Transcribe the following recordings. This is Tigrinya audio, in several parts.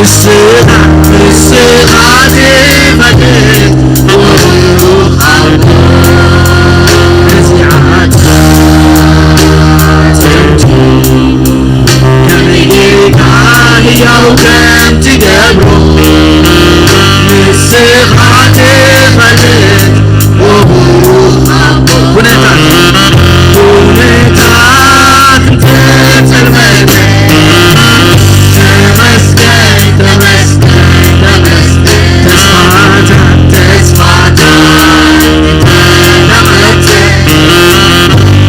ንስኻ፣ ንስኻ ትፈልጥ ብሩኽ ኣቦ ነዚኣታ ጥንቲ ከም ጌጋ ህያው ከም ትገብሮ ንስኻ ትፈልጥ ብሩኽ ኣቦ። ኩነታት፣ ኩነታት እንተጸልመተ ተመስገን፣ ተመስገን፣ ተመስገን። ተስፋታት፣ ተስፋታት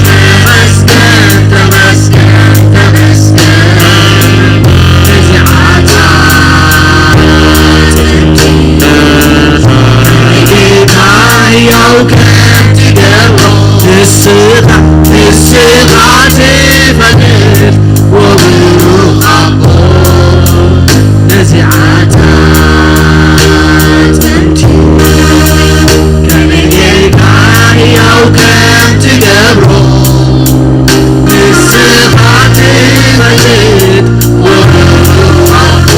ተመስገን፣ ተመስገን፣ ተመስገን። ነዚኣታ ጌታ ሕያው ከም ትገብሮ ንስኻ፣ ንስኻ ትፈልጥ ወብሩኽ ኣቦ ነዚኣታ ጥንቲ ከም ጌጋ ሕያው ከም ትገብሮ ንስኻ ትፈልጥ ወብሩኽ ኣቦ።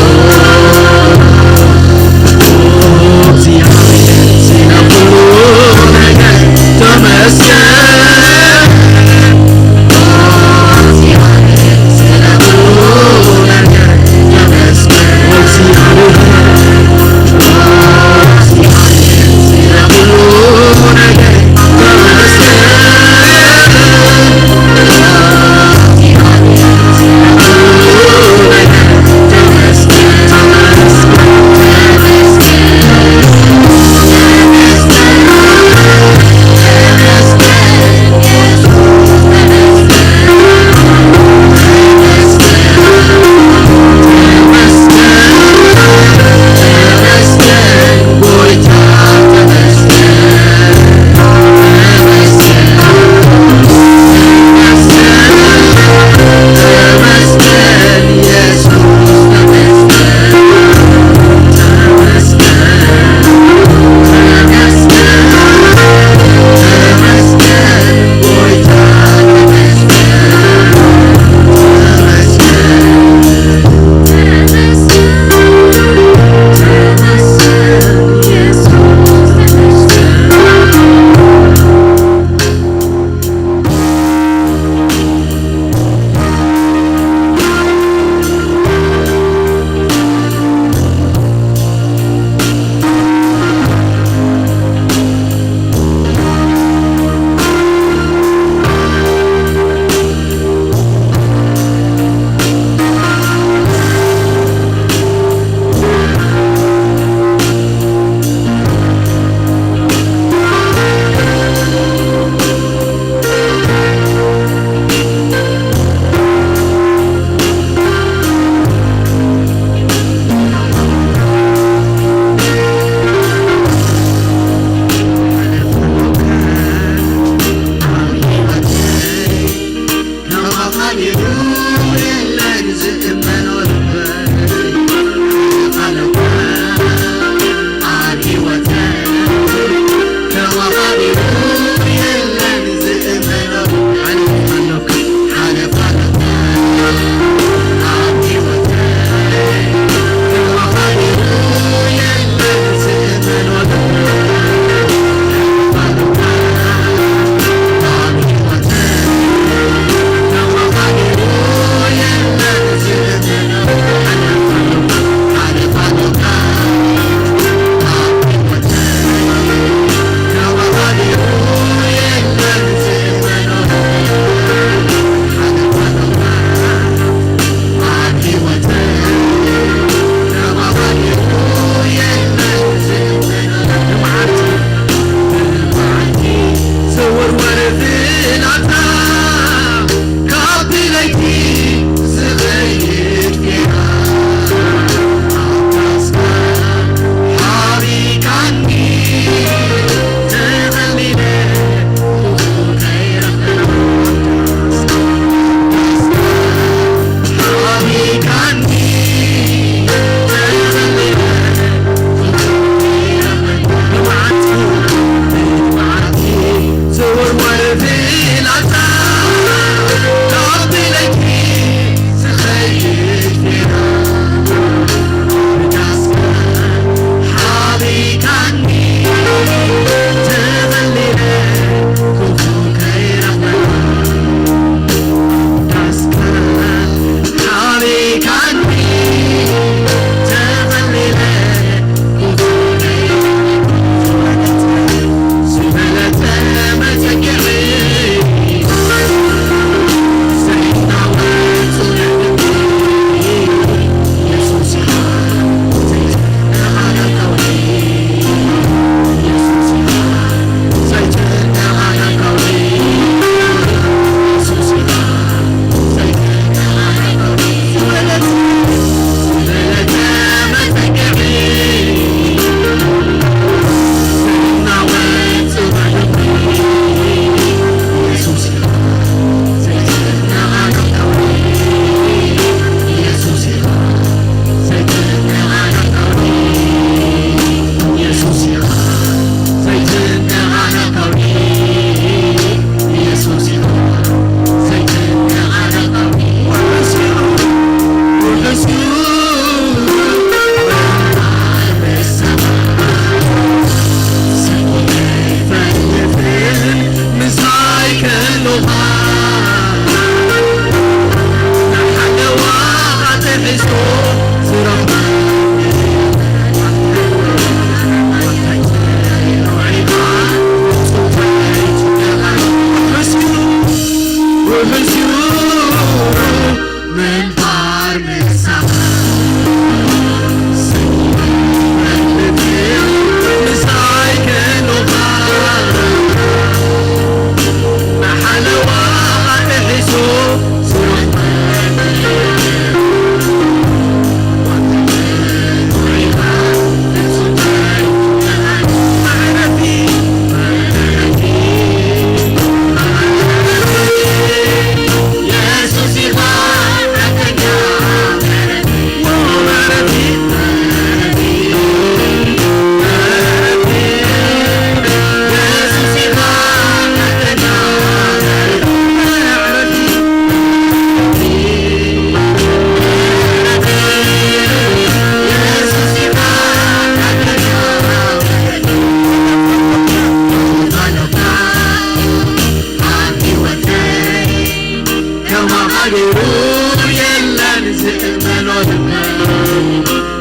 የለን ዝእመኖ ልበ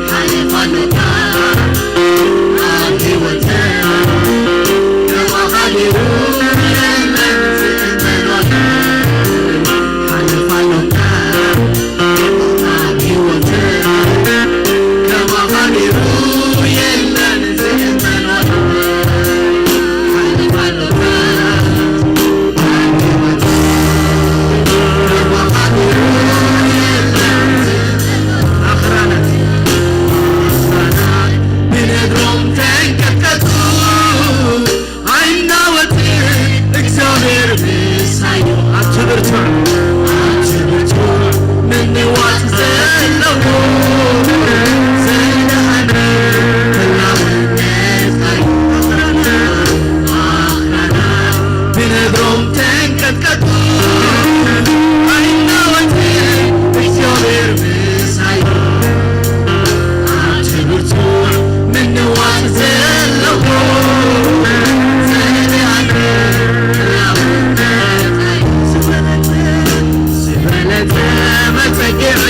ሓሊፋ ኣሎካ ኣብ ህይወተ ከማኻ ገይሩ የለን ዝእመኖ ልበ ሓሊፋ ኣሎካ ኣብ ህይወተ ከማኻ ገይሩ የለን ዝእመኖ ልበ ሓሊፋ ኣሎካ ኣኽራናት ብነግሮም ተንቀጥቀጡ፣ ኣይናወጽ እግዚኣብሔር ምሳዩ። ኣቲ ብርቱዕ፣ ኣቲ ብርቱዕ ምንዋጽ ዘለዎ ዘለዓለም ህላውነትካዩ። ኣኽራናት ብነግሮም ተንቀጥቀጡ፣ ኣይናወጽ እግዚኣብሔር ምሳዩ። ኣቲ ብርቱዕ ምንዋጽ ዘለዎ ዘለዓለም ህላውነትካዩ። ዝበለጸ፣ ዝበለጸ መጸግዒ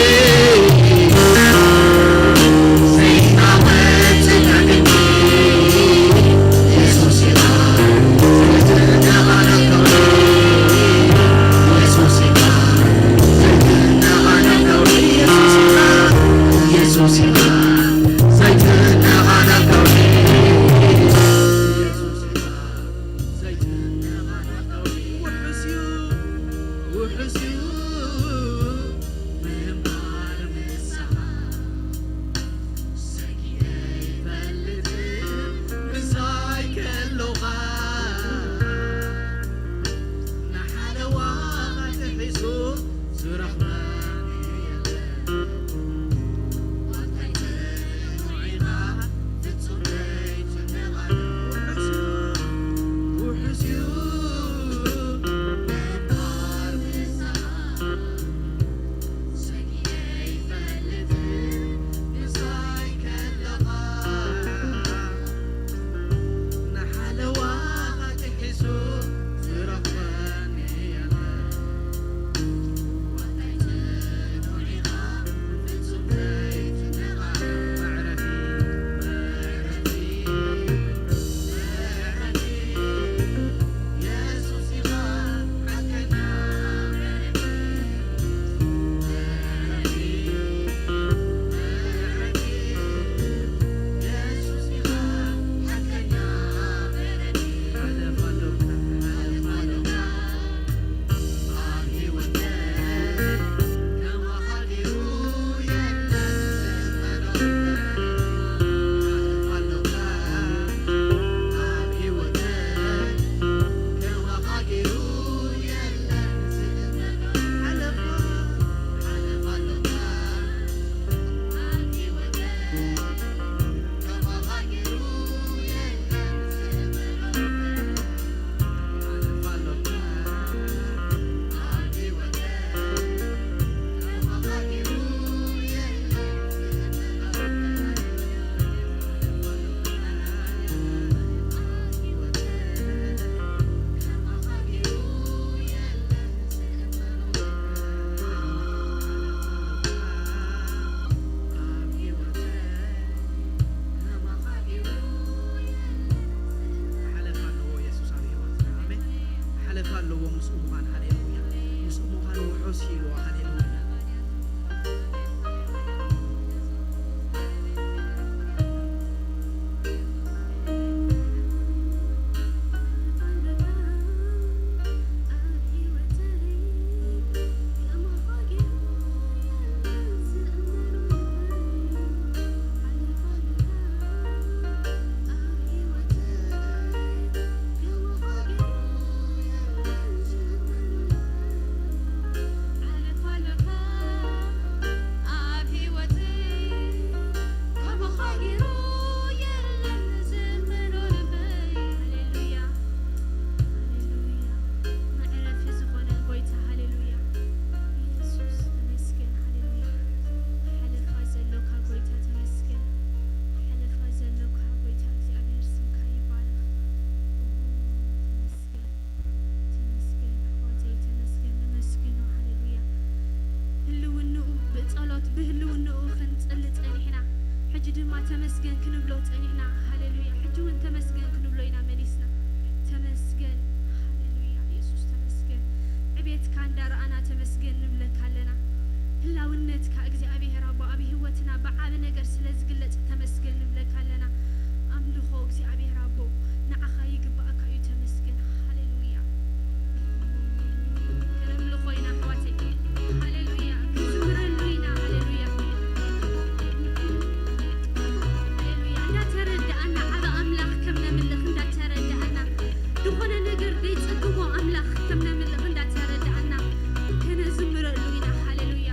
ዘይናወጽ። ንህልውንኡ ክንጽሊ ጸኒሕና። ሕጂ ድማ ተመስገን ክንብሎ ጸኒሕና። ሃሌሉያ። ሕጂ እውን ተመስገን ክንብሎ ኢና መሊስና። ተመስገን። ሃሌሉያ። የሱስ ተመስገን። ዕቤትካ እንዳረኣና ተመስገን ንብለካ ኣለና። ህላውነትካ እግዚኣብሔር ኣቦ ኣብ ህይወትና ብዓቢ ነገር ስለ ዝግለጽ ተመስገን ንብለካ ኣለና። ኣምልኾ እግዚኣብሔር ኣቦ ንዓኻ ይግባኣካ እዩ። ተመስገን። ሃሌሉያ። ከነምልኾ ኢና ኣሕዋተይ። ሃሌሉያ። ክንዝምረሉ ኢና። ሃሌሉያ። ሃሌሉያ። እንዳተረዳኣና ዓቢ ኣምላኽ ከም ነምልኽ እንዳተረዳኣና፣ ዝኾነ ነገር ዘይጸግሞ ኣምላኽ ከም ነምልኽ እንዳተረዳኣና፣ ከነዝምረሉ ኢና። ሃሌሉያ።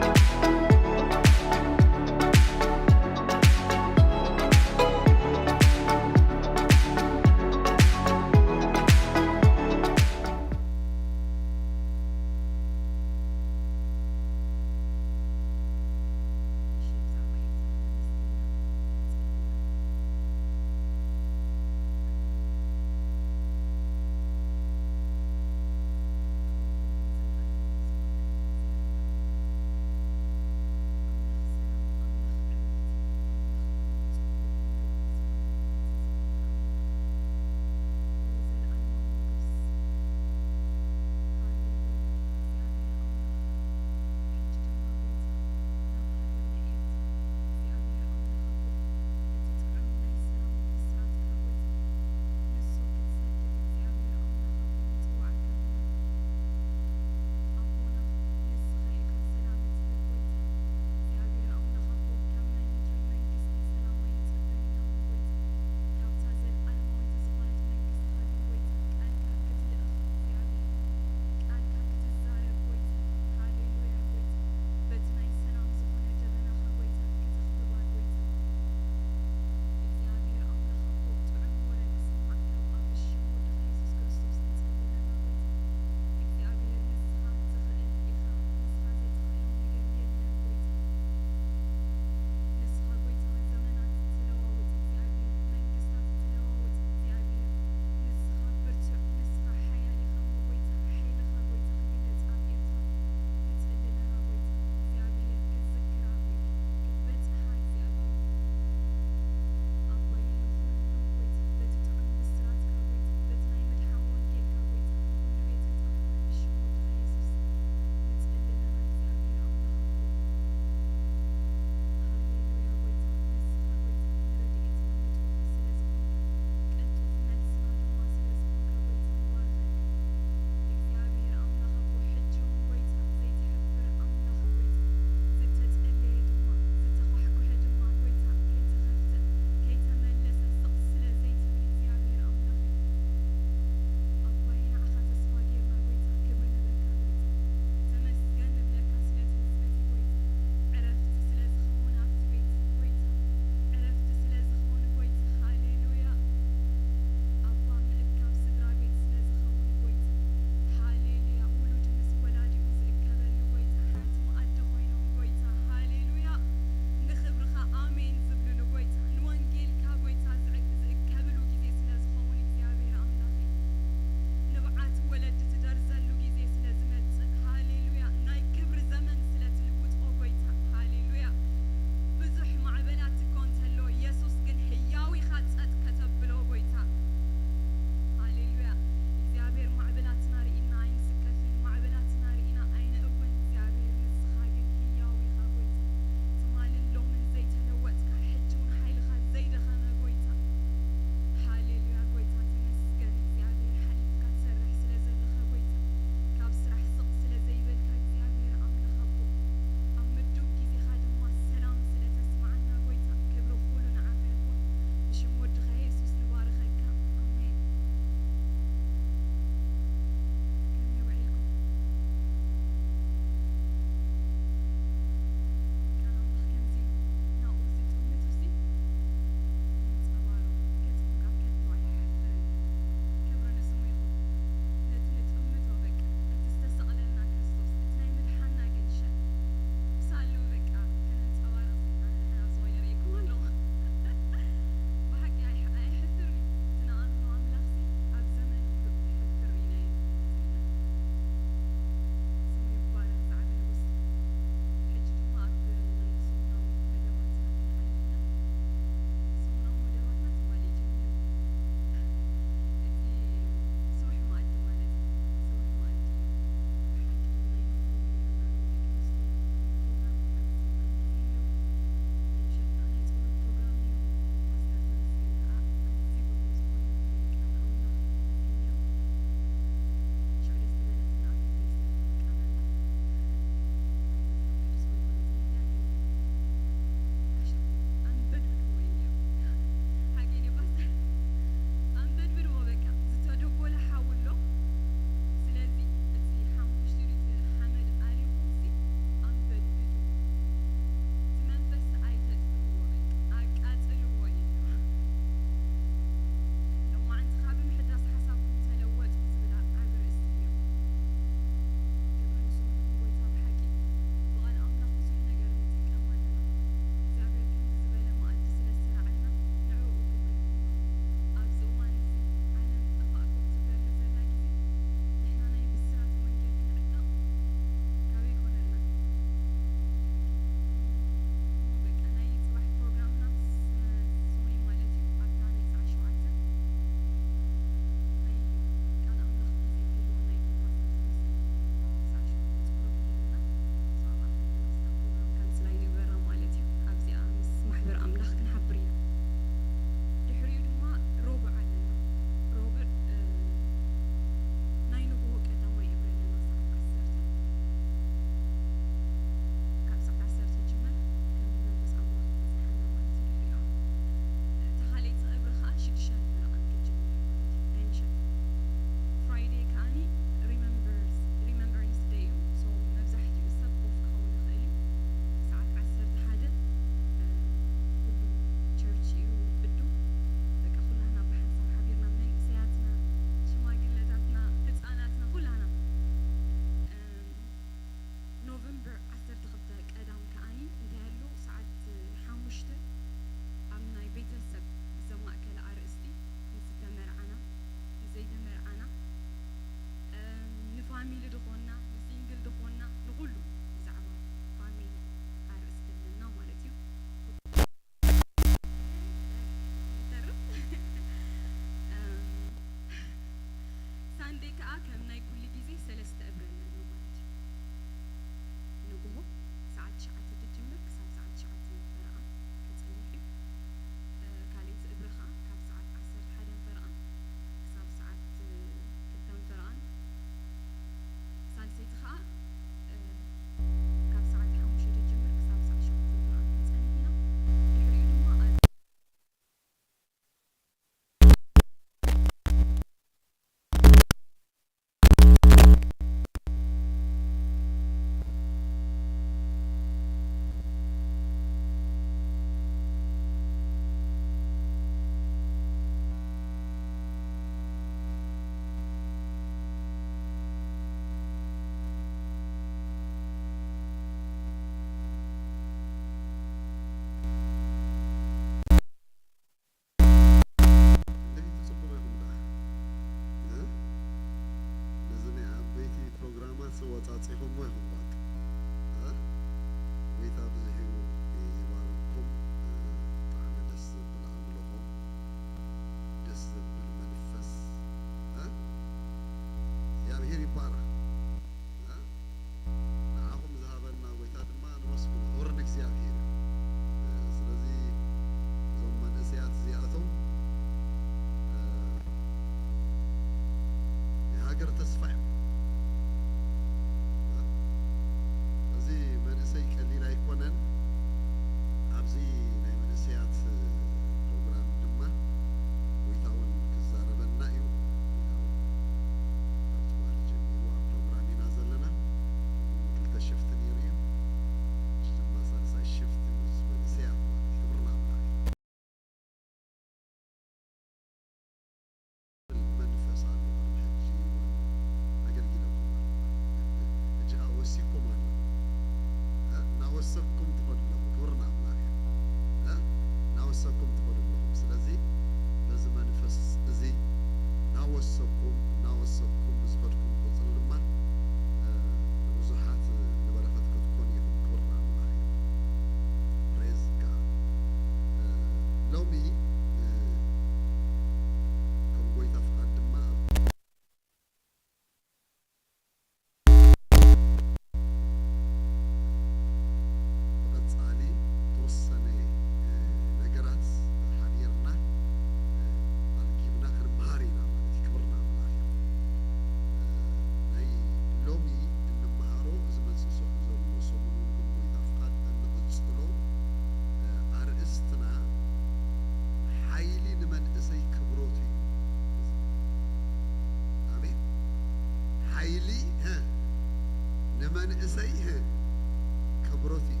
ክብሮት እዩ።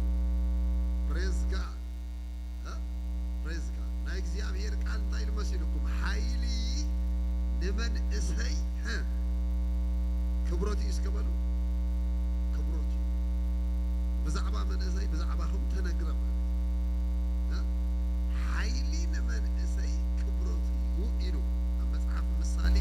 Praise God። እ? Praise God። ናይ እግዚኣብሔር ቃል እንታይ ኢሉ መሲልኩም? ሓይሊ ንመንእሰይ፣ እ፣ ክብሮት እዩ እስከ በሉ። ክብሮት እዩ። ብዛዕባ መንእሰይ ብዛዕባኹም ተነግረ ማለት እዩ። እ? ሓይሊ ንመንእሰይ ክብሮት እዩ ኢሉ ኣብ መጽሓፍ ምሳሌ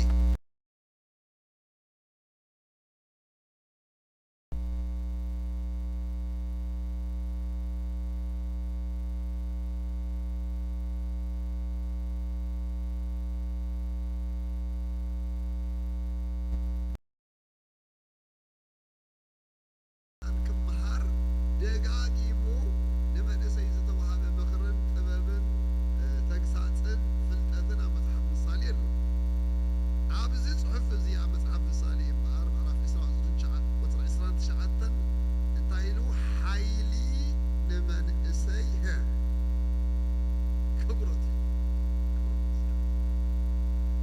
ክመሃር ደጋጊሙ ንመንእሰይ ዝተዋህበ ምኽርን ጥበብን፣ እ፣ ተግሳጽን ፍልጠትን ኣብ መጽሓፍ ምሳሌ ኣሎ። ኣብዚ ጽሑፍ እዚ ኣብ መጽሓፍ ምሳሌ እምበኣር ምዕራፍ ዕስራ ቁጽሪ ትሽዓ-፣ ቁጽሪ ዕስራን ትሽዓተን እንታይ ኢሉ? ሓይሊ ንመንእሰይ፣ ሀ፣ ክብሮት እዩ።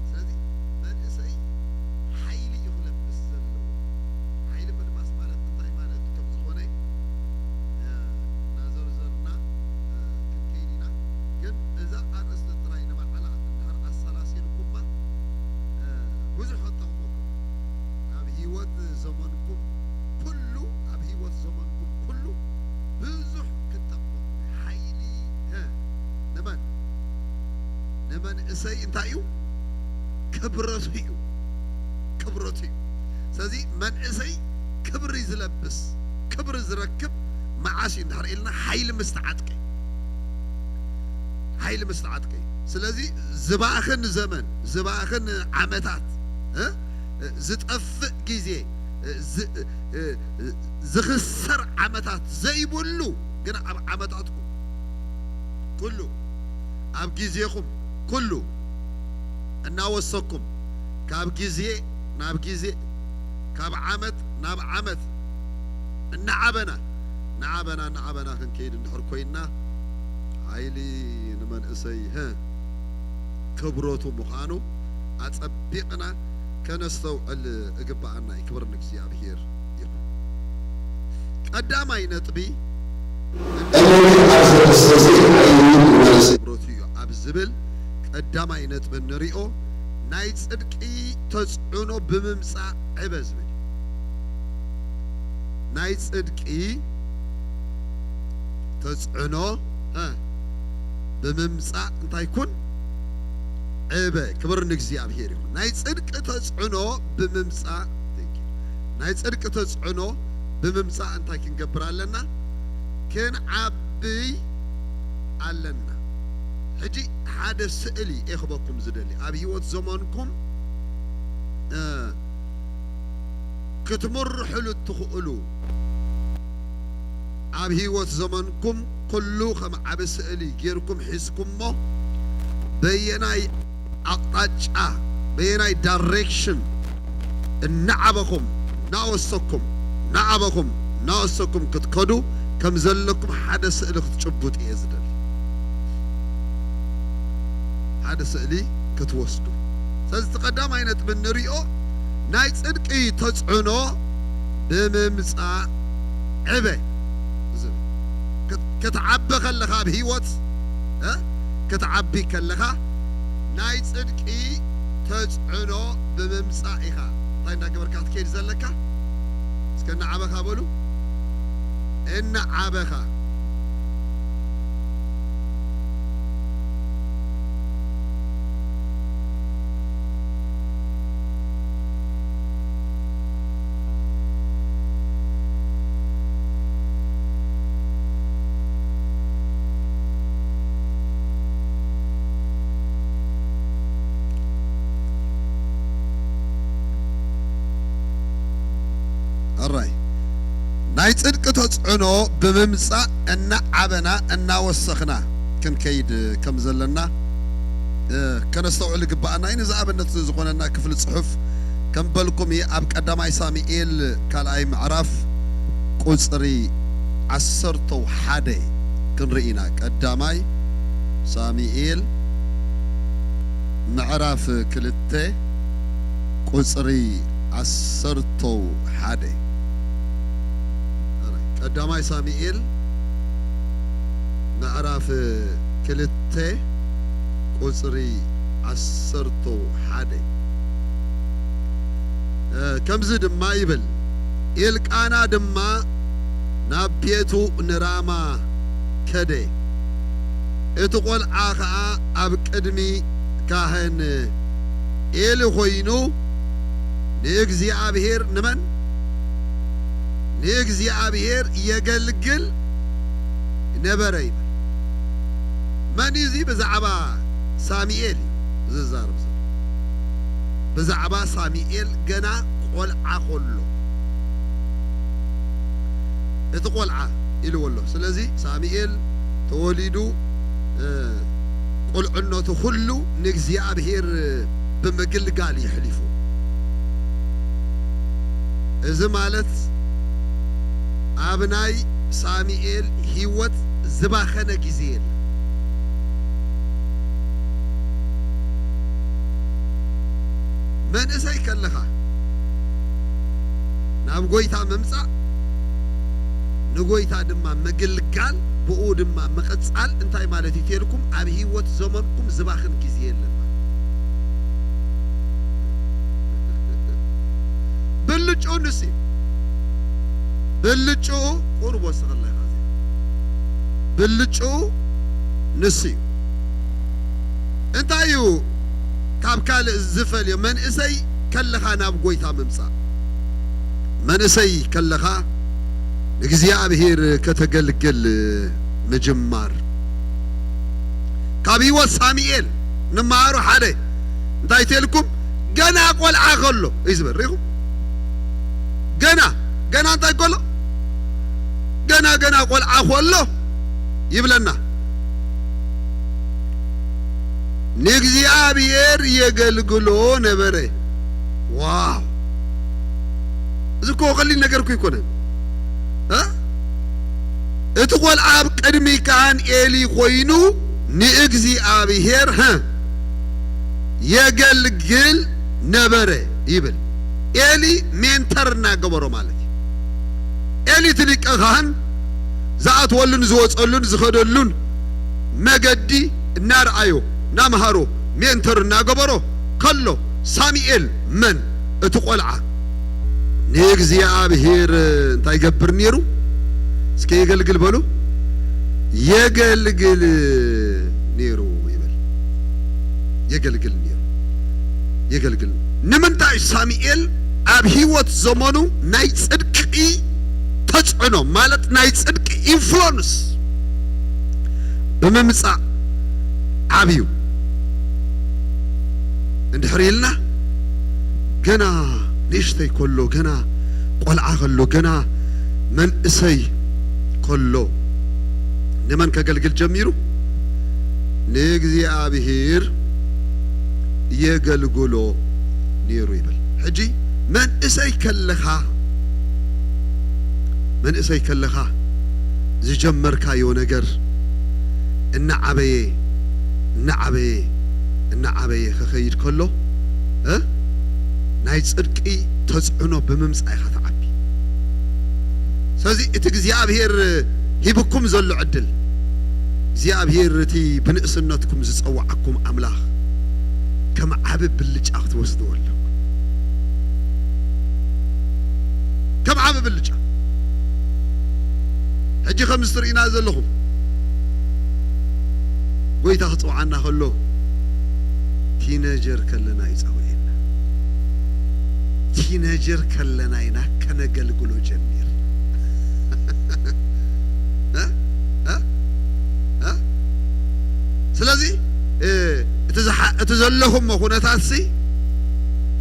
ስለዚ መንእሰይ ሓይሊ እዩ ክለብስ ዘለዎ። ሓይሊ ምልባስ ማለት እንታይ ማለት ከም ዝኾነ፣ እ፣ እናዘርዘርና፣ እ፣ ክንከይድ ኢና። ግን እዛ ኣርእስቲ ጥራይ ንባዕላ እንድሕር ኣሰላሲልኩማ፣ እ፣ ብዙሕ ክጠቕመኩም። ኣብ ህይወት ዘመንኩም ኩሉ፣ ኣብ ህይወት ዘመንኩም ኩሉ ብዙሕ ክትጠቕመኩም። ሓይሊ፣ እ፣ ንመን? ንመንእሰይ እንታይ እዩ? ክብረቱ እዩ። ክብረቱ እዩ። ስለዚ መንእሰይ ክብሪ ዝለብስ፣ ክብሪ ዝረክብ መዓስ እዩ እንድሕር ኢልና፣ ሓይሊ ምስ ተዓጥቀ። ሓይሊ ምስ ተዓጥቀ። ስለዚ ዝባኽን ዘመን፣ ዝባኽን ዓመታት፣ እ? ዝጠፍእ ግዜ፣ እ፣ ዝ-፣ እ፣ እ፣ ዝኽሰር ዓመታት ዘይብሉ፣ ግን ኣብ ዓመታትኩም ኩሉ፣ ኣብ ግዜኹም ኩሉ እናወሰኩም፣ ካብ ግዜ ናብ ግዜ፣ ካብ ዓመት ናብ ዓመት እናዓበና፣ እናዓበና፣ እናዓበና ክንከይድ እንድሕር ኮይንና፣ ሓይሊ ንመንእሰይ፣ ሀ፣ ክብረቱ ምዃኑ ኣጸቢቕና ከነስተውዕል እግብኣና እዩ። ክብሪ ንእግዚኣብሔር ይኹን። ቀዳማይ ነጥቢ፣ ክብረቱ እዩ ኣብ ዝብል ቀዳማይ ነጥቢ እንሪኦ፣ ናይ ጽድቂ ተጽዕኖ ብምምጻእ ዕበ ዝብል እዩ። ናይ ጽድቂ ተጽዕኖ፣ እ፣ ብምምጻእ እንታይ ኩን? ዕበ። ክብሪ ንእግዚኣብሔር ይኹን። ናይ ጽድቂ ተጽዕኖ ብምምጻእ፣ thank you። ናይ ጽድቂ ተጽዕኖ ብምምጻእ እንታይ ክንገብር ኣለና? ክንዓብይ ኣለና። ሕጂ ሓደ ስእሊ እየ ክበኩም ዝደሊ። ኣብ ህይወት ዘመንኩም፣ እ፣ ክትምርሕሉ እትኽእሉ፣ ኣብ ህይወት ዘመንኩም ኩሉ ከም ዓቢ ስእሊ ጌርኩም ሒዝኩሞ፣ በየናይ ኣቕጣጫ፣ በየናይ ዳይሬክሽን እናዓበኹም፣ እናወሰኩም፣ እናዓበኹም፣ እናወሰኩም ክትከዱ ከም ዘለኩም ሓደ ስእሊ ክትጭብጡ እየ ዝደሊ። ሓደ ስእሊ ክትወስዱ። ስለዚ እቲ ቀዳማይ ነጥቢ እንሪኦ ናይ ጽድቂ ተጽዕኖ ብምምጻእ ዕበ ዝብል። ክት-፣ ክትዓቢ ከለኻ ኣብ ህይወት፣ እ? ክትዓቢ ከለኻ ናይ ጽድቂ ተጽዕኖ ብምምጻእ ኢኻ። እንታይ እንዳገበርካ ክትከይድ ዘለካ? እስከ እናዓበኻ በሉ። እናዓበኻ። ኣራይ፣ ናይ ጽድቂ ተጽዕኖ ብምምጻእ እናዓበና እናወሰኽና ክንከይድ ከም ዘለና፣ እ፣ ከነስተውዕል ይግብኣና እዩ። ንዝኣብነት ዝኾነና ክፍሊ ጽሑፍ ከም በልኩም እዩ፣ ኣብ ቀዳማይ ሳሙኤል ካልኣይ ምዕራፍ ቁጽሪ ዓሰርተው ሓደ ክንርኢ ኢና። ቀዳማይ ሳሙኤል ምዕራፍ ክልተ ቁጽሪ ዓሰርተው ሓደ። ቀዳማይ ሳሙኤል ምዕራፍ ክልተ ቁጽሪ ዓሰርተ ሓደ። እ፣ ከምዚ ድማ ይብል፣ ኤልቃና ድማ ናብ ቤቱ ንራማ ከደ። እቲ ቈልዓ ኸኣ ኣብ ቅድሚ ካህን ኤሊ ኾይኑ ንእግዚኣብሔር፣ ንመን? ንእግዚኣብሔር የገልግል ነበረ ይብል። መን እዩ እዚ? ብዛዕባ ሳሙኤል እዩ ዝዛረብ ዘሎ። ብዛዕባ ሳሙኤል ገና ቈልዓ ኸሎ፣ እቲ ቈልዓ ኢልዎ ኣሎ። ስለዚ ሳሙኤል ተወሊዱ፣ እ፣ ቁልዕነቱ ኩሉ ንእግዚኣብሔር ብምግልጋል የሕሊፉ። እዚ ማለት ኣብ ናይ ሳሙኤል ህይወት ዝባኸነ ግዜ የለን። መንእሰይ ከለኻ ናብ ጐይታ ምምጻእ፣ ንጐይታ ድማ ምግልጋል፣ ብኡ ድማ ምቕጻል እንታይ ማለት እዩ ተልኩም? ኣብ ህይወት ዘመንኩም ዝባኽን ግዜ የለን ማለት። ብልጭኡ ንሱ እዩ። ብልጭኡ ቁሩብ ወስኸላ ኢኻ እዚኣ። ብልጭኡ ንሱ እዩ። እንታይ እዩ ካብ ካልእ ዝፈልዮ? መንእሰይ ከለኻ ናብ ጐይታ ምምጻእ። መንእሰይ ከለኻ ንእግዚኣብሔር ከተገልግል ምጅማር። ካብ ህይወት ሳሙኤል ንመሃሮ ሓደ እንታይ ተልኩም? ገና ቈልዓ ከሎ እዩ ዝበል። ርኢኹም? ገና፣ ገና እንታይ ከሎ? ገና፣ ገና ቈልዓ ከሎ ይብለና። ንእግዚኣብሔር የገልግሎ ነበረ። ዋው! እዚ እኮ ቀሊል ነገር እኮ ኣይኮነን። እ? እቲ ቈልዓ ኣብ ቅድሚ ካህን ኤሊ ኮይኑ ንእግዚኣብሔር፣ ሀ፣ የገልግል ነበረ ይብል። ኤሊ ሜንተር እናገበሮ ማለት እዩ። ኤሊ እቲ ሊቀ ካህን ዝኣትወሉን ዝወጸሉን ዝኸደሉን መገዲ እናርኣዮ፣ እናምሃሮ፣ ሜንተር እናገበሮ ከሎ፣ ሳሙኤል መን? እቲ ቈልዓ ንእግዚኣብሔር እንታይ ይገብር ነይሩ? እስከ የገልግል በሉ። የገልግል ነይሩ ይብል። የገልግል ነይሩ። የገልግል። ንምንታይ? ሳሙኤል ኣብ ህይወት ዘመኑ ናይ ጽድቂ ተጽዕኖ፣ ማለት ናይ ጽድቂ ኢንፍሉወንስ ብምምጻእ ዓብዩ። እንድሕር ኢልና፣ ገና ንእሽተይ ከሎ፣ ገና ቈልዓ ከሎ፣ ገና መንእሰይ ከሎ ንመን ከገልግል ጀሚሩ? ንእግዚኣብሔር የገልግሎ ነይሩ ይብል። ሕጂ መንእሰይ ከለኻ፣ መንእሰይ ከለኻ ዝጀመርካዮ ነገር እናዓበየ፣ እናዓበየ፣ እናዓበየ ክኸይድ ከሎ፣ እ፣ ናይ ጽድቂ ተጽዕኖ ብምምጻእ ኢኻ ትዓቢ። ስለዚ እቲ እግዚኣብሔር ሂብኩም ዘሎ ዕድል፣ እግዚኣብሔር እቲ ብንእስነትኩም ዝጸውዓኩም ኣምላኽ ከም ዓቢ ብልጫ ክትወስድዎ ኣለኩም። ከም ዓቢ ብልጫ። ሕጂ ከምዚ ትርእዩና ዘለኹም፣ ጐይታ ክጸውዓና ከሎ ቲነጀር ከለና እዩ ጸዊዕና። ቲነጀር ከለና ኢና ከነገልግሎ ጀሚርና። እ? እ? እ? ስለዚ፣ እ፣ እቲ ዝሓ-፣ እቲ ዘለኹሞ ኩነታትሲ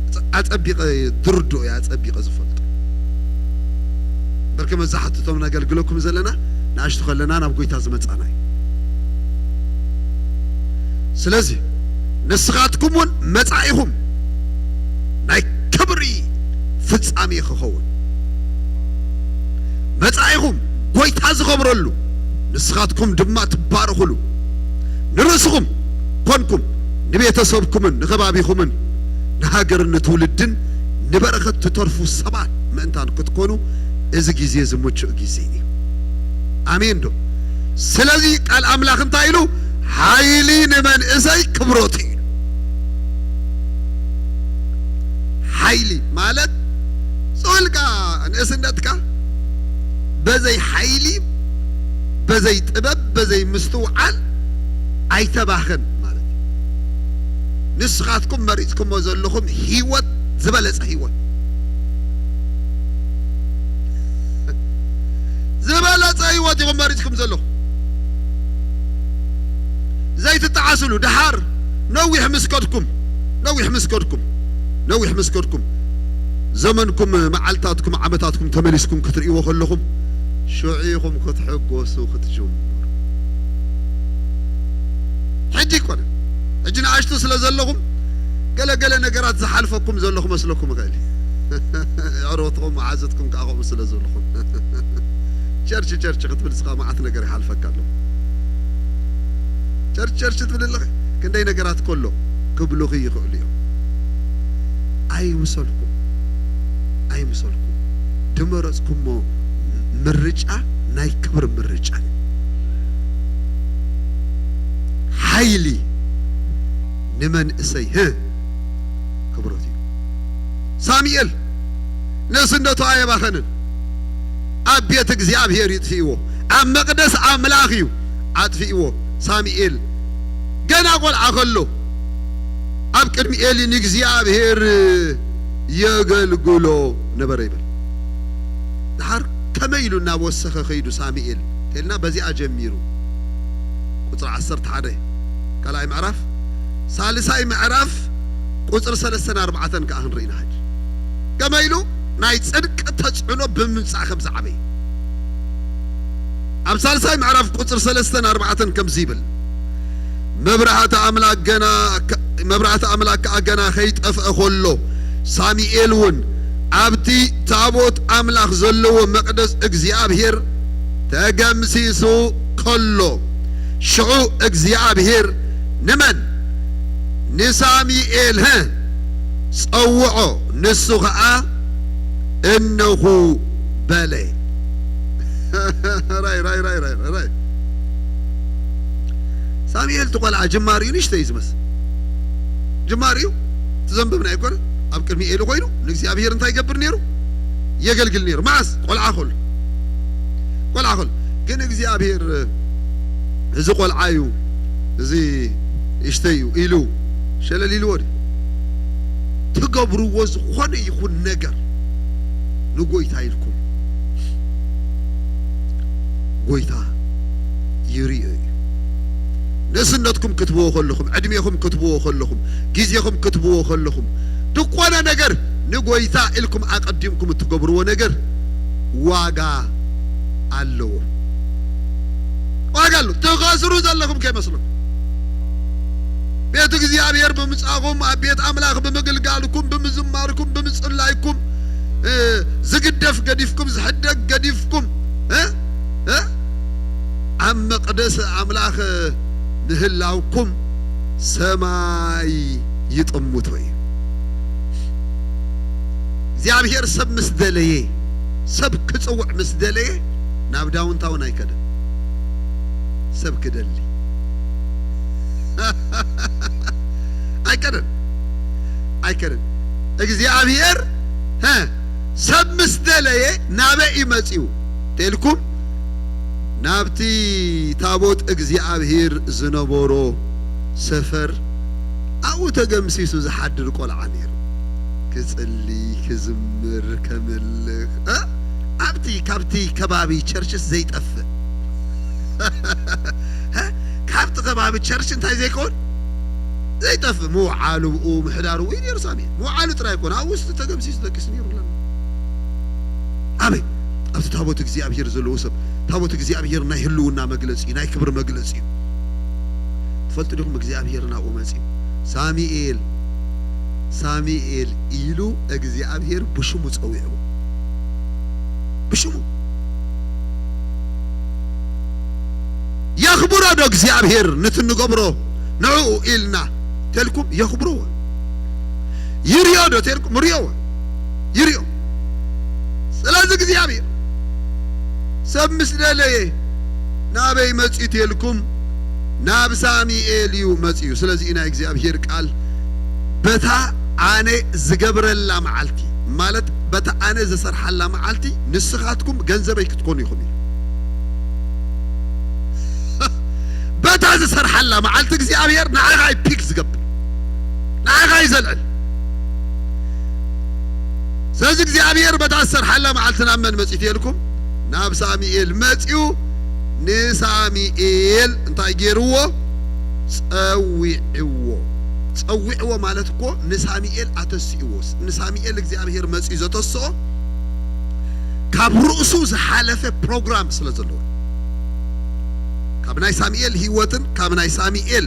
ኣጸ-፣ ኣጸቢቐ ዝርድኦ እየ፣ ኣጸቢቐ ዝፈልጦ። በርኪ መብዛሕትኡ እቶም ነገልግለኩም ዘለና ንኣሽቱ ከለና ናብ ጐይታ ዝመጻና እዩ። ስለዚ ንስኻትኩም እውን መጻኢኹም ናይ ክብሪ ፍጻሜ ክኸውን፣ መጻኢኹም ጐይታ ዝኸብረሉ፣ ንስኻትኩም ድማ ትባረኹሉ፣ ንርእስኹም ኮንኩም ንቤተሰብኩምን ንኸባቢኹምን ንሃገርን ንትውልድን ንበረኸት ትተርፉ ሰባት ምእንታን ክትኮኑ እዚ ግዜ እዚ ምቹእ ግዜ እዩ። ኣሜን ዶ? ስለዚ ቃል ኣምላኽ እንታይ ኢሉ? ሓይሊ ንመንእሰይ ክብረቱ እዩ። ሓይሊ ማለት ጾልካ ንእስነትካ በዘይ ሓይሊ፣ በዘይ ጥበብ፣ በዘይ ምስትውዓል ኣይተባኽን ማለት እዩ። ንስኻትኩም መሪጽኩሞ ዘለኹም ህይወት ዝበለጸ ህይወት፣ ዝበለጸ ህይወት ኢኹም መሪጽኩም ዘለኹም። ዘይትጠዓስሉ። ደሓር ነዊሕ ምስ ከድኩም፣ ነዊሕ ምስ ከድኩም፣ ነዊሕ ምስ ከድኩም፣ ዘመንኩም፣ መዓልታትኩም፣ ዓመታትኩም ተመሊስኩም ክትርእይዎ ከለኹም፣ ሽዑ ኢኹም ክትሕጎሱ ክትጅምሩ። ሕጂ ኣይኮነን። ሕጂ ንኣሽቱ ስለ ዘለኹም፣ ገለ ገለ ነገራት ዝሓልፈኩም ዘሎ ክመስለኩም ይኽእል እዩ። የዕሩኽትኹም፣ መሓዙትኩም ከኣ ከምኡ ስለ ዝብልኹም። ቸርች፣ ቸርች ክትብል እስኻ መዓት ነገር ይሓልፈካ ኣሎ። ቸርች፣ ቸርች ትብል ኣለኺ፣ ክንደይ ነገራት ከሎ ክብሉኺ ይኽእሉ እዮም። ኣይምሰልኩም፣ ኣይምሰልኩም። ድመረጽኩሞ ምርጫ ናይ ክብሪ ምርጫ እዩ። ሓይሊ ንመንእሰይ፣ ህ፣ ክብረት እዩ። ሳሙኤል ንእስነቱ ኣየባኸንን። ኣብ ቤት እግዚኣብሔር ይጥፍእዎ፣ ኣብ መቕደስ ኣምላኽ እዩ ኣጥፍእዎ። ሳሙኤል ገና ቆልዓ ከሎ ኣብ ቅድሚ ኤሊ ንእግዚኣብሔር የገልግሎ ነበረ ይብል። ደሓር ከመይ ኢሉ እናወሰኸ ኸይዱ ሳሙኤል ተልና በዚኣ ጀሚሩ። ቁጽሪ ዓሰርተ ሓደ ካልኣይ ምዕራፍ፣ ሳልሳይ ምዕራፍ ቁጽሪ ሰለስተን ኣርባዕተን ከኣ ክንርኢ ኢና ሕጂ። ከመይ ኢሉ ናይ ጽድቂ ተጽዕኖ ብምምጻእ ከም ዝዓበየ። ኣብ ሳልሳይ ምዕራፍ ቁጽሪ ሰለስተን ኣርባዕተን ከምዚ ይብል፣ መብራህቲ ኣምላኽ ገና፣ መብራህቲ ኣምላኽ ከኣ ገና ከይጠፍአ ከሎ፣ ሳሙኤል እውን ኣብቲ ታቦት ኣምላኽ ዘለዎ መቕደስ እግዚኣብሔር ተገምሲሱ ከሎ፣ ሽዑ እግዚኣብሔር ንመን? ንሳሙኤል፣ ህ፣ ጸውዖ፣ ንሱ ኸኣ እነኹ በለ። ራይ፣ ራይ፣ ራይ፣ ራይ፣ ራይ። ሳሙኤል እቲ ቆልዓ ጅማሪኡ ንእሽተይ እዩ ዝመስል። ጅማሪኡ እቲ ዘንበብና ኣይኮነ። ኣብ ቅድሚ ኤሊ ኮይኑ ንእግዚኣብሔር እንታይ ይገብር ነይሩ? የገልግል ነይሩ። መዓስ? ቆልዓ ከሎ። ቆልዓ ከሎ። ግን እግዚኣብሔር እዚ ቆልዓ እዩ፣ እዚ ንእሽተይ እዩ ኢሉ ሸለል ኢልዎ ድዩ? ትገብርዎ ዝኾነ ይኹን ነገር ንጎይታ ኢልኩም ጎይታ ይርእዮ እዩ። ንእስነትኩም ክትብዎ ከለኹም፣ ዕድሜኹም ክትብዎ ከለኹም፣ ግዜኹም ክትብዎ ከለኹም፣ ዝኾነ ነገር ንጎይታ ኢልኩም ኣቐዲምኩም እትገብርዎ ነገር ዋጋ ኣለዎ። ዋጋ ኣለዎ። ትኸስሩ ዘለኹም ከይመስለኩም። ቤት እግዚኣብሔር ብምጻኹም፣ ኣብ ቤት ኣምላኽ ብምግልጋልኩም፣ ብምዝማርኩም፣ ብምጽላይኩም፣ እ፣ ዝግደፍ ገዲፍኩም፣ ዝሕደግ ገዲፍኩም፣ እ፣ እ፣ ኣብ መቕደስ ኣምላኽ ምህላውኩም ሰማይ ይጥምቶ እዩ። እግዚኣብሔር ሰብ ምስ ደለየ፣ ሰብ ክጽውዕ ምስ ደለየ፣ ናብ ዳውንታውን ኣይከደን። ሰብ ክደሊ ኣይከደን፣ ኣይከደን። እግዚኣብሔር፣ ሀ፣ ሰብ ምስ ደለየ ናበይ እዩ መጺኡ ተልኩም፣ ናብቲ ታቦት እግዚኣብሔር ዝነበሮ ሰፈር ኣብኡ ተገምሲሱ ዝሓድር ቆልዓ ነይሩ። ክጽሊ፣ ክዝምር፣ ከምልኽ፣ እ? ኣብቲ፣ ካብቲ ከባቢ ቸርችስ ዘይጠፍእ፣ እ? ካብቲ ከባቢ ቸርች እንታይ ዘይከውን ዘይጠፍእ፣ ምውዓሉ፣ ብኡ ምሕዳሩ እዩ ነይሩ ሳሚ። ምውዓሉ ጥራይ ኣይኮነ፣ ኣብ ውስጡ ተገምሲሱ ደቂሱ ነይሩ ኣለና። ኣበይ? ኣብቲ ታቦት እግዚኣብሔር ዘለዎ ሰብ። ታቦት እግዚኣብሔር ናይ ህልውና መግለጺ እዩ፣ ናይ ክብሪ መግለጺ እዩ። ትፈልጡ ዲኹም? እግዚኣብሔር ናብኡ መጺኡ፣ "ሳሙኤል፣ ሳሙኤል" ኢሉ እግዚኣብሔር ብሽሙ ጸዊዕዎ። ብሽሙ። የኽብሮ ዶ እግዚኣብሔር ነቲ እንገብሮ ንዕኡ ኢልና ተልኩም? የኽብርዎ። ይርዮ ዶ ተልኩም? ርዮ። ይርዮ። ስለዚ እግዚኣብሔር ሰብ ምስ ደለየ ናበይ መጺኡ ተልኩም፣ ናብ ሳሙኤል እዩ መጺኡ። ስለዚ እዩ ናይ እግዚኣብሔር ቃል በታ ኣነ ዝገብረላ መዓልቲ፣ ማለት በታ ኣነ ዝሰርሓላ መዓልቲ ንስኻትኩም ገንዘበይ ክትኮኑ ኢኹም እዩ። በታ ዝሰርሓላ መዓልቲ እግዚኣብሔር ንዓኻ እዩ ፒክ ዝገብር፣ ንዓኻ እዩ ዘልዕል። ስለዚ እግዚኣብሔር በታ ዝሰርሓላ መዓልቲ ናብ መን መጺኡ ተልኩም? ናብ ሳሙኤል መጺኡ። ንሳሙኤል እንታይ ገይርዎ? ጸዊዕዎ። ጸዊዕዎ ማለት እኮ ንሳሙኤል ኣተሲእዎ። ንሳሙኤል እግዚኣብሔር መጺኡ ዘተስኦ ካብ ርእሱ ዝሓለፈ ፕሮግራም ስለ ዘለዎ፣ ካብ ናይ ሳሙኤል ህይወትን ካብ ናይ ሳሙኤል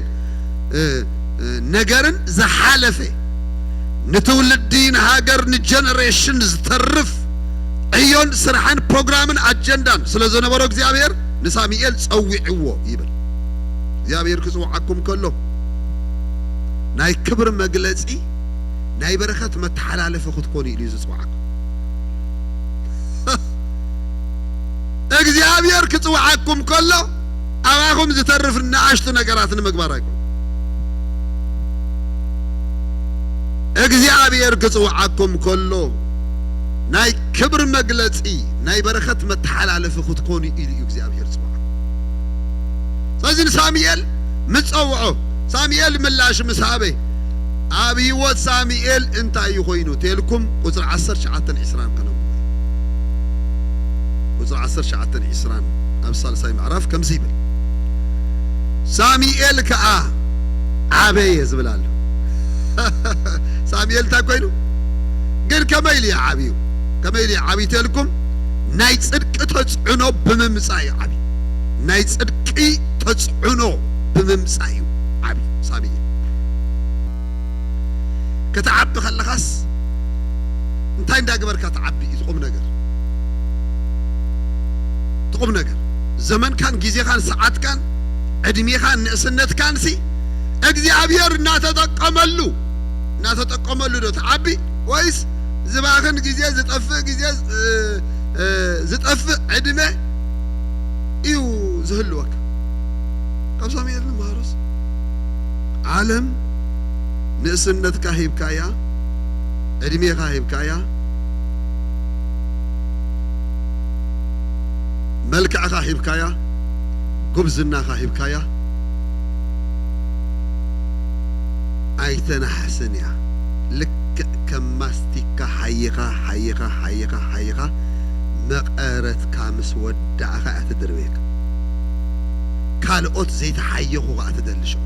እ፣ እ፣ ነገርን ዝሓለፈ፣ ንትውልዲ፣ ንሃገር፣ ንጀነሬሽን ዝተርፍ ዕዮን ስራሕን ፕሮግራምን ኣጀንዳን ስለ ዝነበሮ እግዚኣብሔር ንሳሙኤል ጸዊዕዎ ይብል። እግዚኣብሔር ክጽውዓኩም ከሎ ናይ ክብሪ መግለጺ፣ ናይ በረኸት መተሓላለፊ ክትኮኑ ኢሉ እዩ ዝጽውዓኩም። እግዚኣብሔር ክጽውዓኩም ከሎ ኣባኹም ዝተርፍ ንኣሽቱ ነገራት ንምግባር ኣይኮን። እግዚኣብሔር ክጽውዓኩም ከሎ ናይ ክብሪ መግለጺ፣ ናይ በረኸት መተሓላለፊ ክትኮኑ ኢሉ እዩ እግዚኣብሔር ዝጽውዓኩም። ስለዚ ንሳሙኤል ምስ ጸውዖ፣ ሳሙኤል ምላሽ ምስ ሃበ፣ ኣብ ህይወት ሳሙኤል እንታይ እዩ ኮይኑ ተልኩም? ቁጽሪ ዓሰርተ ትሽዓተን ዕስራን ከነንብቦ። ቁጽሪ ዓሰርተ ትሽዓተን ዕስራን ኣብ ሳልሳይ ምዕራፍ ከምዚ ይብል፣ ሳሙኤል ከኣ ዓበየ ዝብል ኣሎ። ሳሙኤል እንታይ ኮይኑ? ግን ከመይ ኢሉ እዩ ዓብዩ? ከመይ ኢሉ እዩ ዓብዩ ተልኩም? ናይ ጽድቂ ተጽዕኖ ብምምጻእ እዩ ዓብዩ። ናይ ጽድቂ ተጽዕኖ ብምምጻእ እዩ ዓብዩ ሳሙኤል። ክትዓቢ ከለኻስ እንታይ እንዳገበርካ ትዓቢ እዩ እቲ ቁም ነገር። እቲ ቁም ነገር ዘመንካን ግዜኻን ሰዓትካን ዕድሜኻን ንእስነትካንሲ እግዚኣብሔር እናተጠቀመሉ እናተጠቀመሉ ዶ ትዓቢ ወይስ ዝባኽን ግዜ፣ ዝጠፍእ ግዜ፣ እ፣ እ፣ ዝጠፍእ ዕድመ እዩ ዝህልወካ? ካብ ሳሙኤል ንመሃሮስ ዓለም ንእስነትካ ሂብካያ፣ ዕድሜኻ ሂብካያ፣ መልክዕኻ ሂብካያ፣ ጉብዝናኻ ሂብካያ፣ ኣይተናሕስን እያ። ልክዕ ከም ማስቲካ ሓይኻ፣ ሓይኻ፣ ሓይኻ፣ ሓይኻ መቐረትካ ምስ ወዳእኻ እያ ትድርበየካ። ካልኦት ዘይተሓየኹ ኸኣ ትደሊ ሽዑ።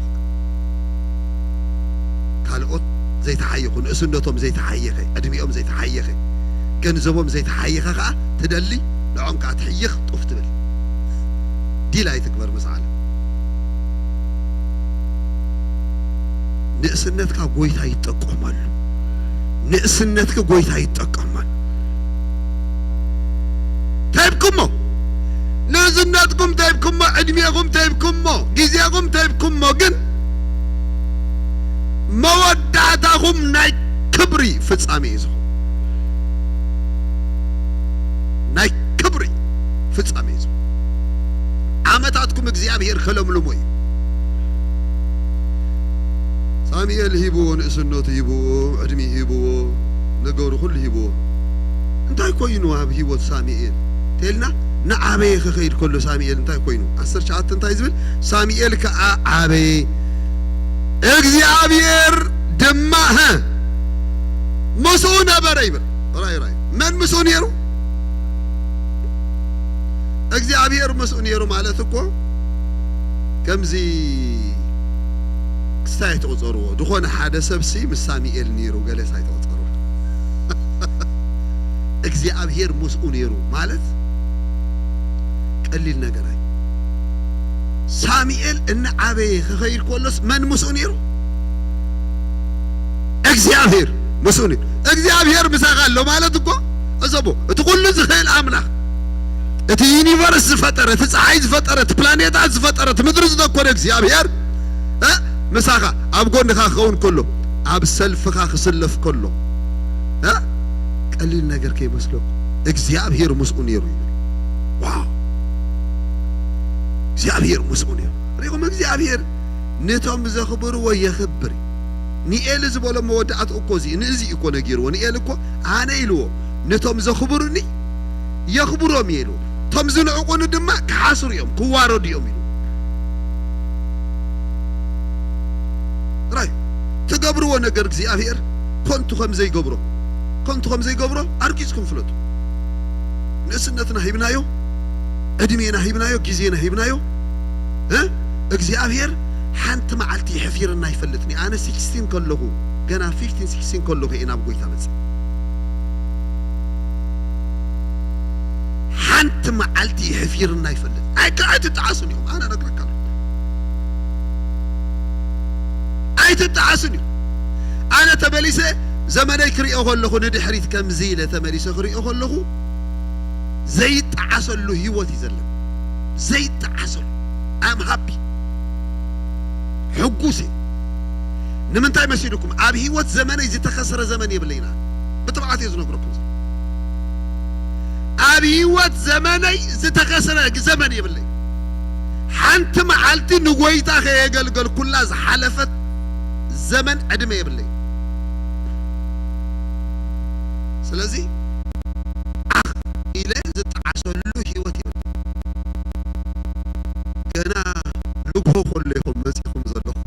ካልኦት ዘይተሓየኹ፣ ንእስነቶም ዘይተሓየኸ፣ ዕድሚኦም ዘይተሓየኸ፣ ገንዘቦም ዘይተሓየኸ ኸኣ ትደሊ፣ ንዖም ከኣ ትሕይኽ፣ ጡፍ ትብል። ዲል ኣይትግበር ምስ ዓለም። ንእስነትካ ጎይታ ይጠቀመሉ። ንእስነትኪ ጎይታ ይጠቀመሉ። ተይብኩሞ፣ ንእስነትኩም ተይብኩሞ፣ ዕድሜኹም ተይብኩሞ፣ ግዜኹም ተይብኩሞ፣ ግን መወዳእታኹም ናይ ክብሪ ፍጻሜ እዩ ዝኸውን። ናይ ክብሪ ፍጻሜ እዩ ዝኸውን። ዓመታትኩም እግዚኣብሔር ከለምልሞ እዩ። ሳሙኤል ሂብዎ፣ ንእስነቱ ሂብዎ፣ ዕድሚ ሂብዎ፣ ነገሩ ኩሉ ሂብዎ። እንታይ ኮይኑ ኣብ ህይወት ሳሙኤል ተልና፣ ንዓበየ ክኸይድ ከሎ ሳሙኤል እንታይ ኮይኑ? ዓሰርተ ትሽዓተ እንታይ ዝብል? ሳሙኤል ከኣ ዓበየ፣ እግዚኣብሔር ድማ፣ ሀ፣ ምስኡ ነበረ ይብል። ራይ፣ ራይ። መን ምስኡ ነይሩ? እግዚኣብሔር ምስኡ ነይሩ ማለት እኮ ከምዚ ክስታይ ኣይትቑጸርዎ። ዝኾነ ሓደ ሰብሲ ምስ ሳሙኤል ነይሩ ገለስ ኣይትቑጸርዎ። እግዚኣብሔር ምስኡ ነይሩ ማለት ቀሊል ነገር ኣይ። ሳሙኤል እናዓበየ ክኸይድ ከሎስ መን ምስኡ ነይሩ? እግዚኣብሔር ምስኡ ነይሩ። እግዚኣብሔር ምሳኻ ኣሎ ማለት እኮ፣ እዘቦ፣ እቲ ኩሉ ዝኽእል ኣምላኽ፣ እቲ ዩኒቨርስ ዝፈጠረ፣ እቲ ፀሓይ ዝፈጠረ፣ እቲ ፕላኔታት ዝፈጠረ፣ እቲ ምድሪ ዝደኮነ እግዚኣብሔር፣ እ፣ ምሳኻ ኣብ ጎንኻ ክኸውን ከሎ፣ ኣብ ሰልፍኻ ክስለፍ ከሎ፣ እ፣ ቀሊል ነገር ከይመስለኩም፣ እግዚኣብሔር ምስኡ ነይሩ ይብል። ዋው! እግዚኣብሔር ምስኡ ነይሩ። ርኢኹም፣ እግዚኣብሔር ነቶም ዘኽብርዎ የኽብር እዩ። ንኤሊ ዝበሎ መወዳእትኡ እኮ እዚ፣ ንእዚ እዩ እኮ ነጊርዎ። ንኤሊ እኮ ኣነ ኢልዎ፣ ነቶም ዘኽብሩኒ የኽብሮም እየ ኢልዎ። እቶም ዝንዕቁኒ ድማ ክሓስሩ እዮም፣ ክዋረዱ እዮም ኢሉ። ራይ፣ ትገብርዎ ነገር እግዚኣብሔር ከንቱ ከም ዘይገብሮ፣ ከንቱ ከም ዘይገብሮ ኣርጊጽኩም ፍለጡ። ንእስነትና ሂብናዮ፣ ዕድሜና ሂብናዮ፣ ግዜና ሂብናዮ። እ እግዚኣብሔር ሓንቲ መዓልቲ ይሕፊርና ይፈልጥኒ። ኣነ ሲክስቲን ከለኹ፣ ገና ፊፍቲን ሲክስቲን ከለኹ እየ ናብ ጎይታ መጽእ። ሓንቲ መዓልቲ ይሕፊርና ይፈልጥ። ኣይከ-፣ ኣይትጠዓሱን ኢኹም፣ ኣነ እነግረካ ኣለኹ። ኣይትጠዓሱን ኢኹም። ኣነ ተመሊሰ ዘመነይ ክሪኦ ከለኹ፣ ንድሕሪት ከምዚ ኢለ ተመሊሰ ክሪኦ ከለኹ፣ ዘይጠዓሰሉ ህይወት እዩ ዘለኒ። ዘይጠዓሰሉ። I'm happy። ሕጉስ እየ። ንምንታይ መሲልኩም? ኣብ ህይወት ዘመነይ ዝተኸስረ ዘመን የብለይና። ብትብዓት እየ ዝነግረኩም ዘሎ። ኣብ ህይወት ዘመነይ ዝተኸስረ ዘመን የብለይ። ሓንቲ መዓልቲ ንጎይታ ከየገልገልኩላ ዝሓለፈት ዘመን ዕድመ የብለይ። ስለዚ ዓኽ ኢለ ዝጠዓሰሉ ህይወት የብለይ። ገና ልጎ ከሎ ኢኹም መጺኹም ዘለኹም።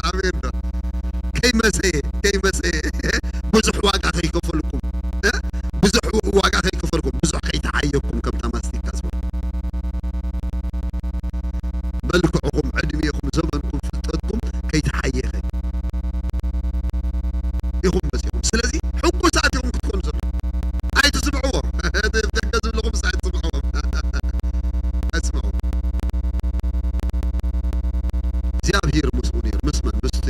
ኣሜን ዶ? ከይመሰየ፣ ከይመሰየ፣ ብዙሕ ዋጋ ከይከፈልኩም፣ እ? ብዙሕ ዋጋ ከይከፈልኩም፣ ብዙሕ ከይተሓየኩም ከምታ ማስቲካ ዝበሉ። መልክዕኹም፣ ዕድሜኹም፣ ዘመንኩም፣ ፍልጠትኩም ከይተሓየኸ ኢኹም መጺኹም። ስለዚ ሕጉሳት ኢኹም ክትኮኑ ዘለኹም። ኣይትስምዕዎ። ደገ ዝብልኹምስ ኣይትስምዕዎም። ኣይትስምዕዎም። እግዚኣብሔር ምስኡ ነይሩ። ምስ መን? ምስቲ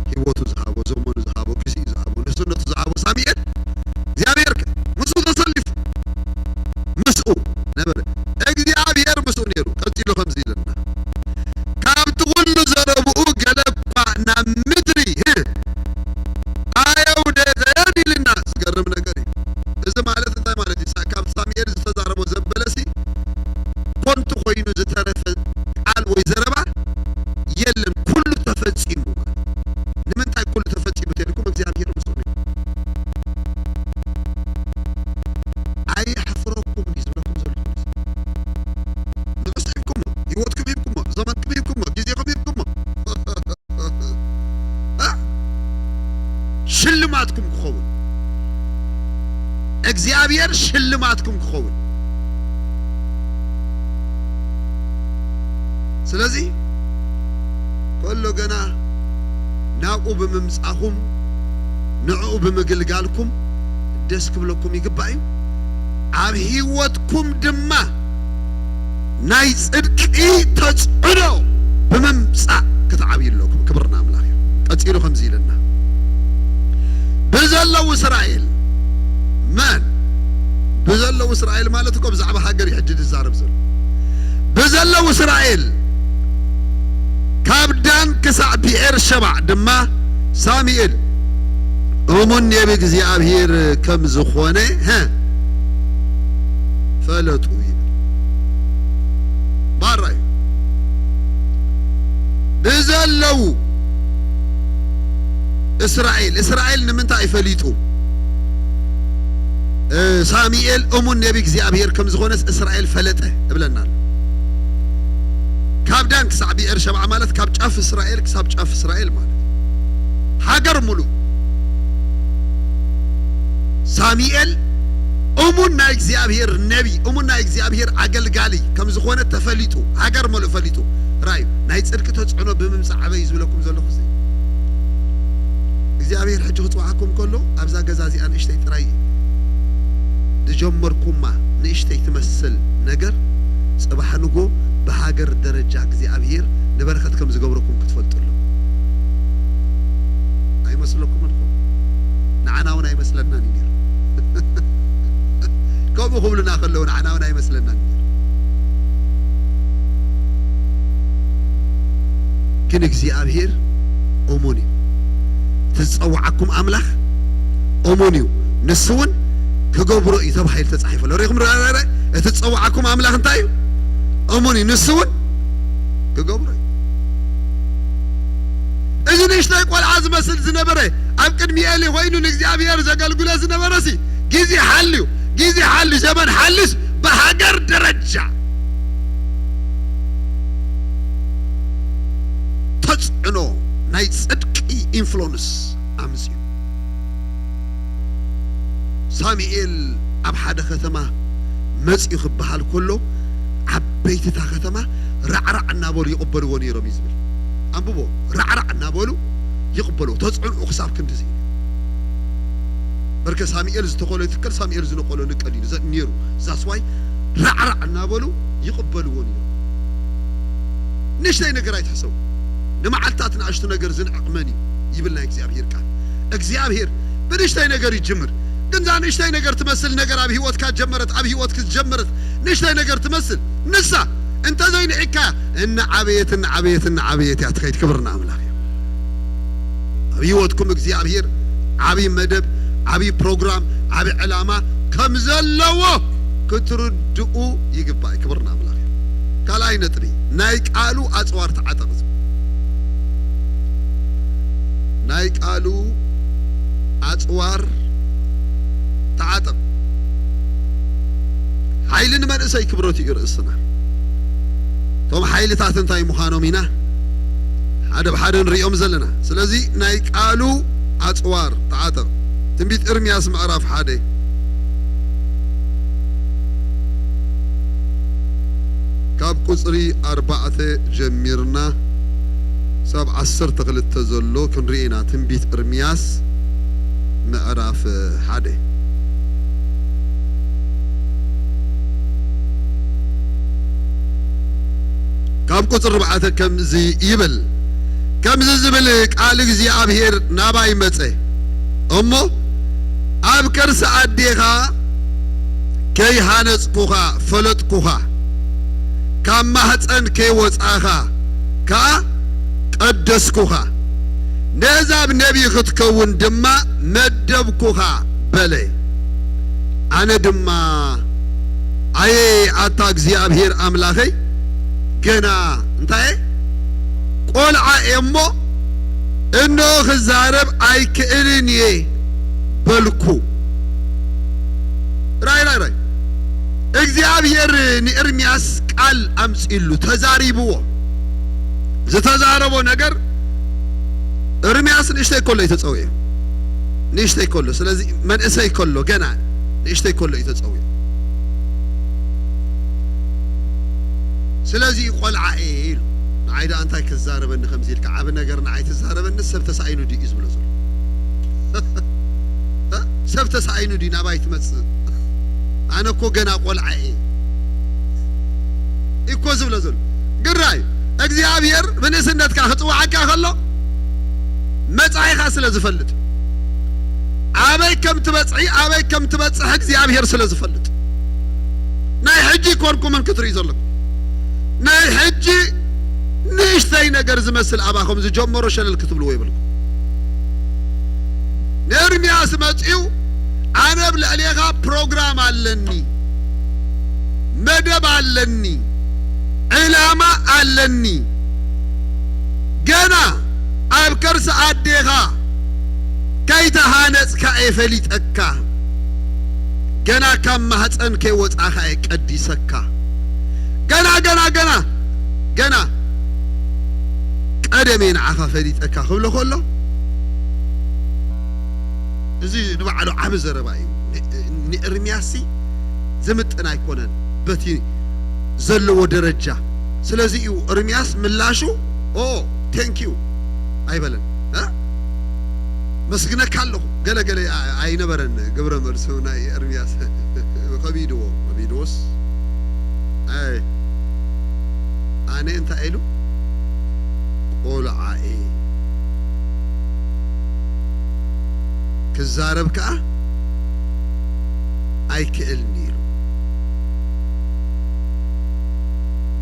ህይወቱ ዝሃቦ፣ ዘመኑ ዝሃቦ፣ ግዚኡ ዝሃቦ፣ ንእስነቱ ዝሃቦ ሳሙኤል እግዚኣብሔር ከ ምስኡ ተሰሊፉ፣ ምስኡ ነበረ። እግዚኣብሔር ምስኡ ነይሩ። ቀጺሉ ከምዚ ኢለና፣ ካብቲ ኩሉ ዘረብኡ ገለ እኳ ናብ ምድሪ፣ ህ፣ ኣየውደቐን ኢልና። ዝገርም ነገር እዩ። እዚ ማለት እንታይ ማለት እዩ? ሳ-፣ ካብ ሳሙኤል ዝተዛረቦ ዘበለሲ ኮንቱ ኮይኑ ዝተረፈ ቃል ወይ ዘረባ የለን። ኩሉ ተፈጺሙ ማለት። ንምንታይ ኩሉ ተፈጺሙ ተልኩም? እግዚኣብሔር ምስኡ ነይሩ። ኣየሕፍረኩም ድዩ ዝብለኩም ዘለኹ? ንዑስ ሂብኩሞ፣ ህይወትኩም ሂብኩሞ፣ ዘመንኩም ሂብኩሞ፣ ግዜኹም ሂብኩሞ። እ? ሽልማትኩም ክኸውን። እግዚኣብሔር ሽልማትኩም ክኸውን። ስለዚ ከሎ ገና ናብኡ ብምምጻኹም፣ ንዕኡ ብምግልጋልኩም ደስ ክብለኩም ይግባእ እዩ። ኣብ ህይወትኩም ድማ ናይ ጽድቂ ተጽዕኖ ብምምጻእ ክትዓብዩ ኣለኩም። ክብሪ ንኣምላኽ እዩ። ቀጺሉ ከምዚ ኢለና፣ ብዘለዉ እስራኤል፣ መን? ብዘለዉ እስራኤል ማለት እኮ ብዛዕባ ሃገር እዩ ሕጂ ዝዛረብ ዘሎ። ብዘለዉ እስራኤል፣ ካብ ዳን ክሳዕ ብኤር ሸባዕ ድማ ሳሙኤል እሙን ነቢ እግዚኣብሔር ከም ዝኾነ፣ ሀ፣ ፈለጡ ይብል። ባራ እዩ። ብዘለዉ እስራኤል፣ እስራኤል ንምንታይ ፈሊጡ? እ፣ ሳሙኤል እሙን ነቢ እግዚኣብሔር ከም ዝኾነስ እስራኤል ፈለጠ እብለና ኣሎ። ካብ ዳን ክሳዕ ብኤር ሸብዓ ማለት ካብ ጫፍ እስራኤል ክሳብ ጫፍ እስራኤል ማለት እዩ። ሃገር ሙሉእ። ሳሙኤል እሙን ናይ እግዚኣብሔር ነቢ፣ እሙን ናይ እግዚኣብሔር ኣገልጋሊ ከም ዝኾነ ተፈሊጡ፣ ሃገር ሙሉእ ፈሊጡ። ራእዩ ናይ ጽድቂ ተጽዕኖ ብምምጻእ ኣበይ ዝብለኩም ዘለኹ እዚ እግዚኣብሔር ሕጂ ክጽውዓኩም ከሎ ኣብዛ ገዛ እዚኣ ንእሽተይ ጥራይ ዝጀመርኩማ ንእሽተይ ትመስል ነገር ጽባሕ ንጎ ብሃገር ደረጃ እግዚኣብሔር ንበረኸት ከም ዝገብረኩም ክትፈልጡ ኣለኩም። ኣይመስለኩምን? ንዓና እውን ኣይመስለናን እዩ ነይሩ። ከምኡ ክብሉና ከለዉ ንዓና እውን ኣይመስለናን እዩ ነይሩ። ግን እግዚኣብሔር እሙን እዩ። እቲ ዝጸውዓኩም ኣምላኽ እሙን እዩ፣ ንሱ እውን ክገብሮ እዩ ተባሂሉ ተጻሒፉ ኣሎ። ርኢኹም? ረ-፣ ረ-፣ ረ-፣ እቲ ዝጸውዓኩም ኣምላኽ እንታይ እዩ? እሙን እዩ፣ ንሱ እውን ክገብሮ እዩ። እዚ ንእሽተይ ቆልዓ ዝመስል ዝነበረ፣ ኣብ ቅድሚ ኤሊ ኮይኑ ንእግዚኣብሔር ዘገልግሎ ዝነበረሲ፣ ግዜ ሓልዩ፣ ግዜ ሓልዩ፣ ዘመን ሓልዩስ ብሃገር ደረጃ ተጽዕኖ፣ ናይ ጽድቂ ኢንፍሉንስ ኣምጽኡ። ሳሙኤል ኣብ ሓደ ከተማ መጺኡ ክበሃል ከሎ፣ ዓበይቲ እታ ከተማ ራዕራዕ እናበሉ ይቕበልዎ ነይሮም እዩ ዝብል። ኣንብቦ፣ ራዕራዕ እናበሉ ይቕበልዎ። ተጽዕንኡ ክሳብ ክንድዚ እዩ። በርከ ሳሙኤል ዝተኾሎ ይትከል፣ ሳሙኤል ዝነቐሎ ንቀል እዩ ዘ-፣ ነይሩ። ዛስዋይ ራዕራዕ እናበሉ ይቕበልዎ ነይሮም። ንእሽተይ ነገር ኣይትሕሰቡ። ንመዓልታት ንኣሽቱ ነገር ዝንዕቕ መን እዩ? ይብል ናይ እግዚኣብሔር ቃል። እግዚኣብሔር ብንእሽተይ ነገር ይጅምር። ግን እዛ ንእሽተይ ነገር ትመስል ነገር ኣብ ህይወትካ ጀመረት፣ ኣብ ህይወትኪ ዝጀመረት ንእሽተይ ነገር ትመስል፣ ንሳ እንተ ዘይንዒካ፣ እናዓበየት፣ እናዓበየት፣ እናዓበየት እያ ትኸይድ። ክብርና ኣምላኽ እዩ። ኣብ ህይወትኩም እግዚኣብሔር ዓብዪ መደብ፣ ዓብዪ ፕሮግራም፣ ዓብዪ ዕላማ ከም ዘለዎ ክትርድኡ ይግባእ። ክብርና ኣምላኽ እዩ። ካልኣይ ነጥቢ፣ ናይ ቃሉ ኣጽዋር ተዓጠቕ። ናይ ቃሉ ኣጽዋር ተዓጠቕ። ሓይሊ ንመንእሰይ ክብረቱ እዩ ርእስና። እቶም ሓይልታት እንታይ ምዃኖም ኢና ሓደ ብሓደ ንርእዮም ዘለና። ስለዚ ናይ ቃሉ ኣጽዋር ተዓጠቕ። ትንቢት ኤርምያስ ምዕራፍ ሓደ ካብ ቁጽሪ ኣርባዕተ ጀሚርና ሳብ ዓሰርተ ክልተ ዘሎ ክንርኢ ኢና። ትንቢት ኤርምያስ ምዕራፍ ሓደ። ካብ ቁጽሪ ኣርባዕተ ከምዚ ይብል፣ ከምዚ ዝብል ቃል እግዚኣብሔር ናባይ መጸ፣ እሞ ኣብ ከርሲ ኣዴኻ ከይሃነጽኩኻ ፈለጥኩኻ፣ ካብ ማህጸን ከይወጻኻ ከኣ ቀደስኩኻ፣ ነህዛብ ነቢይ ክትከውን ድማ መደብኩኻ በለ። ኣነ ድማ ኣየ ኣታ እግዚኣብሔር ኣምላኸይ፣ ገና እንታይ እየ? ቆልዓ እየ እሞ፣ እንሆ ክዛረብ ኣይክእልን እየ በልኩ። ራይ፣ ራይ፣ ራይ። እግዚኣብሔር ንኤርምያስ ቃል ኣምጺእሉ፣ ተዛሪብዎ። ዝተዛረቦ ነገር ኤርምያስ ንእሽተይ ከሎ እዩ ተጸዊዑ። ንእሽተይ ከሎ፣ ስለዚ መንእሰይ ከሎ፣ ገና ንእሽተይ ከሎ እዩ ተጸዊዑ። ስለዚ ቆልዓ እየ ኢሉ። ንዓይ ደኣ እንታይ ክዛረበኒ ከምዚ ኢልካ? ዓቢ ነገር ንዓይ ትዛረበኒ፣ ሰብ ተሳኢኑ ድዩ እዩ ዝብሎ ዘሎ? እ? ሰብ ተሳኢኑ ድዩ ናባይ ትመጽእ? ኣነ እኮ ገና ቆልዓ እየ እኮ ዝብሎ ዘሎ። ግራ እዩ። እግዚኣብሔር ብንእስነትካ ክጽውዓካ ከሎ መጻኢኻ ስለ ዝፈልጥ፣ ኣበይ ከም ትበጽሒ፣ ኣበይ ከም ትበጽሕ እግዚኣብሔር ስለ ዝፈልጥ፣ ናይ ሕጂ ኣይኮንኩምን ክትርኢ ዘለኹም። ናይ ሕጂ ንእሽተይ ነገር ዝመስል ኣባኹም ዝጀመሮ ሸለል ክትብልዎ የብልኩም። ንኤርምያስ መጺኡ፣ ኣነ ኣብ ልዕሌኻ ፕሮግራም ኣለኒ፣ መደብ ኣለኒ፣ ዕላማ ኣለኒ። ገና ኣብ ከርሲ ኣዴኻ ከይተሃነጽካ እየ ፈሊጠካ። ገና ካብ ማህጸን ከይወጻኻ እየ ቀዲሰካ። ገና፣ ገና፣ ገና፣ ገና ቀደም እየ ንዓኻ ፈሊጠካ ክብሎ ከሎ፣ እዚ ንባዕሉ ዓቢ ዘረባ እዩ። ን-፣ ንኤርምያስሲ ዝምጥን ኣይኮነን በቲ ዘለዎ ደረጃ። ስለዚ እዩ ኤርምያስ ምላሹ፣ "ኦ፣ ቴንክ ዩ" ኣይበለን። እ? "መስግነካ ኣለኹ" ገለ ገለ ኣ-፣ ኣይነበረን ግብረ መልሱ ናይ ኤርምያስ። ከቢድዎ፣ ከቢድዎስ፣ ኣይ፣ ኣነ እንታይ ኢሉ? "ቆልዓ እየ፣ ክዛረብ ከኣ ኣይክእልን" ኢሉ።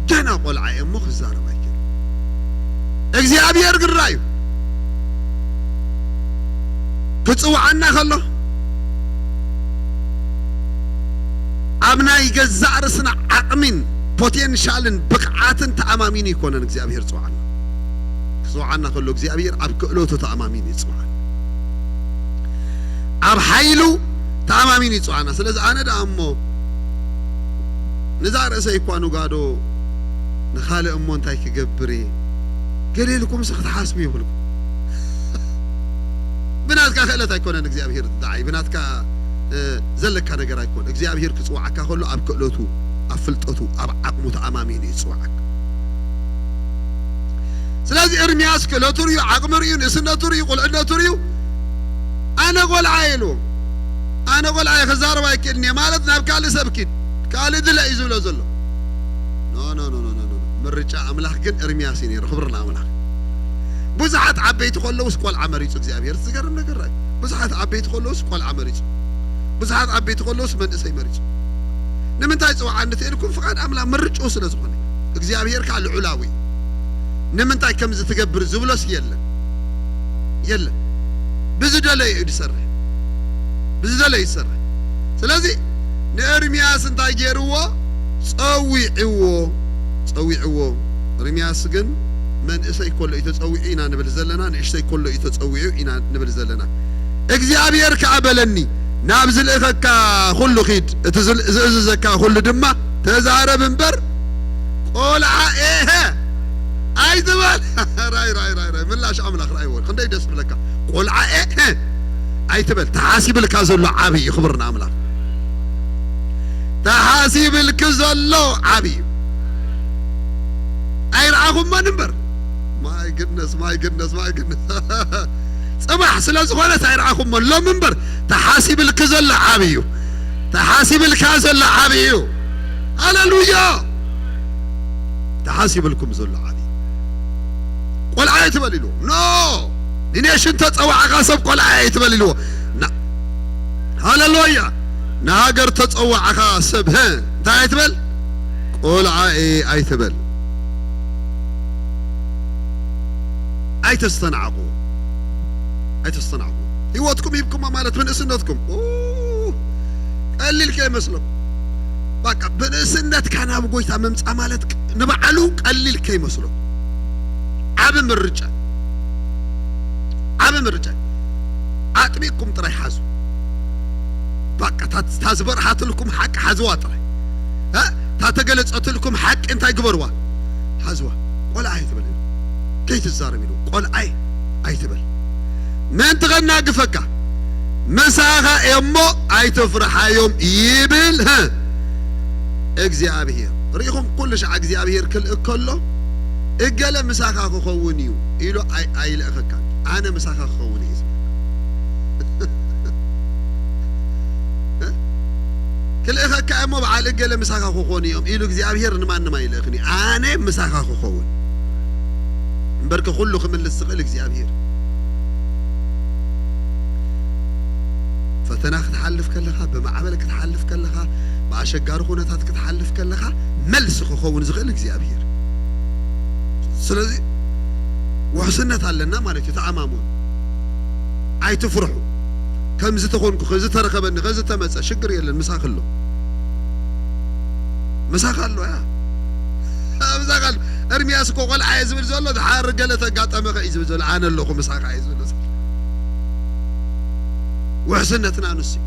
ገና ቆልዓ እየ እሞ ክዛረብ ኣይክእልን። እግዚኣብሔር ግራ እዩ። ክጽውዓና ከሎ ኣብ ናይ ገዛእ ርእስና ዓቕሚን ፖቴንሻልን ብቕዓትን ተኣማሚኑ ኣይኮነን እግዚኣብሔር ዝፅውዓና። ክፅውዓና ከሎ እግዚኣብሔር ኣብ ክእለቱ ተኣማሚኑ ይፅውዓና። ኣብ ሓይሉ ተኣማሚኑ ይፅውዓና። ስለዚ ኣነ ደኣ እሞ ነዛ ርእሰይ እኳ ንጓዶ ንኻልእ እሞ እንታይ ክገብር እየ? ገለ ኢልኩምስ ክትሓስቡ ይብልኩም። ብናትካ ክእለት ኣይኮነን እግዚኣብሔር ዝደዓይ፣ ብናትካ፣ እ፣ ዘለካ ነገር ኣይኮነ። እግዚኣብሔር ክጽውዓካ ከሎ ኣብ ክእለቱ፣ ኣብ ፍልጠቱ፣ ኣብ ዓቕሙ ተኣማሚኑ እዩ ዝጽውዓካ። ስለዚ ኤርምያስ ክእለቱ ርእዩ፣ ዓቕሚ ርእዩ፣ ንእስነቱ ርእዩ፣ ቁልዕነቱ ርእዩ፣ "ኣነ ቖልዓ" ኢሉ። "ኣነ ቖልዓ እየ፣ ክዛረብ ኣይክእልን እየ" ማለት ናብ ካልእ ሰብ ኪድ፣ ካልእ ድለ እዩ ዝብሎ ዘሎ። ኖ፣ ኖ፣ ኖ፣ ኖ፣ ኖ፣ ኖ። ምርጫ ኣምላኽ ግን ኤርምያስ እዩ ነይሩ። ክብሪ ንኣምላኽ። ብዙሓት ዓበይቲ ከለውስ ቆልዓ መሪጹ እግዚኣብሔር። ዝገርም ነገር እዩ። ብዙሓት ዓበይቲ ከለውስ ቆልዓ መሪጹ። ብዙሓት ዓበይቲ ከለውስ መንእሰይ መሪጹ። ንምንታይ ጽውዓ እንተኢልኩም ፍቓድ ኣምላኽ ምርጫኡ ስለ ዝኾነ። እግዚኣብሔር ከኣ ልዑላዊ እዩ። ንምንታይ ከምዚ ትገብር ዝብሎስ የለን። የለን። ብዝደለዮ እዩ ዝሰርሕ። ብዝደለዮ ይሰርሕ። ስለዚ ንኤርምያስ እንታይ ገይርዎ? ጸዊዕዎ። ጸዊዕዎ። ኤርምያስ ግን መንእሰይ ከሎ እዩ ተጸዊዑ ኢና ንብል ዘለና፣ ንእሽተይ ከሎ እዩ ተጸዊዑ ኢና ንብል ዘለና። እግዚኣብሔር ከኣ በለኒ፣ "ናብ ዝልእኸካ ኩሉ ኪድ፣ እቲ ዝል-፣ ዝእዝዘካ ኩሉ ድማ ተዛረብ እምበር ቆልዓ ኤሀ ኣይትበል።" ራይ፣ ራይ፣ ራይ፣ ራይ። ምላሽ ኣምላኽ ራይ ወር። ክንደይ ደስ ብለካ። "ቆልዓ ኤሀ ኣይትበል። ተሓሲብልካ ዘሎ ዓቢ እዩ።" ክብሪ ንኣምላኽ። ተሓሲብልኪ ዘሎ ዓቢ እዩ። ኣይረኣኹሞን እምበር። My goodness, my goodness, my goodness። ጽባሕ ስለ ዝኾነት ኣይረኣኹሞን። ሎም እምበር ተሓሲብልኪ ዘሎ ዓቢ እዩ። ተሓሲብልካ ዘሎ ዓቢ እዩ። ሃሌሉያ። ተሓሲብልኩም ዘሎ ዓቢ እዩ። ቆልዓ ኣይትበል ኢልዎ። ኖ! ንኔሽን ተጸዋዕኻ ሰብ ቆልዓ ኣይትበል ኢልዎ። ና-፣ ሃሌሉያ። ንሃገር ተጸዋዕኻ ሰብ፣ ሀ፣ እንታይ ኣይትበል? ቆልዓ እየ ኣይትበል። ኣይተስተናዕቑ። ኣይተስተናዕቑ። ህይወትኩም ሂብኩማ ማለት ብንእስነትኩም። ኡ፣ ቀሊል ከይመስለኩም። በቃ ብንእስነትካ ናብ ጎይታ ምምጻእ ማለት ቅ-፣ ንባዕሉ ቀሊል ከይመስለኩም። ዓቢ ምርጫ። ዓቢ ምርጫ። ኣጥቢቕኩም ጥራይ ሓዙ። በቃ እታ፣ እታ ዝበርሃትልኩም ሓቂ ሓዝዋ ጥራይ። እ? እታ ተገለጸትልኩም ሓቂ እንታይ ግበርዋ? ሓዝዋ። ቆልዓ ኣይትበል። ከይትዛረብ ኢሉ። ቆልዓይ ኣይትበል። ምእንቲ ኸናግፈካ፣ ምሳኻ እየ እሞ ኣይትፍርሓዮም ይብል፣ ሀ፣ እግዚኣብሔር። ርኢኹም፣ ኩሉ ሻዕ እግዚኣብሔር ክልእክ ከሎ፣ "እገለ ምሳኻ ክኸውን እዩ" ኢሉ ኣይ-፣ ኣይልእኸካን። "ኣነ ምሳኻ ክኸውን እየ" ዝብል። እ? ክልእኸካ እሞ በዓል እገለ ምሳኻ ክኾኑ እዮም ኢሉ እግዚኣብሔር ንማንም ኣይልእኽን እዩ። ኣነ ምሳኻ ክኸውን። እምበርከ ኩሉ ክምልስ ዝኽእል እግዚኣብሔር። ፈተና ክትሓልፍ ከለኻ፣ ብማዕበል ክትሓልፍ ከለኻ፣ ብኣሸጋሪ ኩነታት ክትሓልፍ ከለኻ፣ መልሲ ክኸውን ዝኽእል እግዚኣብሔር። ስለዚ ውሕስነት ኣለና ማለት እዩ። ተኣማመኑ። ኣይትፍርሑ። ከምዚ ተኾንኩ፣ ከምዚ ተረኸበኒ፣ ከምዚ ተመጸ፣ ሽግር የለን፣ ምሳኺ ኣሎ። ምሳኺ ኣሎ፣ ያ። ምሳኺ ኣሎ። ኤርምያስ እኮ ቆልዓ እየ ዝብል ዘሎ፣ ድሓር ገለ ተጋጠመ ከ እዩ ዝብል ዘሎ፣ ኣነ ኣለኹ ምሳኻ እየ ዝብል ዘሎ። ውሕስነትና ንሱ እዩ።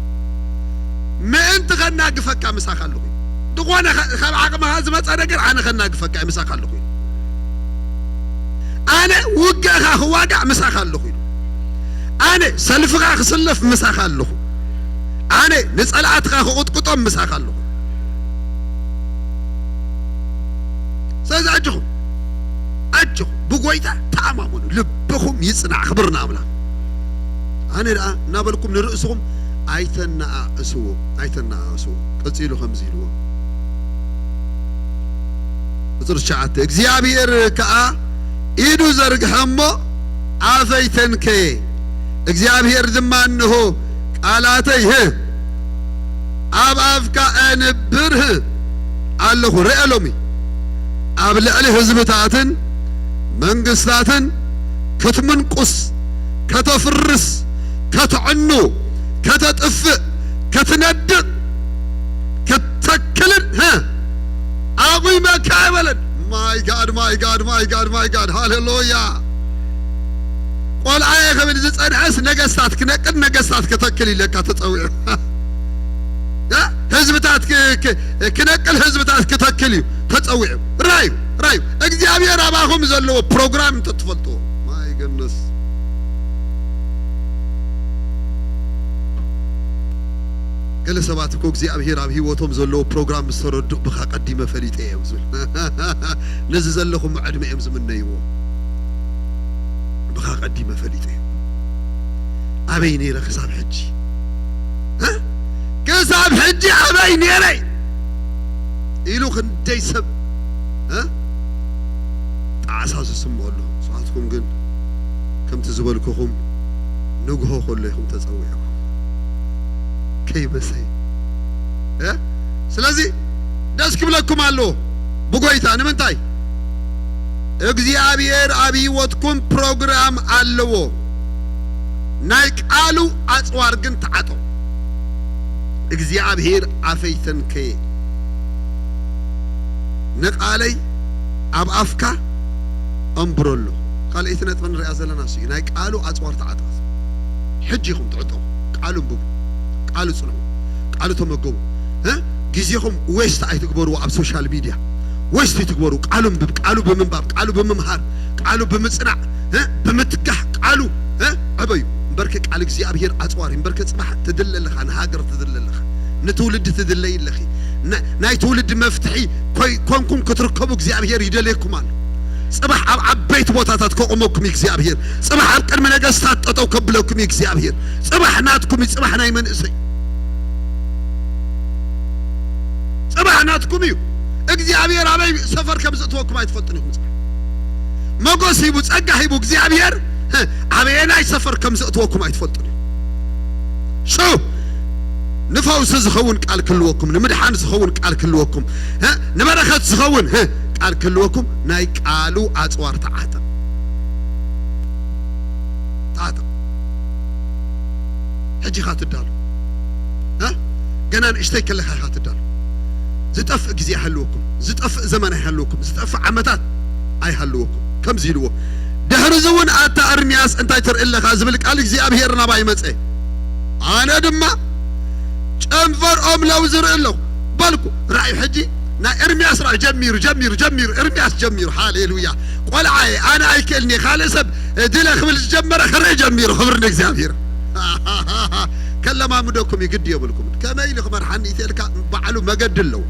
ምእንቲ ከናግፈካ ምሳኻ ኣለኹ። ዝኾነ ከ-፣ ካብ ዓቕምኻ ዝመጸ ነገር ኣነ ከናግፈካ እየ፣ ምሳኻ ኣለኹ። ኣነ ውግእኻ ክዋጋእ ምሳኻ ኣለኹ ኢሉ። ኣነ ሰልፍኻ ክስለፍ ምሳኻ ኣለኹ። ኣነ ንጸላእትኻ ክቕጥቅጦም ምሳኻ ኣለኹ። ስለዚ ኣጆኹም፣ ኣጆኹም፣ ብጎይታ ተኣማመኑ፣ ልብኹም ይጽናዕ። ክብሪ ንኣምላኽ። ኣነ ደኣ እናበልኩም ንርእስኹም ኣይተነኣእስዎ፣ ኣይተነኣእስዎ። ቀጺሉ ከምዚ ኢልዎ። ቁጽሪ ትሽዓተ፣ እግዚኣብሔር ከኣ ኢዱ ዘርግሐ እሞ ኣፈይ ተንከየ፣ እግዚኣብሔር ድማ እንሆ ቃላተይ ህ ኣብ ኣፍካ ኣንብር ህ ኣለኹ። ርአ ሎሚ ኣብ ልዕሊ ህዝብታትን መንግስታትን ክትምንቁስ፣ ከተፍርስ፣ ከተዕኑ፣ ከተጥፍእ፣ ክትነድቕ፣ ክትተክልን ህ ኣብ ኣቦይ መካ ኣይበለን። My God, my God, my God, my God, ሃሌሉያ። ቆልዓየ ክብል ዝጸንሐስ ነገስታት ክነቅል፣ ነገስታት ከተክል ኢለካ ተጸዊዑ። እ? ህዝብታት ክ-፣ ክ-፣ ክነቅል፣ ህዝብታት ክተክል እዩ ተጸዊዑ። ራዩ፣ ራዩ። እግዚኣብሔር ኣባኹም ዘለዎ ፕሮግራም እንተትፈልጥዎ። My goodness። ገለ ሰባት እኮ እግዚኣብሔር ኣብ ህይወቶም ዘለዎ ፕሮግራም ምስ ተረድኡ፣ "ብኻ ቀዲመ ፈሊጠ እየ" እዮም ዝብል። ነዚ ዘለኹም ዕድመ እዮም ዝምነይዎ። "ብኻ ቀዲመ ፈሊጠ እየ። ኣበይ ነይረ ክሳብ ሕጂ? እ? ክሳብ ሕጂ ኣበይ ነይረ?" ኢሉ ክንደይ ሰብ፣ እ? ጣዕሳ ዝስምዖ ኣሎ። ንስኻትኩም ግን ከምቲ ዝበልኩኹም ንግሆ ከሎ ኢኹም ተጸዊዕኩም። ከይመሰየ። እ? ስለዚ ደስ ክብለኩም ኣለዎ ብጎይታ። ንምንታይ? እግዚኣብሔር ኣብ ህይወትኩም ፕሮግራም ኣለዎ። ናይ ቃሉ ኣጽዋር ግን ተዓጠቑ። እግዚኣብሔር ኣፈይ ተንከየ፣ ንቃለይ ኣብ ኣፍካ ኣንብረሉ። ካልኣይቲ ነጥቢ ንሪኣ ዘለና እሱ እዩ። ናይ ቃሉ ኣጽዋር ተዓጠቑ። ሕጂ ኢኹም ትዕጠቑ። ቃሉ ኣንብቡ፣ ቃሉ ጽንዑ፣ ቃሉ ተመገቡ። እ? ግዜኹም ዌስት ኣይትግበርዎ ኣብ ሶሻል ሚድያ። ዌስት ኣይትግበሩ። ቃሉ ኣንብብ፣ ቃሉ ብምንባብ፣ ቃሉ ብምምሃር፣ ቃሉ ብምጽናዕ፣ እ? ብምትጋህ ቃሉ፣ እ? ዕበዩ። እምበርከ ቃል እግዚኣብሔር ኣጽዋር እዩ። እምበርከ ጽባሕ ትድለ ኣለኻ፣ ንሃገር ትድለ ኣለኻ፣ ንትውልዲ ትድለይ ኣለኺ። ና-፣ ናይ ትውልዲ መፍትሒ ኮይ-፣ ኮንኩም ክትርከቡ እግዚኣብሔር ይደልየኩም ኣሎ። ጽባሕ ኣብ ዓበይቲ ቦታታት ከቑመኩም እዩ እግዚኣብሔር። ጽባሕ ኣብ ቅድሚ ነገስታት ጠጠው ከብለኩም እዩ እግዚኣብሔር። ጽባሕ ናትኩም እዩ፣ ጽባሕ ናይ መንእሰይ። ጽባሕ ናትኩም እዩ። እግዚኣብሔር ኣበይ ሰፈር ከም ዘእትወኩም ኣይትፈልጡን ኢኹም። ጽባሕ መጎስ ሂቡ፣ ጸጋ ሂቡ እግዚኣብሔር፣ እ፣ ኣበየናይ ሰፈር ከም ዘእትወኩም ኣይትፈልጡን ኢኹም። ሹ፣ ንፈውሲ ዝኸውን ቃል ክህልወኩም፣ ንምድሓን ዝኸውን ቃል ክህልወኩም፣ እ፣ ንበረኸት ዝኸውን፣ እ፣ ቃል ክህልወኩም፣ ናይ ቃሉ ኣጽዋር ተዓጠቕ። ተዓጠቕ። ሕጂ ኢኻ ትዳሎ። እ? ገና ንእሽተይ ከለኻ ኢኻ ትዳሎ። ዝጠፍእ ግዜ ኣይሃልወኩም። ዝጠፍእ ዘመን ኣይሃልወኩም። ዝጠፍእ ዓመታት ኣይሃልወኩም። ከምዚ ኢልዎ። ድሕሪ እዚ እውን ኣታ እርምያስ እንታይ ትርኢ ኣለኻ ዝብል ቃል እግዚኣብሔር ናባይ መጸ። ኣነ ድማ ጨንፈር ኦም ለውዝ ርኢ ኣለኹ በልኩ። ራእዩ ሕጂ ናይ ኤርምያስ ራእዩ ጀሚሩ፣ ጀሚሩ፣ ጀሚሩ፣ ኤርምያስ ጀሚሩ። ሃሌሉያ። ቆልዓየ፣ ኣነ ኣይክእልን እየ፣ ካልእ ሰብ ድለ ክብል ዝጀመረ ክርኢ ጀሚሩ። ክብሪ ንእግዚኣብሔር። ከለማምደኩም እዩ፣ ግዲ የብልኩም። ከመይ ኢሉ ክመርሓኒ ኢተልካ ባዕሉ መገዲ ኣለዎ።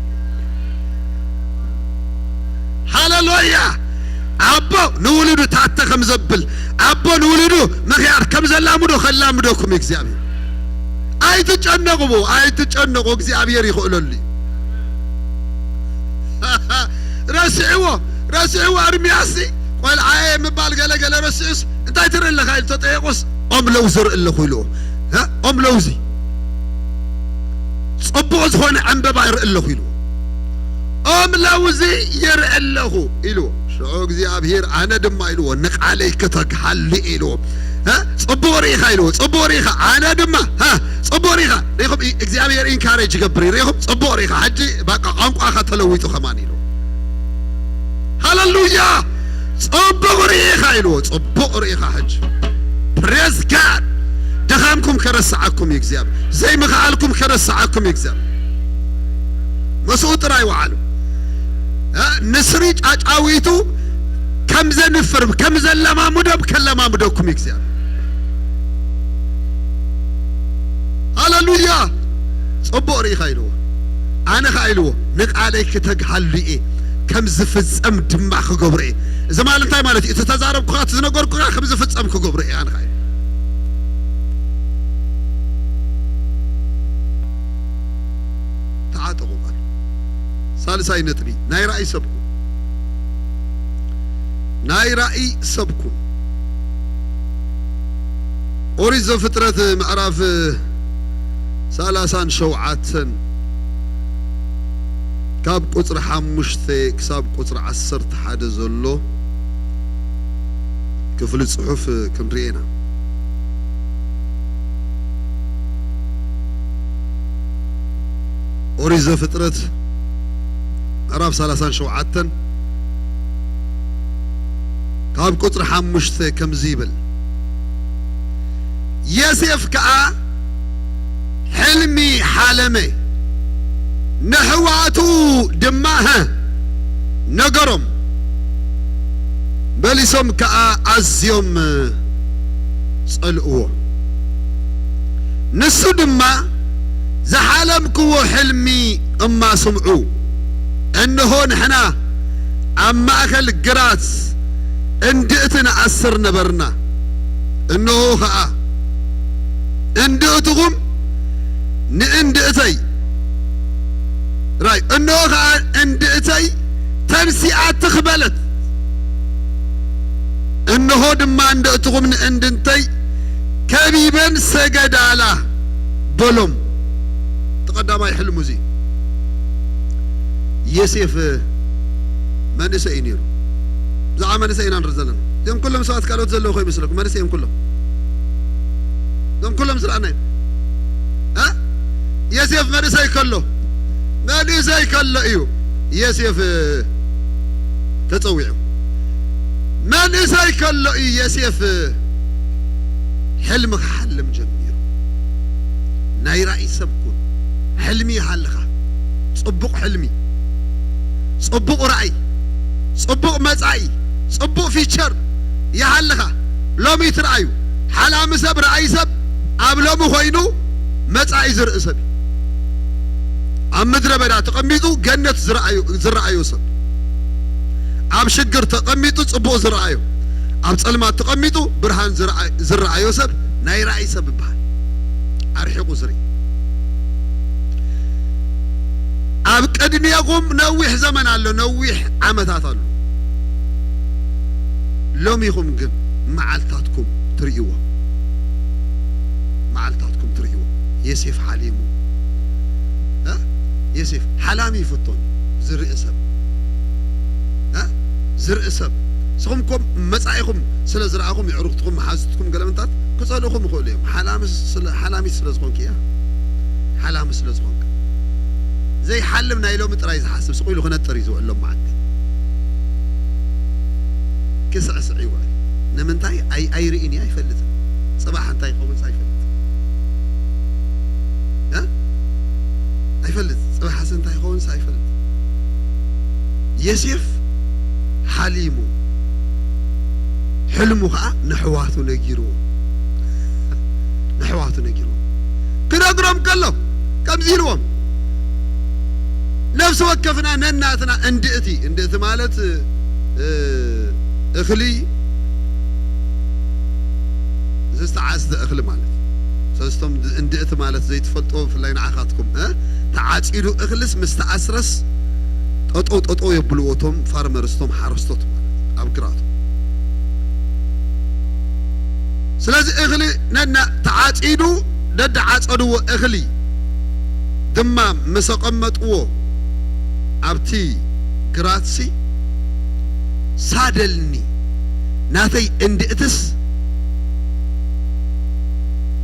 ሃሌሉያ። ኣቦ ንውሉዱ ታተ ከም ዘብል፣ ኣቦ ንውሉዱ ምኽያድ ከም ዘላምዶ ከላምደኩም እዩ እግዚኣብሔር። ኣይትጨነቑ፣ ኣይትጨነቑ፣ እግዚኣብሔር ይኽእለሉ እዩ። ረስዕዎ፣ ረስዕዎ። እርምያስ ቆልዓየ ምባል ገለ ገለ ረስዑስ፣ እንታይ ትርኢ ኣለኻ ኢሉ ተጠየቁስ፣ ኦም ለውዝ ርኢ ኣለኹ ኢልዎ። እ? ኦም ለውዚ፣ ጽቡቕ ዝኾነ ዕምበባ ይርኢ ኣለኹ ኢልዎ። ኦም ለውዚ ይርኢ ኣለኹ ኢልዎ። ሽዑ እግዚኣብሔር ኣነ ድማ ኢልዎ፣ ንቓለይ ክተግሃሉ ኢልዎ። እ? ጽቡቕ ርኢኻ ኢልዎ፣ ጽቡቕ ርኢኻ። ኣነ ድማ፣ እ? ጽቡቕ ርኢኻ። ርኢኹም፣ ኢ-፣ እግዚኣብሔር ኢንካሬጅ ይገብር እዩ። ርኢኹም፣ ጽቡቕ ርኢኻ። ሕጂ በቃ ቋንቋኻ ተለዊጡ ከማን ኢልዎ። ሃሌሉያ! ጽቡቕ ርኢኻ ኢልዎ፣ ጽቡቕ ርኢኻ። ሕጂ ፕሬዝ ጋድ። ድኻምኩም ከረስዓኩም እዩ እግዚኣብሔር። ዘይምኽኣልኩም ከረስዓኩም እዩ እግዚኣብሔር። መስኡ ጥራይ ወዓሉ። እ፣ ንስሪ ጫጫዊቱ ከም ዘንፍር፣ ከም ዘለማምዶም ከለማምደኩም እዩ እግዚኣብሔር። ሃሌሉያ! ጽቡቕ ርኢኻ ኢልዎ። ኣነ ኸኣ ኢልዎ፣ ንቓለይ ክተግሃሉ እየ፣ ከም ዝፍጸም ድማ ክገብሮ እየ። እዚ ማለት እንታይ ማለት እዩ? እቲ ተዛረብኩኻ፣ እቲ ዝነገርኩኻ ከም ዝፍጸም ክገብሮ እየ፣ ኣነ ኸኣ ኢልዎ። ተዓጠቑ ቃል። ሳልሳይ ነጥቢ፣ ናይ ራእይ ሰብኩ። ናይ ራእይ ሰብኩ። ኦሪት ዘፍጥረት ምዕራፍ ሰላሳን ሸውዓተን ካብ ቁጽሪ ሓሙሽተ ክሳብ ቁጽሪ ዓሰርተ ሓደ ዘሎ ክፍሊ ጽሑፍ ክንርኢ ኢና። ኦሪት ዘፍጥረት ምዕራፍ ሰላሳን ሸውዓተን ካብ ቁጽሪ ሓሙሽተ ከምዚ ይብል፣ ዮሴፍ ከኣ ሕልሚ ሓለመ፣ ነሕዋቱ ድማ፣ ሀ፣ ነገሮም፣ መሊሶም ከኣ ኣዝዮም ጸልእዎ። ንሱ ድማ፣ ዝሓለምክዎ ሕልሚ እማ ስምዑ፣ እንሆ ንሕና ኣብ ማእከል ግራት እንድእቲ ንኣስር ነበርና፣ እንሆ ኸኣ እንድእትኹም ንእንድእተይ፣ ራይ፣ እንሆ ኸኣ እንድእተይ ተንሲኣ ትኽ በለት፣ እንሆ ድማ እንድእትኹም ንእንድንተይ ከቢበን ሰገዳላ በሎም። እቲ ቀዳማይ ሕልሙ እዚ ዮሴፍ መንእሰይ እዩ ነይሩ። ብዛዕባ መንእሰይ ኢና ንርኢ ዘለና። እዚኦም ኩሎም ሰባት ካልኦት ዘለዉ ከይመስለኩም፣ መንእሰይ እዮም ኩሎም። እዞም ኩሎም ዝረኣናዮም እ ዮሴፍ መንእሰይ ከሎ፣ መንእሰይ ከሎ እዩ ዮሴፍ ተጸዊዑ። መንእሰይ ከሎ እዩ ዮሴፍ ሕልሚ ክሓልም ጀሚሩ። ናይ ራእይ ሰብ ኩን። ሕልሚ ይሃልኻ። ጽቡቕ ሕልሚ፣ ጽቡቕ ራእይ፣ ጽቡቕ መጻኢ፣ ጽቡቕ ፊቸር ይሃልኻ። ሎሚ ትርኣዩ። ሓላሚ ሰብ፣ ራእይ ሰብ ኣብ ሎሚ ኮይኑ መጻኢ ዝርኢ ሰብ እዩ። ኣብ ምድረ በዳ ተቐሚጡ ገነት ዝረኣዩ-፣ ዝረኣዮ ሰብ፣ ኣብ ሽግር ተቐሚጡ ጽቡቕ ዝረኣዮ፣ ኣብ ጸልማት ተቐሚጡ ብርሃን ዝረኣ-፣ ዝረኣዮ ሰብ ናይ ራእይ ሰብ ይበሃል። ኣርሒቑ ዝርኢ። ኣብ ቅድሜኹም ነዊሕ ዘመን ኣሎ፣ ነዊሕ ዓመታት ኣሎ። ሎሚኹም ግን መዓልታትኩም ትርእይዎ፣ መዓልታትኩም ትርእይዎ። ዮሴፍ ሓሊሙ። እ? ዮሴፍ ሓላሚ ይፈቶን ዝርኢ ሰብ። እ? ዝርኢ ሰብ። ንስኹም እኮ መጻኢኹም ስለ ዝረኣኹም፣ የዕሩኽትኩም፣ መሓዙትኩም፣ ገለ ምንታት ክጸልእኹም ይኽእሉ እዮም። ሓላሚ ስለ፣ ሓላሚት ስለ ዝኾንኪ እያ። ሓላሚ ስለ ዝኾንክ። ዘይሓልም ናይ ሎሚ ጥራይ ዝሓስብ፣ ስቕ ኢሉ ክነጥር እዩ ዝውዕል ሎም መዓልቲ። ክስዕስዕ ይውዕል። ንምንታይ? ኣይ-፣ ኣይርእን እዩ፣ ኣይፈልጥን። ጽባሕ እንታይ ይኸውንስ ኣይፈልጥን። እ? ኣይፈልጥን። ጽባሕስ እንታይ ይኸውንስ ኣይፈልጥን። ዮሴፍ ሓሊሙ፣ ሕልሙ ኸኣ ነሕዋቱ ነጊርዎ። ነሕዋቱ ነጊርዎ። ክነግሮም ከሎ ከምዚ ኢልዎም፣ ነፍሲ ወከፍና ነናትና እንድእቲ፣ እንድእቲ ማለት፣ እ፣ እኽሊ፣ ዝተዓጽደ እኽሊ ማለት እዩ። ሰለስቶም እንድእቲ ማለት ዘይትፈልጥዎ፣ ብፍላይ ንዓኻትኩም፣ እ፣ ተዓጺዱ እኽልስ ምስ ተኣስረስ ጠጠው ጠጠው የብልዎ እቶም ፋርመርስ፣ እቶም ሓረስቶት ማለት ኣብ ግራቶም። ስለዚ እኽሊ ነና ተዓጺዱ፣ ነዳዓጸድዎ እኽሊ ድማ ምስ ኣቐመጥዎ ኣብቲ ግራትሲ፣ ሳደልኒ፣ ናተይ እንድእትስ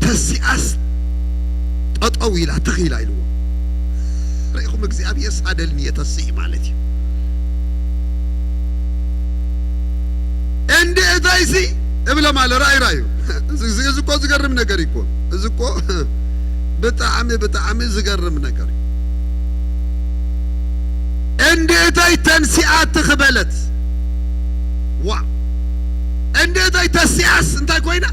ተሲኣስ ጠጠው ኢላ፣ ትኽ ኢላ ኢልዎ። ርኢኹም፣ እግዚኣብሔር ሳደልኒ የተስኢ ማለት እዩ። እንድእተይሲ እብሎም ኣሎ። ራእይ ራእዩ። እዚ፣ እዚ፣ እዚ እኮ ዝገርም ነገር እዩ እኮ። እዚ እኮ ብጣዕሚ፣ ብጣዕሚ ዝገርም ነገር እዩ። እንድእተይ ተንሲኣ ትኽ በለት። ዋ! እንድእተይ ተሲኣስ እንታይ ኮይና?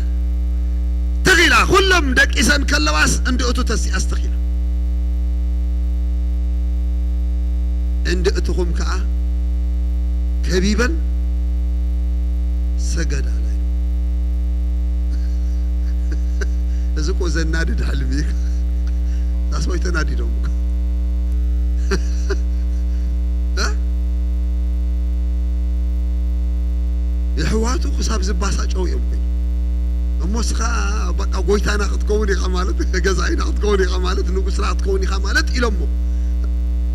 ትኽ ኢላ። ኩሎም ደቂሰን ከለዋስ እንድእቱ ተሲኣስ ትኽ ኢላ። እንድእትኹም ከኣ ከቢበን ሰገዳላ እዩ። እዚ እኮ ዘናድድ ሕልሚ እዩ። ዳስቦይ ተናዲዶም እኮ። እ? የሕዋቱ ክሳብ ዝባሳጨው እዮም ኮይኖም። እሞ እስኻ በቃ ጎይታና ክትከውን ኢኻ ማለት፣ ገዛኢና ክትከውን ኢኻ ማለት፣ ንጉስና ክትከውን ኢኻ ማለት ኢሎሞ።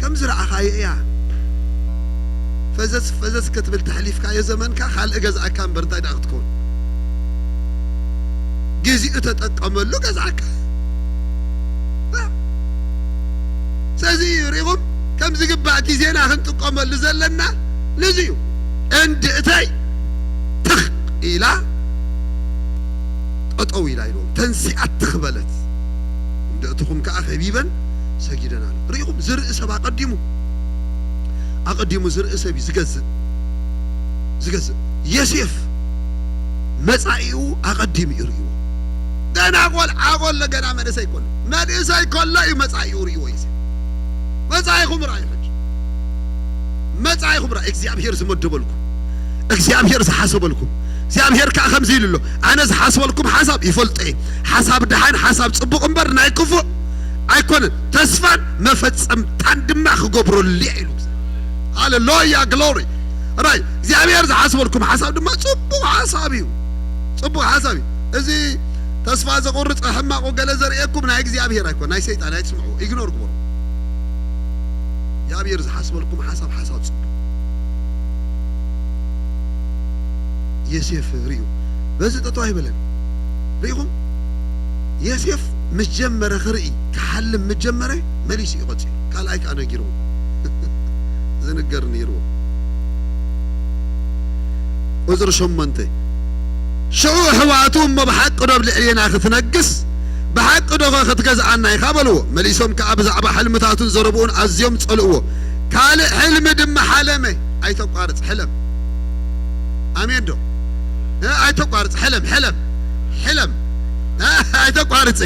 ከም ዝረኣኻዮ እያ። ፈዘዝ ፈዘዝ ክትብል ተሕሊፍካዮ ዘመንካ ካልእ ገዛእካ እምበር እንታይ ደኣ ክትከውን። ግዚኡ ተጠቀመሉ ገዛእካ። ስለዚ ርኢኹም፣ ከም ዝግባእ ግዜና ክንጥቀመሉ ዘለና ነዚ እዩ። እንድእተይ ትኽ ኢላ ጠጠው ኢላ ኢልዎም። ተንሲኣ ትኽ በለት። እንድእትኹም ከኣ ከቢበን ሰጊደን ኣሎ። ርኢኹም፣ ዝርኢ ሰብ ኣቐዲሙ፣ ኣቐዲሙ ዝርኢ ሰብ እዩ ዝገዝእ፣ ዝገዝእ። ዮሴፍ መጻኢኡ ኣቐዲሙ እዩ ርእይዎ። ገና ቆልዓ ቆሎ፣ ገና መንእሰይ ከሎ፣ መንእሰይ ከሎ እዩ መጻኢኡ ርእይዎ። ዮሴፍ መጻኢኹም ርኣዩ ሕጂ፣ መጻኢኹም ርኣዩ። እግዚኣብሔር ዝመደበልኩም፣ እግዚኣብሔር ዝሓሰበልኩም፣ እግዚኣብሔር ከኣ ከምዚ ኢሉ ኣሎ፣ ኣነ ዝሓስበልኩም ሓሳብ ይፈልጦ እየ፣ ሓሳብ ደሓን፣ ሓሳብ ጽቡቕ እምበር ናይ ክፉእ ኣይኮነን፣ ተስፋን መፈጸምታን ድማ ክገብረሉ እየ ኢሉ። ሃሌሉያ፣ ግሎሪ። ራይ እግዚኣብሔር ዝሓስበልኩም ሓሳብ ድማ ጽቡቕ ሓሳብ እዩ፣ ጽቡቕ ሓሳብ እዩ። እዚ ተስፋ ዘቑርጽ ሕማቑ ገለ ዘርእየኩም ናይ እግዚኣብሔር ኣይኮን፣ ናይ ሰይጣን፣ ኣይትስምዑ፣ ኢግኖር ግበሩ። እግዚኣብሔር ዝሓስበልኩም ሓሳብ፣ ሓሳብ ጽቡቕ። ዮሴፍ ርእዩ፣ በዚ ጠጠው ኣይበለን። ርኢኹም፣ ዮሴፍ ምስ ጀመረ ክርኢ፣ ክሓልም ምስ ጀመረ፣ መሊሱ እዩ ቀጺሉ። ካልኣይ ከኣ ነጊርዎ። ዝንገር ነይርዎ። ቁጽሪ ሸሞንተ፣ ሽዑ ኣሕዋቱ፣ "እሞ ብሓቂ ዶ ኣብ ልዕሌና ክትነግስ? ብሓቂ ዶኸ ክትገዝኣና ኢኻ?" በልዎ። መሊሶም ከኣ ብዛዕባ ሕልምታቱን ዘረብኡን ኣዝዮም ጸልእዎ። ካልእ ሕልሚ ድማ ሓለመ። ኣይተቋርጽ፣ ሕለም። ኣሜን ዶ? እ፣ ኣይተቋርጽ፣ ሕለም፣ ሕለም፣ ሕለም። እ፣ ኣይተቋርጽ።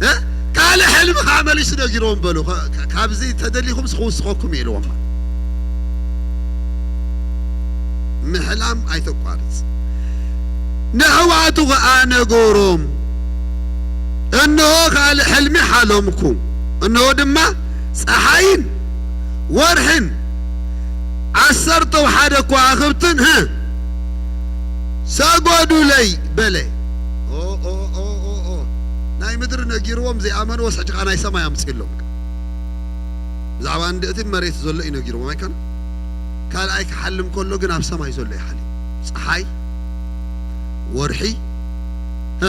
እ፣ ካልእ ሕልሚ ከኣ መሊሱ ነጊርዎም በሉ። ከ-፣ ከ-፣ ካብዚ ተደሊኹም ክውስኸኩም ኢልዎም። ምሕላም ኣይተቋርጽ። ንኣሕዋቱ ኸኣ ነገሮም፣ "እንሆ ካልእ ሕልሚ ሓለምኩ፣ እንሆ ድማ ጸሓይን ወርሕን ዓሰርተው ሓደ ከዋኽብትን፣ ህ፣ ሰገዱለይ" በለ። ኦ፣ ኦ፣ ኦ፣ ኦ፣ ኦ። ናይ ምድሪ ነጊርዎም ዘይኣመንዎስ፣ ሕጂ ኸኣ ናይ ሰማይ ኣምጺእሎም። ብዛዕባ እንድእቲ መሬት ዘሎ እዩ ነጊርዎም ኣይኮነን? ካልኣይ ክሓልም ከሎ ግን ኣብ ሰማይ ዘሎ ይሓልም። ጸሓይ፣ ወርሒ፣ ሀ፣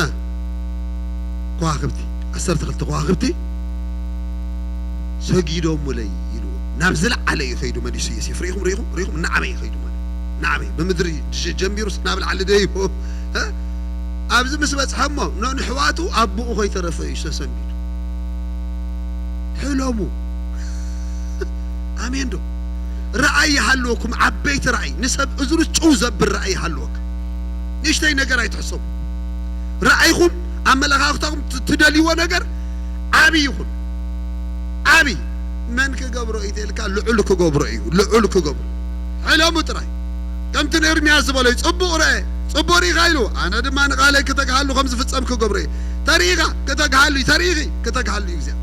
ከዋኽብቲ፣ ዓሰርተ ክልተ ከዋኽብቲ ሰጊዶሙለይ ኢልዎ። ናብ ዝለዓለ እዩ ከይዱ መሊሱ ዮሴፍ። ርኢኹም፣ ርኢኹም፣ ርኢኹም፣ እናዓበየ ከይዱ ማለት። እናዓበየ፣ ብምድሪ ጀ-፣ ጀሚሩስ ናብ ላዕሊ ደይቦ። እ? ኣብዚ ምስ በጽሐ እሞ ን-፣ ንሕዋቱ ኣቦኡ ከይተረፈ እዩ ሰሰንቢዱ። ሕለሙ። ኣሜን ዶ? ረኣይ ይሃልወኩም፣ ዓበይቲ ረኣይ፣ ንሰብ እዝኑ ጭው ዘብል ረኣይ ይሃልወካ። ንእሽተይ ነገር ኣይትሕሰቡ። ረኣይኹም፣ ኣመለኻኽታኹም፣ ት-፣ ትደልይዎ ነገር ዓቢ ይኹን። ዓቢ። መን ክገብሮ እዩ ተልካ፣ ልዑል ክገብሮ እዩ፣ ልዑል ክገብሮ። ሕለሙ ጥራይ። ከምቲ ንኤርምያስ ዝበሎ እዩ፣ "ጽቡቕ ረአ፣ ጽቡቕ ርኢኻ" ኢሉ፣ "ኣነ ድማ ንቓለይ ክተግሃሉ ከም ዝፍጸም ክገብሮ እየ። ተርኢኻ፣ ክተግሃሉ እዩ፣ ተርኢኺ፣ ክተግሃሉ እዩ እግዚኣብሔር።"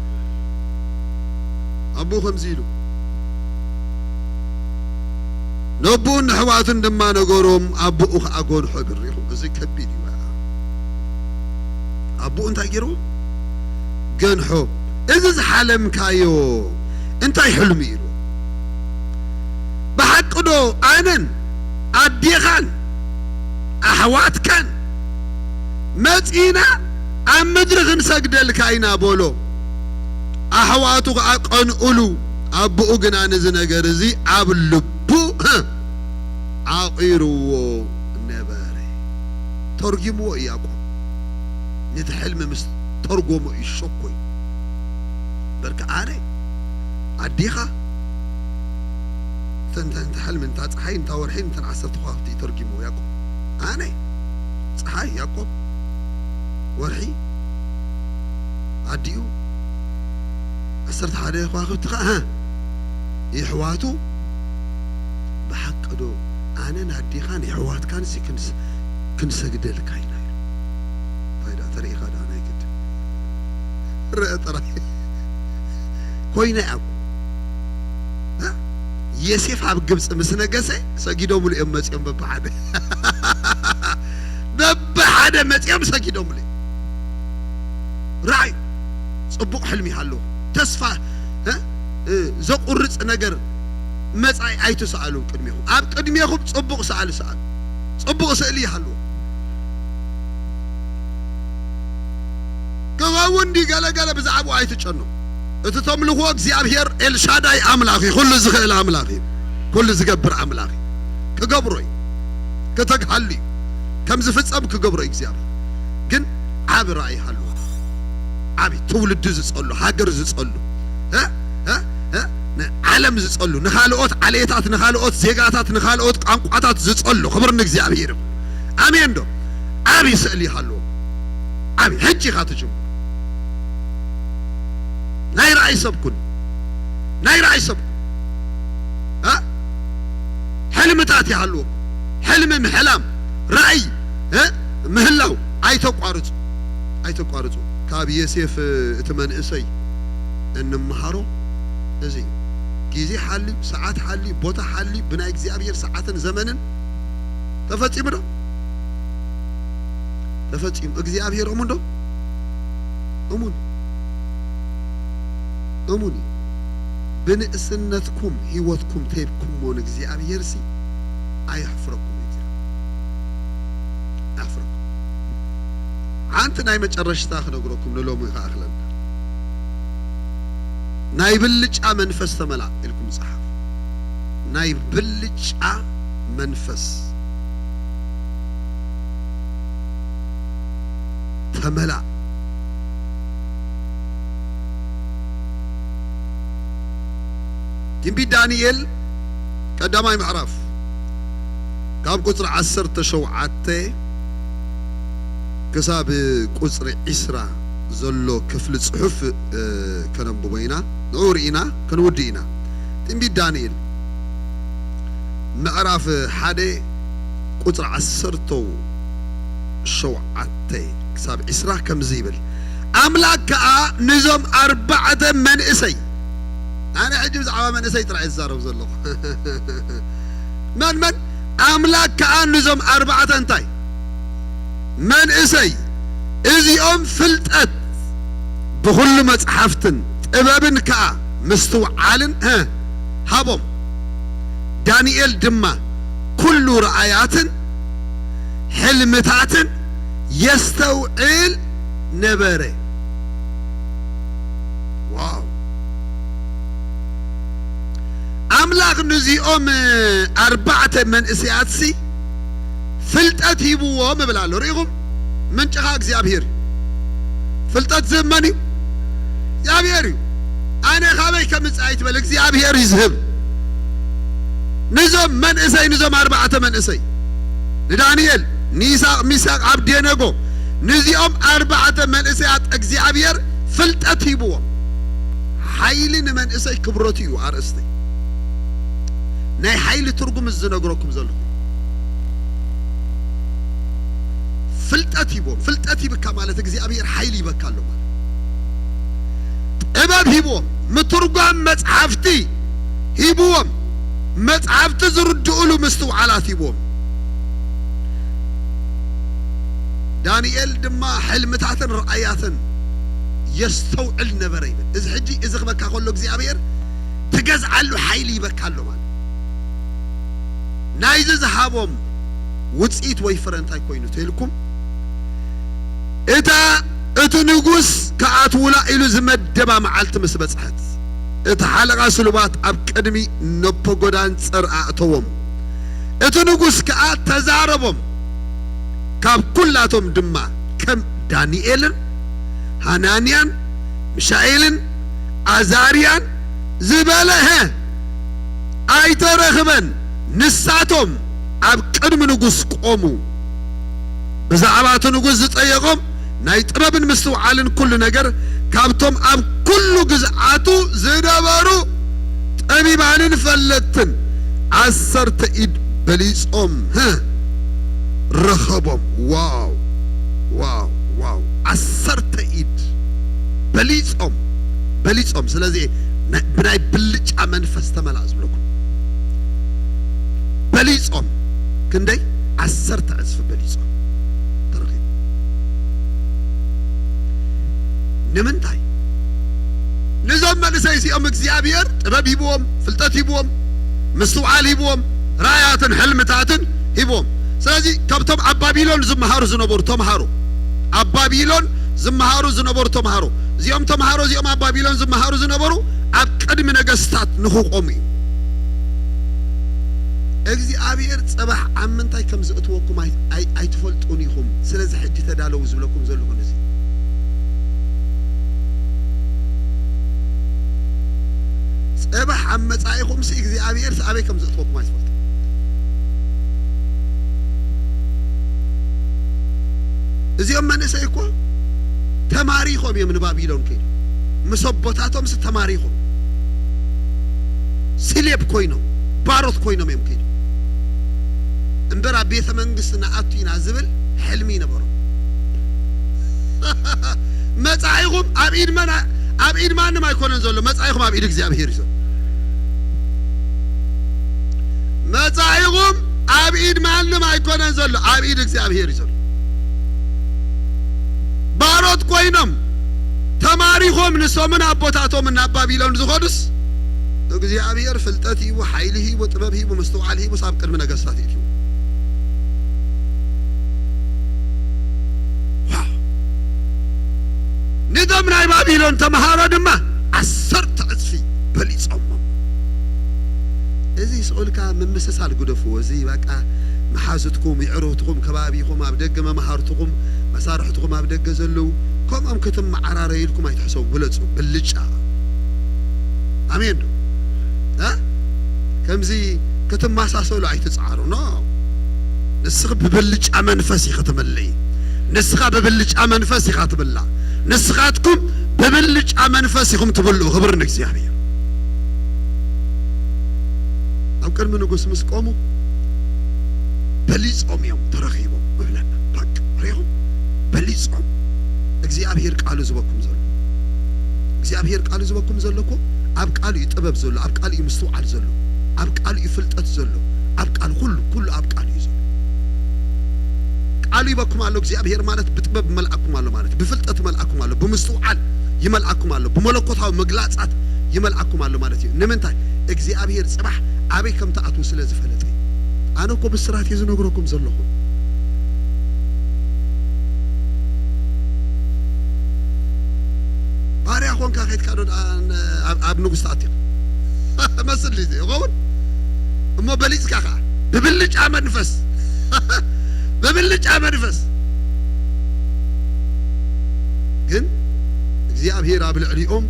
ኣቦኡ ከምዚ ኢሉ፣ ነቦኡን ንኣሕዋቱን ድማ ነገሮም፣ ኣቦኡ ኸኣ ገንሖ። ብር ኢኹም፣ እዚ ከቢድ እዩ። ኣቦኡ እንታይ ገይርዎ? ገንሖ። "እዚ ዝሓለምካዮ እንታይ ሕልሚ?" ኢልዎ። "ብሓቂ ዶ ኣነን ኣዴኻን ኣሕዋትካን መጺእና ኣብ ምድሪ ክንሰግደልካ ኢና?" በሎ። ኣሕዋቱ ኸኣ ቀንኡሉ። ኣቦኡ ግና ነዚ ነገር እዚ ኣብ ልቡ ዓቒርዎ ነበረ። ተርጒምዎ እዩ ያዕቆብ። ነቲ ሕልሚ ምስ ተርጎሞ እዩ ሸኮ እዩ። በርካ ኣነ፣ ኣዴኻ፣ እተን፣ እተን፣ እታ ሕልሚ፣ እታ ጸሓይ፣ እታ ወርሒ፣ እተን ዓሰርተ ከዋኽብቲ እዩ ተርጒምዎ ያዕቆብ። ኣነ፣ ጸሓይ፣ ያዕቆብ፣ ወርሒ፣ ኣዲኡ፣ ዓሰርተ ሓደ ከዋኽብቲ ኸኣ፣ ሀ፣ የሕዋቱ፣ ብሓቂ ዶ ኣነን ኣዴኻን የሕዋትካንሲ ክንስ-፣ ክንሰግደልካ ኢና ኢሉ። እንታይ ደኣ ተሪኢኻ ደኣ ናይ ግድን። ርአ ጥራይ። ኮይነ እያ እኮ። እ? ዮሴፍ ኣብ ግብጺ ምስ ነገሰ ሰጊዶምሉ እዮም መጺኦም በብሓደ። በብሓደ መጺኦም ሰጊዶምሉ እዮም። ራእዩ ጽቡቕ ሕልሚ ይሃልዎ። ተስፋ፣ እ? እ፣ ዘቑርጽ ነገር መጻኢ ኣይትስኣሉ ቅድሜኹም። ኣብ ቅድሜኹም ጽቡቕ ስኣል፣ ስኣሉ። ጽቡቕ ስእሊ ይሃልዎ። ክኸውን ድዩ ገለ ገለ ብዛዕባኡ ኣይትጨነቑ። እቲ ተምልኽዎ እግዚኣብሔር ኤልሻዳይ ኣምላኽ እዩ። ኩሉ ዝኽእል ኣምላኽ እዩ። ኩሉ ዝገብር ኣምላኽ እዩ። ክገብሮ እዩ። ክተግሃሉ እዩ። ከም ዝፍጸም ክገብሮ እዩ እግዚኣብሔር። ግን ዓቢ ራእይ ሃልዎ። ዓቢ ትውልዲ ዝጸሉ፣ ሃገር ዝጸሉ፣ እ? እ? እ? ንዓለም ዝጸሉ፣ ንኻልኦት ዓሌታት፣ ንኻልኦት ዜጋታት፣ ንኻልኦት ቋንቋታት ዝጸሉ። ክብሪ ንእግዚኣብሔር ይኹን። ኣሜን ዶ? ዓቢ ስእሊ ሃልዎ። ዓቢ ሕጂ ኢኻ ትጅምሩ። ናይ ራእይ ሰብ ኩን። ናይ ራእይ ሰብ ኩን። እ? ሕልምታት ይሃልወኩም። ሕልሚ ምሕላም፣ ራእይ፣ እ? ምህላው ኣይተቋርጹ። ኣይተቋርጹ። ካብ ዮሴፍ እቲ መንእሰይ እንምሃሮ እዚ እዩ። ግዜ ሓልዩ፣ ሰዓት ሓልዩ፣ ቦታ ሓልዩ፣ ብናይ እግዚኣብሔር ሰዓትን ዘመንን ተፈጺሙ ዶ? ተፈጺሙ። እግዚኣብሔር እሙን ዶ? እሙን። እሙን እዩ። ብንእስነትኩም ህይወትኩም ተሂብኩሞ ንእግዚኣብሔርሲ ኣየሕፍረኩም እዩ እግዚኣብሔር። ኣየሕፍረኩም። ሓንቲ ናይ መጨረሽታ ክነግረኩም ንሎሚ ክኣኽለና። ናይ ብልጫ መንፈስ ተመላእ ኢልኩም ጸሓፉ። ናይ ብልጫ መንፈስ ተመላእ። ትንቢት ዳንኤል ቀዳማይ ምዕራፍ ካብ ቁጽሪ ዓሰርተ ሸውዓተ ክሳብ ቁጽሪ ዒስራ ዘሎ ክፍሊ ጽሑፍ፣ እ፣ ከነንብቦ ኢና። ንዑ ርኢና ክንውድእ ኢና። ትንቢት ዳንኤል ምዕራፍ ሓደ ቁጽሪ ዓሰርተ ሸውዓተ ክሳብ ዒስራ ከምዚ ይብል፣ ኣምላኽ ከኣ ንዞም ኣርባዕተ መንእሰይ፣ ኣነ ሕጂ ብዛዕባ መንእሰይ ጥራይ እዛረብ ዘለኹ። መን መን? ኣምላኽ ከኣ ንዞም ኣርባዕተ እንታይ? መንእሰይ፣ እዚኦም ፍልጠት ብኹሉ መጽሓፍትን ጥበብን ከኣ ምስትውዓልን፣ እ፣ ሃቦም። ዳንኤል ድማ ኩሉ ረኣያትን ሕልምታትን የስተውዕል ነበረ። ዋው! ኣምላኽ ነዚኦም ኣርባዕተ መንእሰያትሲ ፍልጠት ሂብዎም እብል ኣሎ። ርኢኹም? ምንጭኻ እግዚኣብሔር እዩ። ፍልጠት ዝህብ መን እዩ? እግዚኣብሔር እዩ። ኣነ ካበይ ከምጽእ ኣይትበል፣ እግዚኣብሔር እዩ ዝህብ። ንዞም መንእሰይ፣ ንዞም ኣርባዕተ መንእሰይ፣ ንዳንኤል፣ ንይሳቅ፣ ሚሳቅ፣ ኣብዴነጎ፣ ንዚኦም ኣርባዕተ መንእሰያት እግዚኣብሔር ፍልጠት ሂብዎም። ሓይሊ ንመንእሰይ ክብረቱ እዩ ኣርእስተይ። ናይ ሓይሊ ትርጉም እዚ ዝነግረኩም ዘለኹ። ፍልጠት ሂብዎም። ፍልጠት ሂብካ ማለት እግዚኣብሔር ሓይሊ ይበካ ኣሎ ማለት። ጥበብ ሂብዎም። ምትርጓም መጽሓፍቲ ሂብዎም። መጽሓፍቲ ዝርድኡሉ ምስትውዓላት ሂብዎም። ዳንኤል ድማ ሕልምታትን ረኣያትን የስተውዕል ነበረ ይብል። እዚ ሕጂ እዚ ክበካ ከሎ እግዚኣብሔር ትገዝዓሉ ሓይሊ ይበካ ኣሎ ማለት። ናይዚ ዝሃቦም ውጽኢት ወይ ፍረ እንታይ ኮይኑ ተልኩም? እታ እቲ ንጉስ ክኣትውላ ኢሉ ዝመደባ መዓልቲ ምስ በጽሐት፣ እቲ ሓለቓ ስሉባት ኣብ ቅድሚ ነፖጎዳንጸር ኣእተዎም። እቲ ንጉስ ከኣ ተዛረቦም፣ ካብ ኩላቶም ድማ ከም ዳንኤልን ሃናንያን ምሻኤልን ኣዛርያን ዝበለ፣ ሀ፣ ኣይተረኽበን። ንሳቶም ኣብ ቅድሚ ንጉስ ቆሙ። ብዛዕባ እቲ ንጉስ ዝጠየቖም ናይ ጥበብን ምስትውዓልን ኩሉ ነገር ካብቶም ኣብ ኩሉ ግዝኣቱ ዝነበሩ ጠቢባንን ፈለጥትን ዓሰርተ ኢድ በሊጾም፣ ህ፣ ረኸቦም። ዋው፣ ዋው፣ ዋው! ዓሰርተ ኢድ በሊጾም፣ በሊጾም። ስለዚ ናይ፣ ብናይ ብልጫ መንፈስ ተመላእ ዝብለኩም። በሊጾም ክንደይ? ዓሰርተ ዕጽፊ በሊጾም ተረኺቡ። ንምንታይ? ነዞም መንእሰይ እዚኦም እግዚኣብሔር ጥበብ ሂብዎም፣ ፍልጠት ሂብዎም፣ ምስትውዓል ሂብዎም፣ ራእያትን ሕልምታትን ሂብዎም። ስለዚ ካብቶም ኣብ ባቢሎን ዝመሃሩ ዝነበሩ ተምሃሮ፣ ኣብ ባቢሎን ዝመሃሩ ዝነበሩ ተምሃሮ፣ እዚኦም ተምሃሮ እዚኦም ኣብ ባቢሎን ዝመሃሩ ዝነበሩ ኣብ ቅድሚ ነገስታት ንኽቆሙ እዩ። እግዚኣብሔር ጽባሕ ኣብ ምንታይ ከም ዘእትወኩም ኣይ-፣ ኣይ-፣ ኣይትፈልጡን ኢኹም። ስለዚ ሕጂ ተዳለዉ ዝብለኩም ዘለኹ ነዚ። ጽባሕ ኣብ መጻኢኹምሲ እግዚኣብሔር ኣበይ ከም ዘእትወኩም ኣይትፈልጡ። እዚኦም መንእሰይ እኮ ተማሪኾም እዮም ንባቢሎን ከይዶም። ምስ ኣቦታቶምሲ ተማሪኾም። ስሌብ ኮይኖም፣ ባሮት ኮይኖም እዮም ከይዶም። እምበር ኣብ ቤተ መንግስቲ ንኣቱ ኢና ዝብል ሕልሚ ይነበሮም። መጻኢኹም ኣብ ኢድ መን፣ ኣብ ኢድ ማንም ኣይኮነን ዘሎ። መጻኢኹም ኣብ ኢድ እግዚኣብሔር እዩ ዘሎ። መጻኢኹም ኣብ ኢድ ማንም ኣይኮነን ዘሎ፣ ኣብ ኢድ እግዚኣብሔር እዩ ዘሎ። ባሮት ኮይኖም ተማሪኾም ንሶምን ኣቦታቶምን ናብ ባቢሎን ዝኸዱስ፣ እግዚኣብሔር ፍልጠት ሂቡ፣ ሓይሊ ሂቡ፣ ጥበብ ሂቡ፣ ምስትውዓል ሂቡስ ኣብ ቅድሚ ነገስታት የእትዩ። ዋው! ነቶም ናይ ባቢሎን ተምሃሮ ድማ ዓሰርተ ዕጽፊ በሊጾሞም። እዚ ስቕ ኢልካ ምምስሳል ግደፍዎ። እዚ በቃ መሓዙትኩም፣ የዕሩኽትኩም፣ ከባቢኹም፣ ኣብ ደገ መማህርትኹም፣ መሳርሕትኹም ኣብ ደገ ዘለዉ፣ ከምኦም ክትመዓራረዩ ኢልኩም ኣይትሕሰቡ፣ ግለጹ። ብልጫ። ኣሜን ዶ? እ? ከምዚ ክትመሳሰሉ ኣይትጽዓሩ። ኖ። ንስኺ ብብልጫ መንፈስ ኢኺ ትምልኢ። ንስኻ ብብልጫ መንፈስ ኢኻ ትብላዕ። ንስኻትኩም ብብልጫ መንፈስ ኢኹም ትብልዑ። ክብሪ ንእግዚኣብሔር። ኣብ ቅድሚ ንጉስ ምስ ቆሙ በሊጾም እዮም ተረኺቦም እብለና። በቃ ሪኹም በሊጾም። እግዚኣብሔር ቃሉ ዝበኩም ዘሎ፣ እግዚኣብሔር ቃሉ ዝበኩም ዘሎ እኮ ኣብ ቃሉ እዩ ጥበብ ዘሎ፣ ኣብ ቃሉ እዩ ምስትውዓል ዘሎ፣ ኣብ ቃሉ እዩ ፍልጠት ዘሎ፣ ኣብ ቃሉ ኩሉ፣ ኩሉ ኣብ ቃሉ እዩ ዘሎ። ቃሉ ይበኩም ኣሎ። እግዚኣብሔር ማለት ብጥበብ ይመልኣኩም ኣሎ ማለት፣ ብፍልጠት ይመልኣኩም ኣሎ፣ ብምስትውዓል ይመልኣኩም ኣሎ፣ ብመለኮታዊ መግላጻት ይመልኣኩም ኣሎ ማለት እዩ። ንምንታይ? እግዚኣብሔር ጽባሕ ኣበይ ከም ትኣትዉ ስለ ዝፈለጠ እዩ። ኣነ እኮ ብስራት እየ ዝነግረኩም ዘለኹ። ባርያ ኾንካ ከይድካ ዶ ደኣ ን-፣ ኣብ፣ ኣብ ንጉስ ትኣቱ ኢኻ? መስል ድዩ ይኸውን? እሞ በሊጽካ ኸዓ ብብልጫ መንፈስ፣ ብብልጫ መንፈስ ግን እግዚኣብሔር ኣብ ልዕሊኦም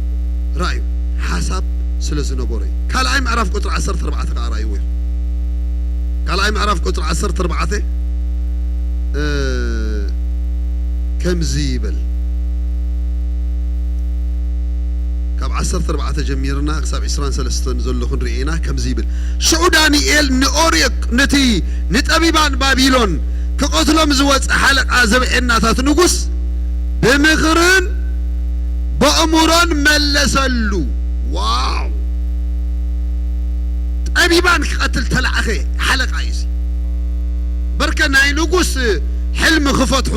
ራእዩ ሓሳብ ስለ ዝነበሮ እዩ። ካልኣይ ምዕራፍ ቁጽሪ ዓሰርተ ኣርባዕተ ከኣ ራእይዎ ኢኹም። ካልኣይ ምዕራፍ ቁጽሪ ዓሰርተ ኣርባዕተ፣ እ፣ ከምዚ ይብል። ካብ ዓሰርተ ኣርባዕተ ጀሚርና ክሳብ ዕስራን ሰለስተን ዘሎ ክንርኢ ኢና። ከምዚ ይብል። ሽዑ ዳንኤል ንኦርዮክ፣ ነቲ ንጠቢባን ባቢሎን ክቐትሎም ዝወጸ ሓለቓ ዘብዔናታት ንጉስ ብምኽርን በእምሮን መለሰሉ። ዋው! ጠቢባን ክቐትል ተላእኸ ሓለቓ እዩ እዚ። በርከ ናይ ንጉስ ሕልሚ ክፈትሑ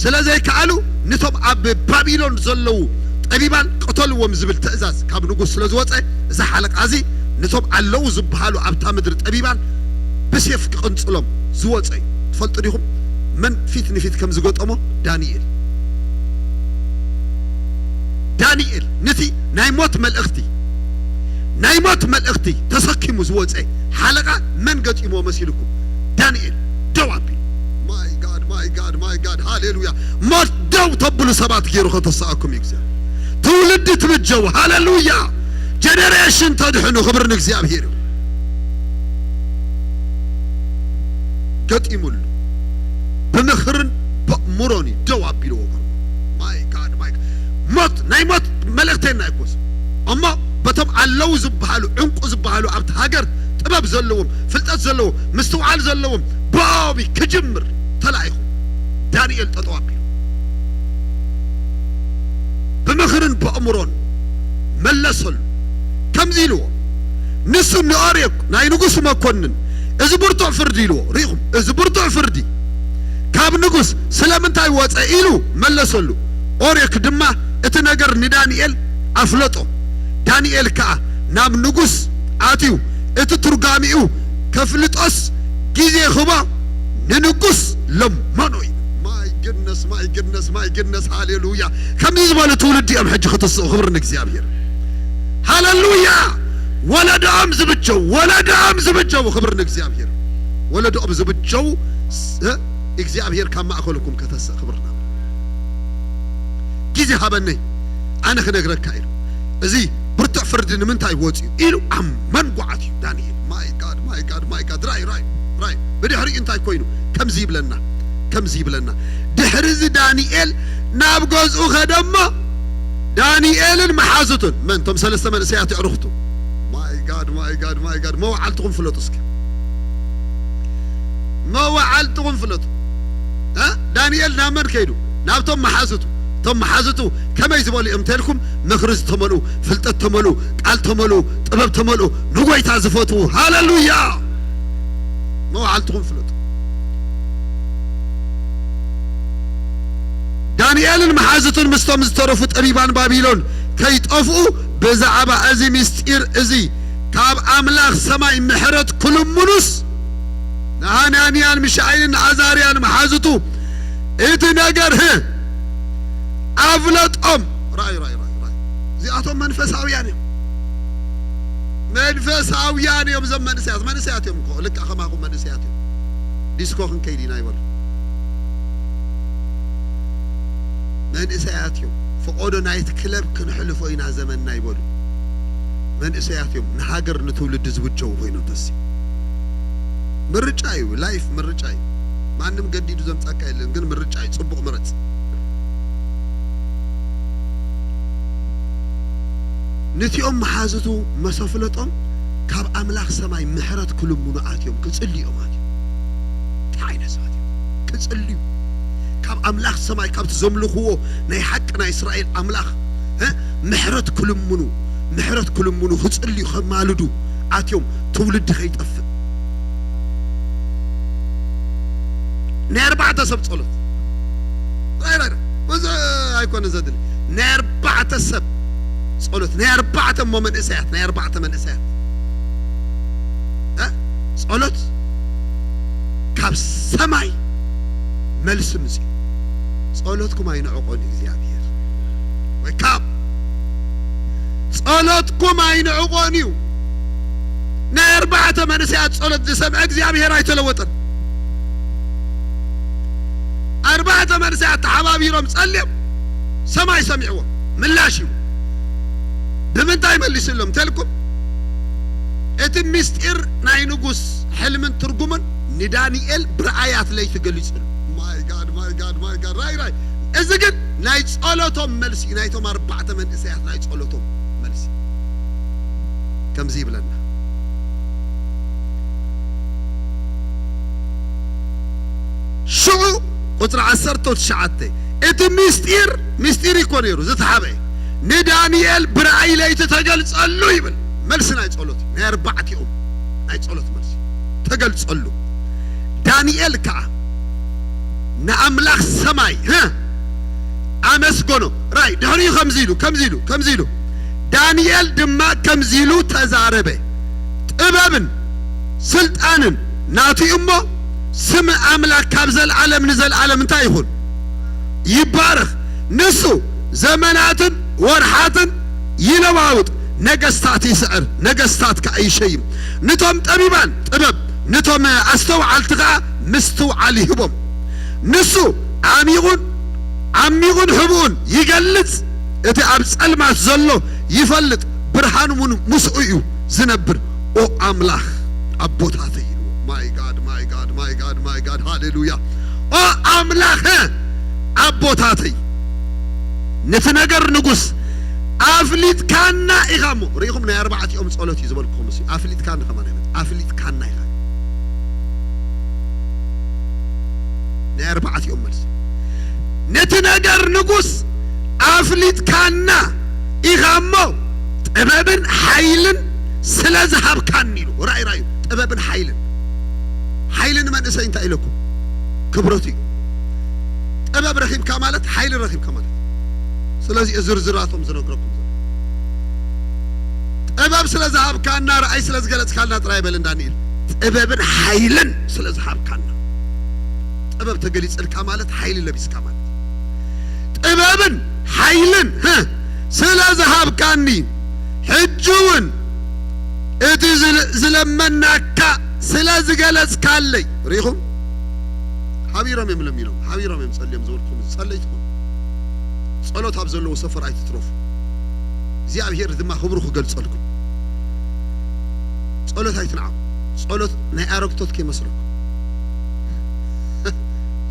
ስለ ዘይከኣሉ፣ ነቶም ኣብ ባቢሎን ዘለዉ ጠቢባን ቅተልዎም ዝብል ትእዛዝ ካብ ንጉስ ስለ ዝወጸ፣ እዚ ሓለቓ እዚ ነቶም ኣለዉ ዝበሃሉ ኣብታ ምድሪ ጠቢባን ብሴፍ ክቕንጽሎም ዝወጸ እዩ። ትፈልጡ ዲኹም? መን ፊት ንፊት ከም ዝገጠሞ? ዳንኤል። ዳንኤል ነቲ ናይ ሞት መልእኽቲ፣ ናይ ሞት መልእኽቲ ተሰኪሙ ዝወጸ ሓለቓ መን ገጢሞ መሲልኩም? ዳንኤል ደው ኣቢሉ። My God, my God, my God፣ ሃሌሉያ። ሞት ደው ተብሉ ሰባት ገይሩ ከተስኣኩም እዩ እግዚኣብሔር። ትውልዲ ትብጀው፣ ሃሌሉያ። ጀነሬሽን ተድሕኑ፣ ክብሪ ንእግዚኣብሔር እዩ። ገጢሙሉ። ብምኽርን በእምሮን እዩ ደው ኣቢሉ ወገኑ። My God, my God። ሞት፣ ናይ ሞት መልእኽተኛ ኣይኮስ። እሞ በቶም ኣለዉ ዝበሃሉ፣ ዕንቁ ዝበሃሉ ኣብቲ ሃገር ጥበብ ዘለዎም፣ ፍልጠት ዘለዎም፣ ምስትውዓል ዘለዎም፣ ብኦም ክጅምር ተላኢኹ። ዳንኤል ጠጠው ኣቢሉ ብምኽርን በእምሮን መለሰሉ። ከምዚ ኢልዎ፣ ንሱ ንኦርዮክ ናይ ንጉስ መኮንን፣ "እዚ ብርቱዕ ፍርዲ" ኢልዎ። ርኢኹም፣ "እዚ ብርቱዕ ፍርዲ ካብ ንጉስ ስለምንታይ ወጸ?" ኢሉ መለሰሉ። ኦርዮክ ድማ እቲ ነገር ንዳንኤል ኣፍለጦ። ዳንኤል ከኣ ናብ ንጉስ ኣትዩ፣ እቲ ትርጓሚኡ ከፍልጦስ ግዜ ክቦ ንንጉስ ለመኖ እዩ። My goodness። Goodness, my goodness, my goodness, ሃሌሉያ። ከምዚ ዝበሉ ትውልዲ እዮም ሕጂ ክትስኡ። ክብሪ ንእግዚኣብሔር። ሃሌሉያ። ወለዶኦም ዝብጀው፣ ወለዶኦም ዝብጀው። ክብሪ ንእግዚኣብሔር። ወለዶኦም ዝብጀው ስ-፣ እግዚኣብሔር ካብ ማእከልኩም ከተስእ። ክብርና ግዜ ሃበነይ፣ ኣነ ክነግረካ ኢሉ። እዚ ብርቱዕ ፍርዲ ንምንታይ ወፅዩ ኢሉ ኣብ መንጎ ኣትዩ ዳንኤል። My God, my God, my God። ራይ፣ ራይ፣ ራይ። ብድሕሪኡ እንታይ ኮይኑ? ከምዚ ይብለና፣ ከምዚ ይብለና። ድሕሪ እዚ ዳንኤል ናብ ገዝኡ ከደ እሞ፣ ዳንኤልን መሓዙቱን፣ መን? እቶም ሰለስተ መንእሰያት የዕሩኽቱ። My God, my God, my God። መዋዕልትኹም ፍለጡ እስኪ። መዋዕልትኹም ፍለጡ። እ? ዳንኤል ናብ መን ከይዱ? ናብቶም መሓዙቱ። እቶም መሓዙቱ ከመይ ዝበሉ እዮም እንተልኩም፣ ምኽሪ ዝተመልኡ፣ ፍልጠት ተመልኡ፣ ቃል ተመልኡ፣ ጥበብ ተመልኡ፣ ንጎይታ ዝፈትዉ። ሃሌሉያ! መዋዕልትኹም ፍለጡ። ዳንኤልን መሓዙቱን ምስቶም ዝተረፉ ጠቢባን ባቢሎን ከይጠፍኡ ብዛዕባ እዚ ምስጢር እዚ ካብ ኣምላኽ ሰማይ ምሕረት ክልምኑስ፣ ንሃናንያን ሚሻኤልን ንኣዛርያን መሓዙቱ እቲ ነገር፣ ህ፣ ኣፍለጦም። ራእይ፣ ራእይ፣ ራእይ፣ ራእይ። እዚኣቶም መንፈሳውያን እዮም። መንፈሳውያን እዮም እዞም መንእሰያት። መንእሰያት እዮም እኮ፣ ልክዕ ከማኹም መንእሰያት እዮም። ዲስኮ ክንከይድ ኢና ይበሉ። መንእሰያት እዮም። ፈቆዶ ናይት ክለብ ክንሕልፎ ኢና ዘመንና ይበሉ። መንእሰያት እዮም። ንሃገር ንትውልዲ ዝብጀው ኮይኖም ተሲ። ምርጫ እዩ። ላይፍ ምርጫ እዩ። ማንም ገዲዱ ዘምጻካ የለን፣ ግን ምርጫ እዩ። ጽቡቕ ምረጽ። ንቲኦም መሓዙቱ መሰፍለጦም ካብ ኣምላኽ ሰማይ ምሕረት ክልምኑ ኣትዮም፣ ክጽልዩ እዮም ኣትዮም። እንታይ ዓይነት ሰባት እዮም? ክጽልዩ። ካብ ኣምላኽ ሰማይ፣ ካብቲ ዘምልኽዎ ናይ ሓቂ ናይ እስራኤል ኣምላኽ፣ እ፣ ምሕረት ክልምኑ፣ ምሕረት ክልምኑ፣ ክጽልዩ፣ ከማልዱ ኣትዮም፣ ትውልዲ ከይጠፍእ። ናይ ኣርባዕተ ሰብ ጸሎት። ራይ፣ ራይ፣ ራይ። ብዙሕ ኣይኮነ ዘድሊ። ናይ ኣርባዕተ ሰብ ጸሎት። ናይ ኣርባዕተ እሞ መንእሰያት፣ ናይ ኣርባዕተ መንእሰያት። እ? ጸሎት ካብ ሰማይ መልሲ ምጽእ። ጸሎትኩም ኣይንዕቆን እዩ እግዚኣብሔር። ወይ ካብ ጸሎትኩም ኣይንዕቆን እዩ። ናይ ኣርባዕተ መንእሰያት ጸሎት ዝሰምዐ እግዚኣብሔር ኣይተለወጠን። ኣርባዕተ መንእሰያት ተሓባቢሮም ጸልዮም፣ ሰማይ ሰሚዕዎም። ምላሽ እዩ። ብምንታይ መሊስሎም ተልኩም? እቲ ምስጢር ናይ ንጉስ ሕልምን ትርጉምን ንዳንኤል ብረኣያት ለይቲ ገሊጹሉ። My God, my God, my God። ራይ፣ ራይ። እዚ ግን ናይ ጸሎቶም መልሲ እዩ። ናይቶም ኣርባዕተ መንእሰያት ናይ ጸሎቶም መልሲ ከምዚ ይብለና። ሽዑ ቁጽሪ ዓሰርተ ትሽዓተ፣ እቲ ምስጢር፣ ምስጢር እኮ ነይሩ፣ ዝተሓበ፣ ንዳንኤል ብራእይ ለይቲ ተገልጸሉ ይብል። መልሲ ናይ ጸሎት፣ ናይ ኣርባዕቲኦም ናይ ጸሎት መልሲ ተገልጸሉ። ዳንኤል ከኣ ንኣምላኽ ሰማይ፣ ህ፣ ኣመስገኖ። ራይ ድሕሪኡ ከምዚ ኢሉ፣ ከምዚ ኢሉ፣ ከምዚ ኢሉ፣ ዳንኤል ድማ ከምዚ ኢሉ ተዛረበ፣ ጥበብን ስልጣንን ናቱ እዩ እሞ፣ ስም ኣምላኽ ካብ ዘልኣለም ንዘልኣለም እንታይ ይኹን? ይባረኽ። ንሱ ዘመናትን ወርሓትን ይለዋውጥ፣ ነገስታት ይስዕር፣ ነገስታት ከኣ ይሸይም። ንቶም ጠቢባን ጥበብ፣ ንቶም ኣስተውዓልቲ ከኣ ምስትውዓል ይህቦም። ንሱ ዓሚቑን ዓሚቑን ሕቡኡን ይገልጽ፣ እቲ ኣብ ጸልማት ዘሎ ይፈልጥ፣ ብርሃን እውን ምስኡ እዩ ዝነብር። ኦ ኣምላኽ ኣቦታተይ ኢልዎ። My God, my God, my God, my God። ሃሌሉያ። ኦ ኣምላኸ ኣቦታተይ፣ ነቲ ነገር ንጉስ ኣፍሊጥካና ኢኻ እሞ። ርኢኹም፣ ናይ ኣርባዕቲኦም ጸሎት እዩ ዝበልኩኹም። እሱ ኣፍሊጥካኒ ከማን ኣይመጽእ፣ ኣፍሊጥካና ኢኻ። ናይ ኣርባዕቲኦም መልሲ። ነቲ ነገር ንጉስ ኣፍሊጥካና ኢኻ እሞ፣ ጥበብን ሓይልን ስለ ዝሃብካኒ ኢሉ። ራእይ ራእዩ፣ ጥበብን ሓይልን። ሓይሊ ንመንእሰይ እንታይ ኢለኩም? ክብረቱ እዩ። ጥበብ ረኺብካ ማለት ሓይሊ ረኺብካ ማለት። ስለዚ ዝርዝራቶም ዝነግረኩም ዘሎ። ጥበብ ስለ ዝሃብካና፣ ራእይ ስለ ዝገለጽካልና ጥራይ በል እንዳ ንኢል። ጥበብን ሓይልን ስለ ዝሃብካና። ጥበብ ተገሊጸልካ ማለት ሓይሊ ለቢስካ ማለት። ጥበብን ሓይልን፣ ህ፣ ስለ ዝሃብካኒ፣ ሕጂ እውን እቲ ዝለ-፣ ዝለመናካ ስለ ዝገለጽካለይ። ርኢኹም? ሓቢሮም እዮም ለሚኖም፣ ሓቢሮም እዮም ጸልዮም ዝበልኩም ጸለይትኹም። ጸሎት ኣብ ዘለዎ ሰፈር ኣይትትረፉ። እግዚኣብሔር ድማ ክብሩ ክገልጸልኩም። ጸሎት ኣይትንዓቑ። ጸሎት ናይ ኣረግቶት ከይመስለኩም።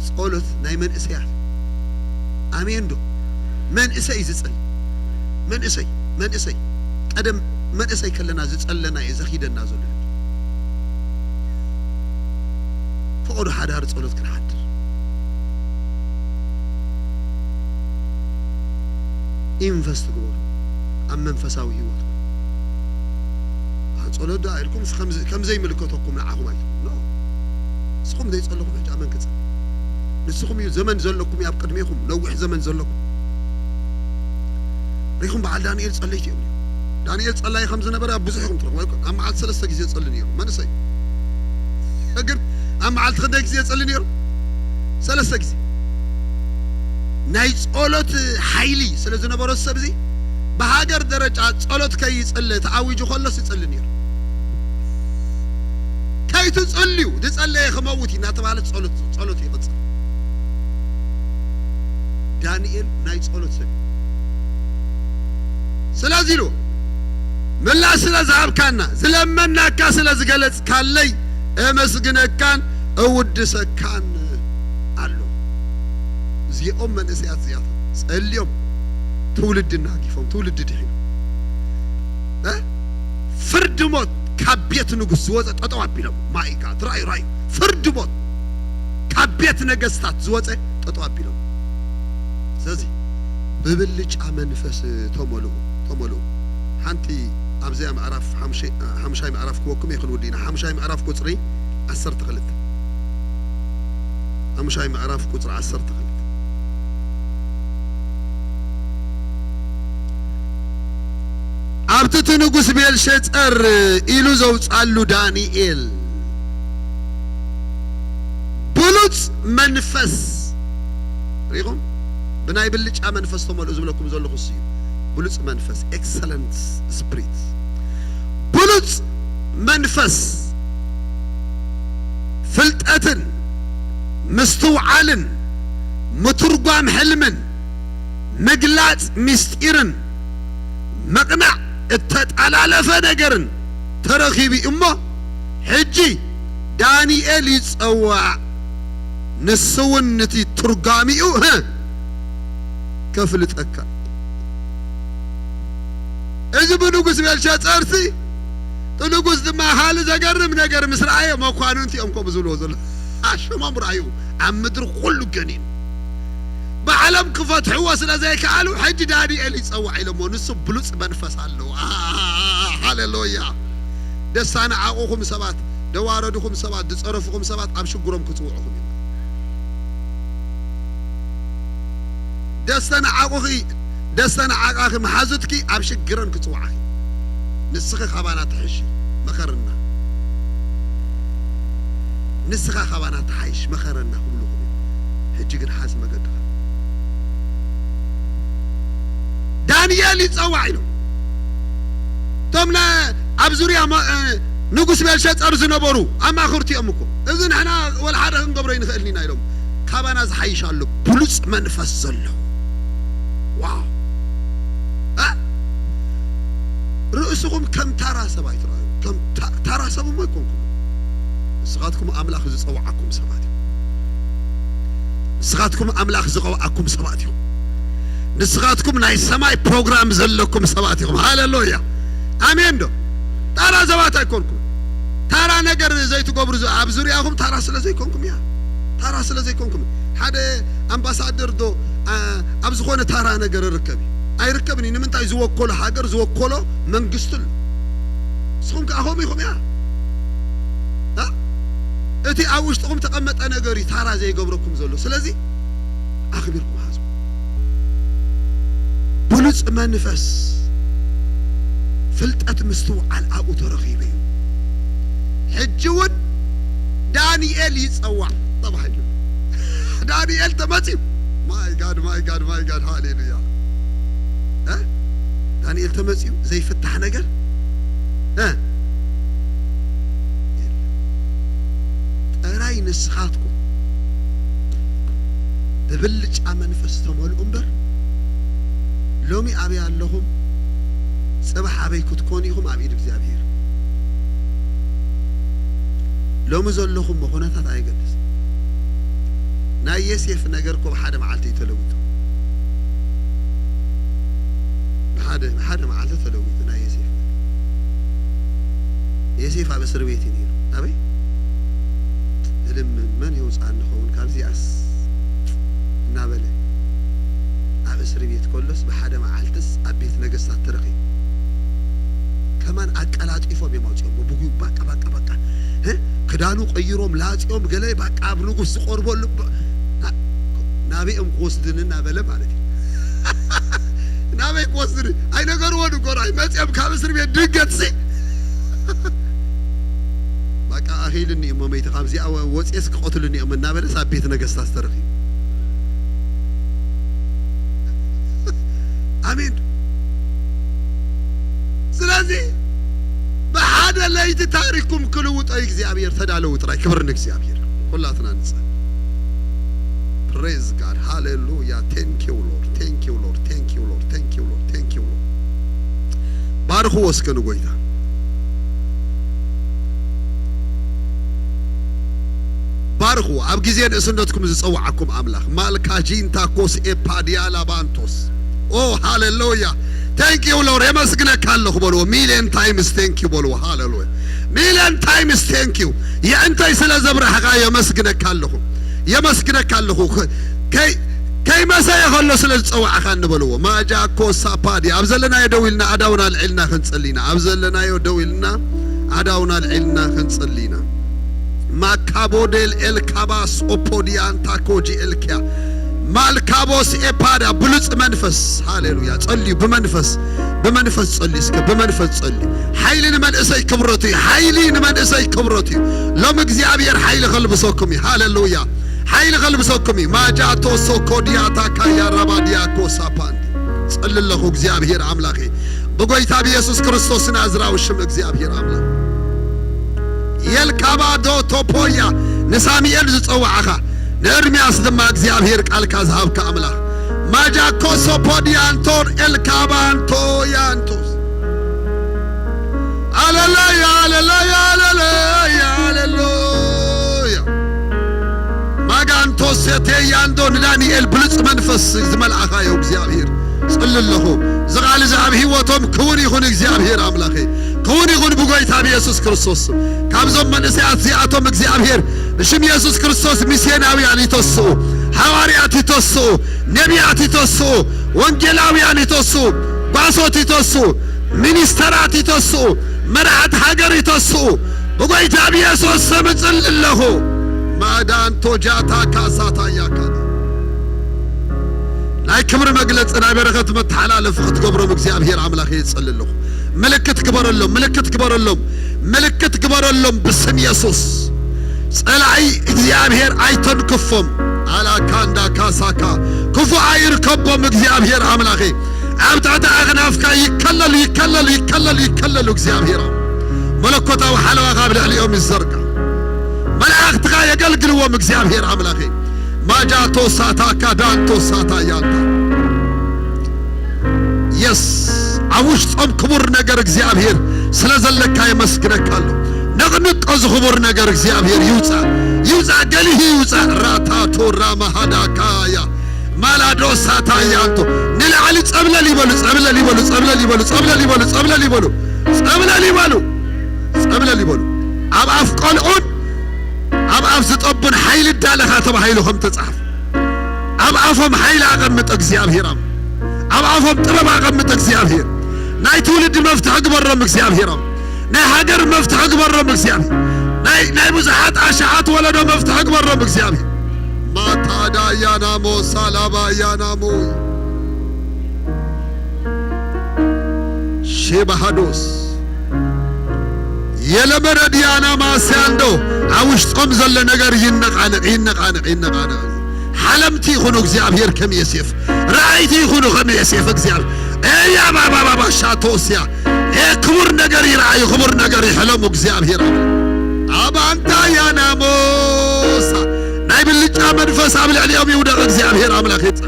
ጸሎት ናይ መንእሰያት። ኣሜን ዶ? መንእሰይ ዝጸሊ። መንእሰይ፣ መንእሰይ። ቀደም መንእሰይ ከለና ዝጸለና እዩ ዘኺደና ዘሎ። ፈቐዶ ሓዳር ጸሎት ክንሓድር። ኢንቨስት ግበሩ ኣብ መንፈሳዊ ህይወትኩም። ኣን ጸሎት ደኣ ኢልኩም ከምዚ-፣ ከም ዘይምልከተኩም ንዓኹም ኣይትኹም። ኖ። ንስኹም ዘይጸለኹም ሕጂ ኣመን ክጸሊ? ንስኹም እዩ ዘመን ዘለኩም እዩ ኣብ ቅድሜኹም፣ ነዊሕ ዘመን ዘለኩም። ሪኹም በዓል ዳንኤል ጸለይቲ እዮም። ዳንኤል ጸላይ ከም ዝነበረ ኣብ ብዙሕ ኢኹም ትረኽቡ። ኣይኮን ኣብ መዓልቲ ሰለስተ ግዜ ጸሊ ነይሩ። መንእሰይ ግን ኣብ መዓልቲ ክንደይ ግዜ ጸሊ ነይሩ? ሰለስተ ግዜ። ናይ ጸሎት ሓይሊ ስለ ዝነበሮ ሰብ እዚ ብሃገር ደረጃ ጸሎት ከይጸለ ተኣዊጁ ከሎስ ይጸሊ ነይሩ። ከይትጽልዩ፣ ዝጸለየ ክመውት እዩ እናተባህለ ጸሎት፣ ጸሎት ይቕጽል። ዳንኤል ናይ ጸሎት ሰብ እዩ። ስለዚ ኢሉ ምላሽ ስለ ዝሃብካና፣ ዝለመናካ ስለ ዝገለጽካለይ እመስግነካን እውድሰካን ኣሎ። እዚኦም መንእሰያት እዚኣቶም ጸልዮም ትውልዲ እናጊፎም፣ ትውልዲ ድሒኑ። እ? ፍርዲ ሞት ካብ ቤት ንጉስ ዝወጸ ጠጠው ኣቢሎም። ማይ ጋድ፣ ራዩ፣ ራዩ። ፍርዲ ሞት ካብ ቤት ነገስታት ዝወጸ ጠጠው ኣቢሎም። ስለዚ ብብልጫ መንፈስ ተመልኡ፣ ተመልኡ። ሓንቲ ኣብዚኣ ምዕራፍ ሓምሸ-፣ ሓምሻይ ምዕራፍ ክወኩም እየ ክንውዲ ኢና። ሓምሻይ ምዕራፍ ቁጽሪ ዓሰርተ ክልተ። ሓምሻይ ምዕራፍ ቁጽሪ ዓሰርተ ክልተ። ኣብቲ እቲ ንጉስ ቤልሸጸር ኢሉ ዘውጻሉ ዳንኤል ብሉጽ መንፈስ፣ ሪኹም፣ ብናይ ብልጫ መንፈስ ተመልኡ ዝብለኩም ዘለኹ እሱ እዩ። ብሉጽ መንፈስ፣ ኤክሰለንት ስፕሪት፣ ብሉጽ መንፈስ፣ ፍልጠትን ምስትውዓልን ምትርጓም ሕልምን ምግላጽ ምስጢርን ምቕናዕ እተጠላለፈ ነገርን ተረኺቡ እዩ እሞ፣ ሕጂ ዳንኤል ይጸዋዕ፣ ንሱ እውን ነቲ ትርጓሚኡ፣ ህ፣ ከፍልጠካ። እዚ ብንጉስ ቤልሻጻርሲ፣ እቲ ንጉስ ድማ ካልእ ዘገርም ነገር ምስ ረኣየ፣ መኳንንቲ እዮም ከምኡ ዝብልዎ ዘሎ። ኣሸሞም ርኣዩ፣ ኣብ ምድሪ ኩሉ ገኒኑ። ባዕሎም ክፈትሕዎ ስለ ዘይከኣሉ፣ ሕጂ ዳንኤል ይጸዋዕ ኢሎሞ፣ ንሱ ብሉጽ መንፈስ ኣለዎ። ኣሃ፣ ሃሌሉያ። ደስታ ንዓቑኹም ሰባት፣ ደዋረድኹም ሰባት፣ ዝጸረፍኹም ሰባት ኣብ ሽግሮም ክጽውዑኹም እዮም። ደስታ ንዓቑኺ፣ ደስታ ንዓቓኺ መሓዙትኪ ኣብ ሽግረን ክጽውዓኺ። ንስኺ ካባና ትሕሺ፣ መኸርና። ንስኻ ካባና ትሓይሽ፣ መኸረና ክብሉኹም እዮም። ሕጂ ግን ሓዝ መገድኻ። ዳንኤል ይጸዋዕ ኢሎም። እቶም ና-፣ ኣብ ዙርያ ሞ-፣ እ፣ ንጉስ ቤልሸጸር ዝነበሩ ኣማኽርቲ እዮም እኮ። እዚ ንሕና ወላ ሓደ ክንገብሮ ኣይንኽእልን ኢና ኢሎም። ካባና ዝሓይሽ ኣሎ፣ ብሉጽ መንፈስ ዘሎ። ዋው። እ? ርእስኹም ከም ታራ ሰብ ኣይትረኣዩ። ከም ታ-፣ ታራ ሰብ እሞ ኣይኮንኩም። ንስኻትኩም ኣምላኽ ዝጸውዓኩም ሰባት ኢኹም። ንስኻትኩም ኣምላኽ ዝቐብኣኩም ሰባት ኢኹም። ንስኻትኩም ናይ ሰማይ ፕሮግራም ዘለኩም ሰባት ኢኹም። ሃሌሉያ። ኣሜን ዶ? ታራ ሰባት ኣይኮንኩም። ታራ ነገር ዘይትገብሩ ዝ-፣ ኣብ ዙርያኹም ታራ ስለ ዘይኮንኩም እያ። ታራ ስለ ዘይኮንኩም። ሓደ ኣምባሳደር ዶ፣ ኣ-፣ ኣብ ዝኾነ ታራ ነገር ይርከብ እዩ? ኣይርከብን እዩ። ንምንታይ? ዝወከሎ ሃገር፣ ዝወከሎ መንግስቲ ኣሎ። ንስኹም ከኣ ከምኡ ኢኹም እያ። እ? እቲ ኣብ ውሽጥኹም ተቐመጠ ነገር እዩ ታራ ዘይገብረኩም ዘሎ። ስለዚ ኣኽቢርኩም ሓዝዎ። ብሉጽ መንፈስ፣ ፍልጠት፣ ምስትውዓል ኣብኡ ተረኺቡ እዩ። ሕጂ እውን ዳንኤል ይጸዋዕ ተባሂሉ። ዳንኤል ተመጺኡ። My God, my God, my God, ሃሌሉያ። እ? ዳንኤል ተመጺኡ ዘይፍታሕ ነገር፣ እ? የለን። ጥራይ ንስኻትኩም ብብልጫ መንፈስ ተመልኡ እምበር፣ ሎሚ ኣበይ ኣለኹም፣ ጽባሕ ኣበይ ክትኮኑ ኢኹም ኣብ ኢድ እግዚኣብሔር። ሎሚ ዘለኹም ኩነታት ኣየገድስን። ናይ ዮሴፍ ነገር እኮ ብሓደ መዓልቲ እዩ ተለዊጡ። ብሓደ፣ ብሓደ መዓልቲ ተለዊጡ ናይ ዮሴፍ ነገር። ዮሴፍ ኣብ እስሪ ቤት እዩ ነይሩ። ኣበይ? እልምን መን የውፅኣኒ ኸውን ካብዚኣስ እናበለ ኣብ እስሪ ቤት ከሎስ ብሓደ መዓልትስ ኣብ ቤት ነገስታት ተረኺቡ። ከማን ኣቀላጢፎም እዮም ኣውፅኦም። ብጉ ባቃ፣ ባቃ፣ ባቃ፣ እ? ክዳኑ ቀይሮም ላፅዮም ገለ ባቃ ኣብ ንጉስ ዝቆርበሉ ባ-፣ ና-፣ ናበይ እዮም ክወስድኒ እናበለ ማለት እዩ። ናበይ ክወስድኒ? ኣይነገርዎን እኮ፣ ናይ መፅኦም ካብ እስሪ ቤት ድንገት ሲ። በቃ ኣኺልኒ እዮም መመይቲ፣ ካብዚኣ ወ-፣ ወፅየስ ክቐትሉኒ እዮም እናበለስ ኣብ ቤት ነገስታት ተረኺቡ። ኣሜን። ስለዚ ብሓደ ለይቲ ታሪክኩም ክልውጦ እግዚኣብሔር ተዳለዉ ጥራይ። ክብር ንእግዚኣብሔር። ኩላትና ንጸ Praise God. ሃሌሉያ። Thank you Lord, thank you Lord, thank you Lord, thank you Lord, thank you Lord። ባርኽዎ እስከ ንጎይታ። ባርኽዎ፣ ኣብ ግዜ ንእስነትኩም ዝጸውዓኩም ኣምላኽ። ማልካጂንታ ኮስ ኤፓዲያ ላባንቶስ። ኦ ሃሌሉያ። Thank you Lord፣ የመስግነካ ኣለኹ በልዎ። ሚልዮን ታይምስ thank you በልዎ። ሃሌሉያ። ሚልዮን ታይምስ thank you። የእንተይ ስለ ዘብራህኻ የመስግነካ ኣለኹ። የመስግነካ ኣለኹ። ከ-፣ ከይ-፣ ከይመሰየ ከሎ ስለ ዝጸዋዕኻ እንበልዎ። ማጃ ኮሳ ፓዲ። ኣብ ዘለናዮ ደው ኢልና ኣዳውና ኣልዒልና ክንጽሊ ኢና። ኣብ ዘለናዮ ደው ኢልና ኣዳውና ኣልዒልና ክንጽሊ ኢና። ማካቦዴል ኤልካባስ ኦፖዲያንታ ኮጂ ኤልኪያ። ማልካቦስ ኤፓዳ። ብሉጽ መንፈስ። ሃሌሉያ። ጸልዩ ብመንፈስ። ብመንፈስ ጸልዩ እስከ። ብመንፈስ ጸልዩ። ሓይሊ ንመንእሰይ ክብረቱ እዩ። ሓይሊ ንመንእሰይ ክብረቱ እዩ። ሎም እግዚኣብሔር ሓይሊ ከልብሰኩም እዩ። ሃሌሉያ። ሓይሊ ከልብሰኩም እዩ። ማጃቶ ሶኮዲያታ ካያ ራባዲያ ኮሳፓንዲ። ጸሊ ኣለኹ እግዚኣብሔር ኣምላኸ። ብጎይታ ብየሱስ ክርስቶስ ናዝራዊ ሽም እግዚኣብሔር ኣምላኽ። የልካባዶ ቶፖያ ንሳሙኤል ዝጸዋዕኻ ንኤርምያስ ድማ እግዚኣብሔር ቃልካ ዝሃብካ ኣምላኽ። ማጃኮ ሶፖዲያንቶር ኤልካባንቶያንቶስ። ኣለለያ፣ ኣለለያ፣ ኣለለያ፣ ኣለለያ። ማጋንቶ ሰቴያንዶ ንዳንኤል ብሉጽ መንፈስ ዝመልኣኻዮ እግዚኣብሔር ጽሊ ኣለኹ። እዚ ቃል እዚ ኣብ ህይወቶም ክውን ይኹን እግዚኣብሔር ኣምላኸይ። ክውን ይኹን ብጎይታ ብየሱስ ክርስቶስ ስም። ካብዞም መንእሰያት እዚኣቶም እግዚኣብሔር ብሽም የሱስ ክርስቶስ ሚስዮናውያን ይተስኡ፣ ሓዋርያት ይተስኡ፣ ነቢያት ይተስኡ፣ ወንጌላውያን ይተስኡ፣ ጓሶት ይተስኡ፣ ሚኒስተራት ይተስኡ፣ መራሕቲ ሃገር ይተስኡ። ብጎይታ ብየሱስ ስም እጽሊ ኣለኹ። ማዳንቶ ጃታ ካሳታ ያካታ ናይ ክብሪ መግለጺ ናይ በረኸት መተሓላለፊ ክትገብሮም እግዚኣብሔር ኣምላኽ እጽሊ ኣለኹ። ምልክት ግበረሎም፣ ምልክት ግበረሎም፣ ምልክት ግበረሎም ብስም የሱስ። ጸላኢ እግዚኣብሔር ኣይተንክፎም። ኣላካንዳ ካሳካ ክፉእ ኣይርከቦም እግዚኣብሔር ኣምላኸይ። ኣብ ትሕቲ ኣኽናፍካ ይከለሉ፣ ይከለሉ፣ ይከለሉ፣ ይከለሉ እግዚኣብሔር። መለኮታዊ ሓለዋኻ ኣብ ልዕሊኦም ይዘርጋ። መላእኽትኻ የገልግልዎም እግዚኣብሔር ኣምላኸይ። ማጃቶ ሳታ ካዳንቶ ሳታ ያንታ የስ ኣብ ውሽጦም ክቡር ነገር እግዚኣብሔር ስለ ዘለካ የመስግነካ ኣሎ። ነቕንቆ እዚ ክቡር ነገር እግዚኣብሔር ይውፃእ፣ ይውፃእ፣ ገሊሁ ይውፃእ። ራታቶ ራማሃዳካያ ማላዶ ሳታያንቶ ንላዕሊ ጸብለል ይበሉ፣ ጸብለል ይበሉ፣ ጸብለል ይበሉ፣ ጸብለል ይበሉ፣ ጸብለል ይበሉ፣ ጸብለል ይበሉ፣ ጸብለል ይበሉ። ኣብ ኣፍ ቆልዑን ኣብ ኣፍ ዝጠቡን ሓይሊ ዳለኻ ተባሂሉ ከም ተጻሕፈ ኣብ ኣፎም ሓይሊ ኣቐምጥ እግዚኣብሔር ኣም-፣ ኣብ ኣፎም ጥበብ ኣቐምጥ እግዚኣብሔር። ናይ ትውልዲ መፍትሒ ግበሮም እግዚኣብሔር ኣም-፣ ናይ ሃገር መፍትሒ ግበሮም እግዚኣብሔር። ናይ፣ ናይ ብዙሓት ኣሽሓት ወለዶ መፍትሒ ግበሮም እግዚኣብሔር። ማታዳያናሞ ሳላባያናሞ ሼባሃዶስ የለመደ ዲያና ማስያንዶ ኣብ ውሽጦም ዘሎ ነገር ይነቓነቕ፣ ይነቓነቕ፣ ይነቓነቕ። ዓለምቲ ይኹኑ እግዚኣብሔር ከም ዮሴፍ፣ ረኣይቲ ይኹኑ ከም ዮሴፍ እግዚኣብሔር። ኤያ ባባባባ ሻቶስያ። ኤ ክቡር ነገር ይረኣዩ፣ ክቡር ነገር ይሕለሙ እግዚኣብሔር ኣምላኽ። ኣባንታ ያናሞሳ። ናይ ብልጫ መንፈስ ኣብ ልዕሊኦም ይውደቕ እግዚኣብሔር ኣምላኽ ይጽ-፣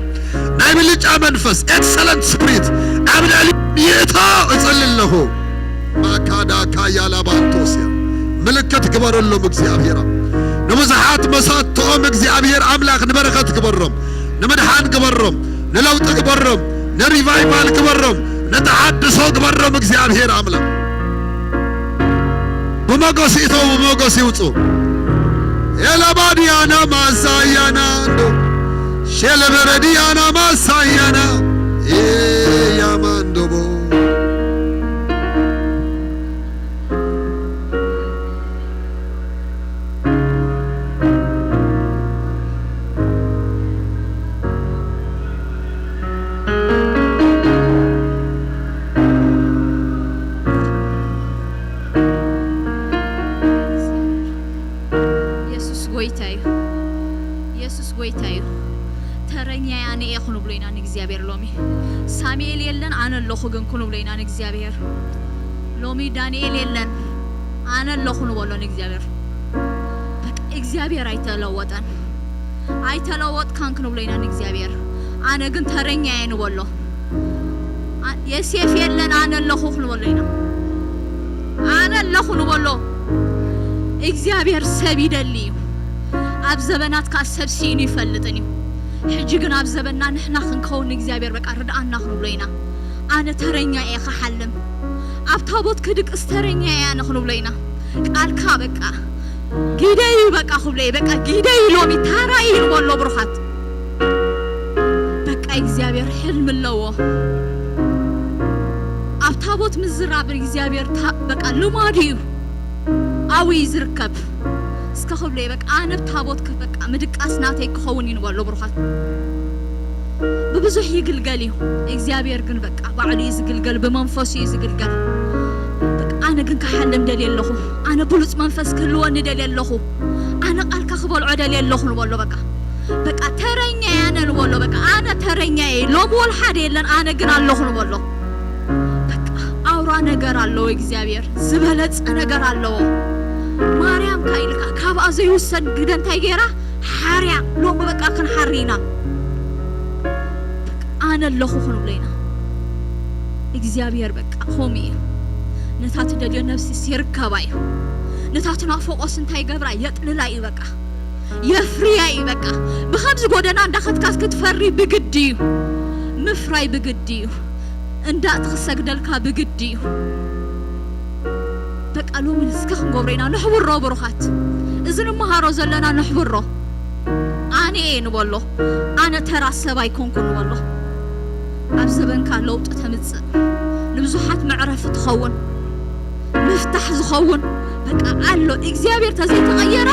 ናይ ብልጫ መንፈስ፣ ኤክሰለንት ስፕሪት፣ ኣብ ልዕሊኦም ይእቶ እጸሊ ኣለኹ። ማካዳ ካያላ ባንቶስያ። ምልክት ግበረሎም እግዚኣብሔር። ንብዙሓት መሳትኦም እግዚኣብሔር ኣምላኽ ንበረኸት ግበሮም፣ ንምድሓን ግበሮም፣ ንለውጢ ግበሮም፣ ንሪቫይቫል ግበሮም፣ ንተሓድሶ ግበሮም እግዚኣብሔር ኣምላኽ። ብመጎስ ይእተው፣ ብመጎስ ይውጹ። ኤላባድያና ማሳያና እንዶ ሸለበረድያና ማሳያና ኤያማንዶቦ። የሱስ ጎይታ እዩ። የሱስ ጎይታ እዩ። ተረኛይ ኣነ እየ ክንብሎ ኢና ንእግዚኣብሔር ሎሚ። ሳሙኤል የለን ኣነ ኣለኹ ግን ክንብሎ ኢና ንእግዚኣብሔር። ሎሚ ዳንኤል የለን ኣነ ኣለኹ ንበሎ ንእግዚኣብሔር። በቃ እግዚኣብሔር ኣይተለወጠን። ኣይተለወጥካን ክንብሎ ኢና ንእግዚኣብሔር። ኣነ ግን ተረኛ እየ ንበሎ። አ-፣ የሴፍ የለን ኣነ ኣለኹ ክንበሎ ኢና። ኣነ ኣለኹ ንበሎ። እግዚኣብሔር ሰብ ይደሊ እዩ። ኣብ ዘበናት ከኣ ሰብ ስኢኑ ይፈልጥን እዩ። ሕጂ ግን ኣብ ዘበንና ንሕና ክንከውን ንእግዚኣብሔር በቃ ርድኣና ክንብሎ ኢና። ኣነ ተረኛ እየ ክሓልም። ኣብ ታቦት ክድቅስ ተረኛ እየ ኣነ ክንብሎ ኢና። ቃልካ በቃ ጊደይ በቃ ክብሎ እየ። በቃ ጊደይ ሎሚ ታራይ ንበሎ ብሩኻት። በቃ እግዚኣብሔር ሕልሚ ኣለዎ። ኣብ ታቦት ምዝራብ እግዚኣብሔር ታ-፣ በቃ ልማዱ እዩ። ኣብኡ እዩ ዝርከብ። እስከ ክብሎ እየ በቃ ኣነ ኣብ ታቦት ከ-፣ በቃ ምድቃስ ናተይ ክኸውን እዩ ንበሎ ብሩኻት። ብብዙሕ ይግልገል እዩ። እግዚኣብሔር ግን በቃ ባዕሉ እዩ ዝግልገል፣ ብመንፈሱ እዩ ዝግልገል። በቃ ኣነ ግን ክሓልም ደልየ ኣለኹ። ኣነ ብሉጽ መንፈስ ክህልወኒ ደልየ ኣለኹ። ኣነ ቃልካ ክበልዖ ደልየ ኣለኹ ንበሎ በቃ። በቃ ተረኛ እየ ኣነ ንበሎ በቃ። ኣነ ተረኛ እየ። ሎሚ ወላ ሓደ የለን፣ ኣነ ግን ኣለኹ ንበሎ። በቃ ኣውራ ነገር ኣለዎ እግዚኣብሔር። ዝበለጸ ነገር ኣለዎ። ማርያም ካይልካ ካብኣ ዘይውሰድ ግደ እንታይ ገይራ? ሓርያ። ሎሚ በቃ ክንሓሪ ኢና። በቃ ኣነ ኣለኹ ክንብሎ ኢና። እግዚኣብሔር በቃ ከምኡ እዩ። ነታ ትደልዮ ነፍሲስ ይርከባ እዩ። ነታ ትናፍቆስ እንታይ ይገብራ? የጥልላ እዩ በቃ። የፍርያ እዩ በቃ። ብኸምዚ ጎደና እንዳኸድካስ ክትፈሪ ብግዲ እዩ። ምፍራይ ብግዲ እዩ። እንዳእቲ ክሰግደልካ ብግዲ እዩ። በቃ ሎሚ እስከ ክንገብሮ ኢና፣ ነሕብሮ ብሩኻት። እዚ ንመሃሮ ዘለና ነሕብሮ። ኣነ እየ ንበሎ። ኣነ ተራ ሰብ ኣይኮንኩ ንበሎ። ኣብ ዘበንካ ለውጢ ተምጽእ። ንብዙሓት መዕረፊ ትኸውን። ምፍታሕ ዝኸውን በቃ ኣሎ። እግዚኣብሔር ተዘይተቐየረ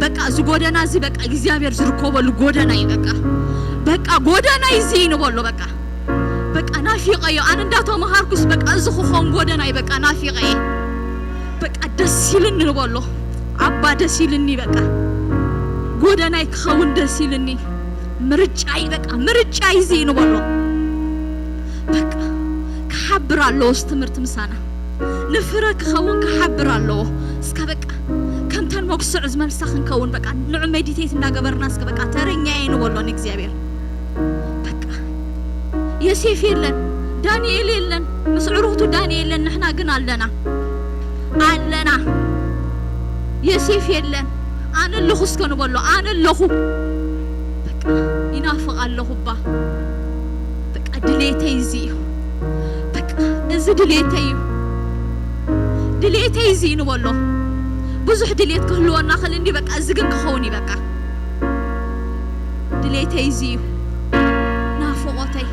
በቃ እዚ ጎደና እዚ በቃ እግዚኣብሔር ዝርከበሉ ጎደና እዩ። በቃ በቃ ጎደና እዚ ንበሎ በቃ በቃ ናፊቐዮ። ኣነ እንዳተመሃርኩስ በቃ እዚ ክኸውን ጎደናይ በቃ ናፊቐየ። በቃ ደስ ኢልኒ ንበሎ። ኣባ ደስ ኢልኒ በቃ። ጎደናይ ክኸውን ደስ ኢልኒ። ምርጫይ በቃ ምርጫይ እዚ ንበሎ። በቃ ክሓብር ኣለዎ እዚ ትምህርቲ ምሳና። ንፍረ ክኸውን ክሓብር ኣለዎ። እስከ በቃ ከምተን መጉስዕ ዝመልሳ ክንከውን በቃ ንዑ ሜዲቴት እንዳገበርና እስከ በቃ ተረኛየ ንበሎ ንእግዚኣብሔር። በቃ የሴፍ የለን፣ ዳንኤል የለን፣ ምስ ዕሩኽቱ ዳንኤል የለን፣ ንሕና ግን ኣለና። ኣለና። የሴፍ የለን። ኣነ ኣለኹ እስከ ንበሎ፣ ኣነ ኣለኹ። በቃ ይናፍቕ ኣለኹ እባ። በቃ ድሌተይ እዚ እዩ። በቃ እዚ ድሌተይ እዩ። ድሌተይ እዚ እዩ ንበሎ። ብዙሕ ድሌት ክህልወና ክእል እንዲ በቃ እዚ ግን ክኸውን እዩ በቃ። ድሌተይ እዚ እዩ። ናፍቖተይ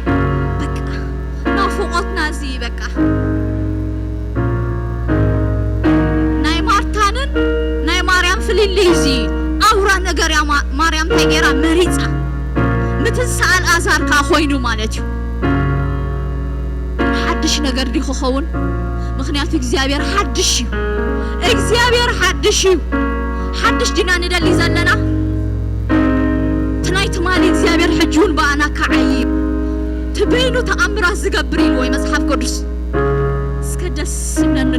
በቃ ናፍቖትና እዚ እዩ በቃ። ናይ ማርታንን ናይ ማርያም ፍልልይ እዚ እዩ። ኣውራ ነገር እያ ማ-፣ ማርያም እንታይ ገይራ መሪጻ። ምትንሳእ ኣልኣዛር ከኣ ኮይኑ ማለት እዩ። ሓድሽ ነገር ድዩ ክኸውን? ምኽንያቱ እግዚኣብሔር ሓድሽ እዩ። እግዚኣብሔር ሓድሽ እዩ። ሓድሽ ዲና ንደሊ ዘለና? እቲ ናይ ትማሊ እግዚኣብሔር ሕጂ እውን ብኣና ክዓይብ፣ እቲ በይኑ ተኣምራት ዝገብር ኢልዎ እዩ መጽሓፍ ቅዱስ። እስከ ደስ ይብለኒ።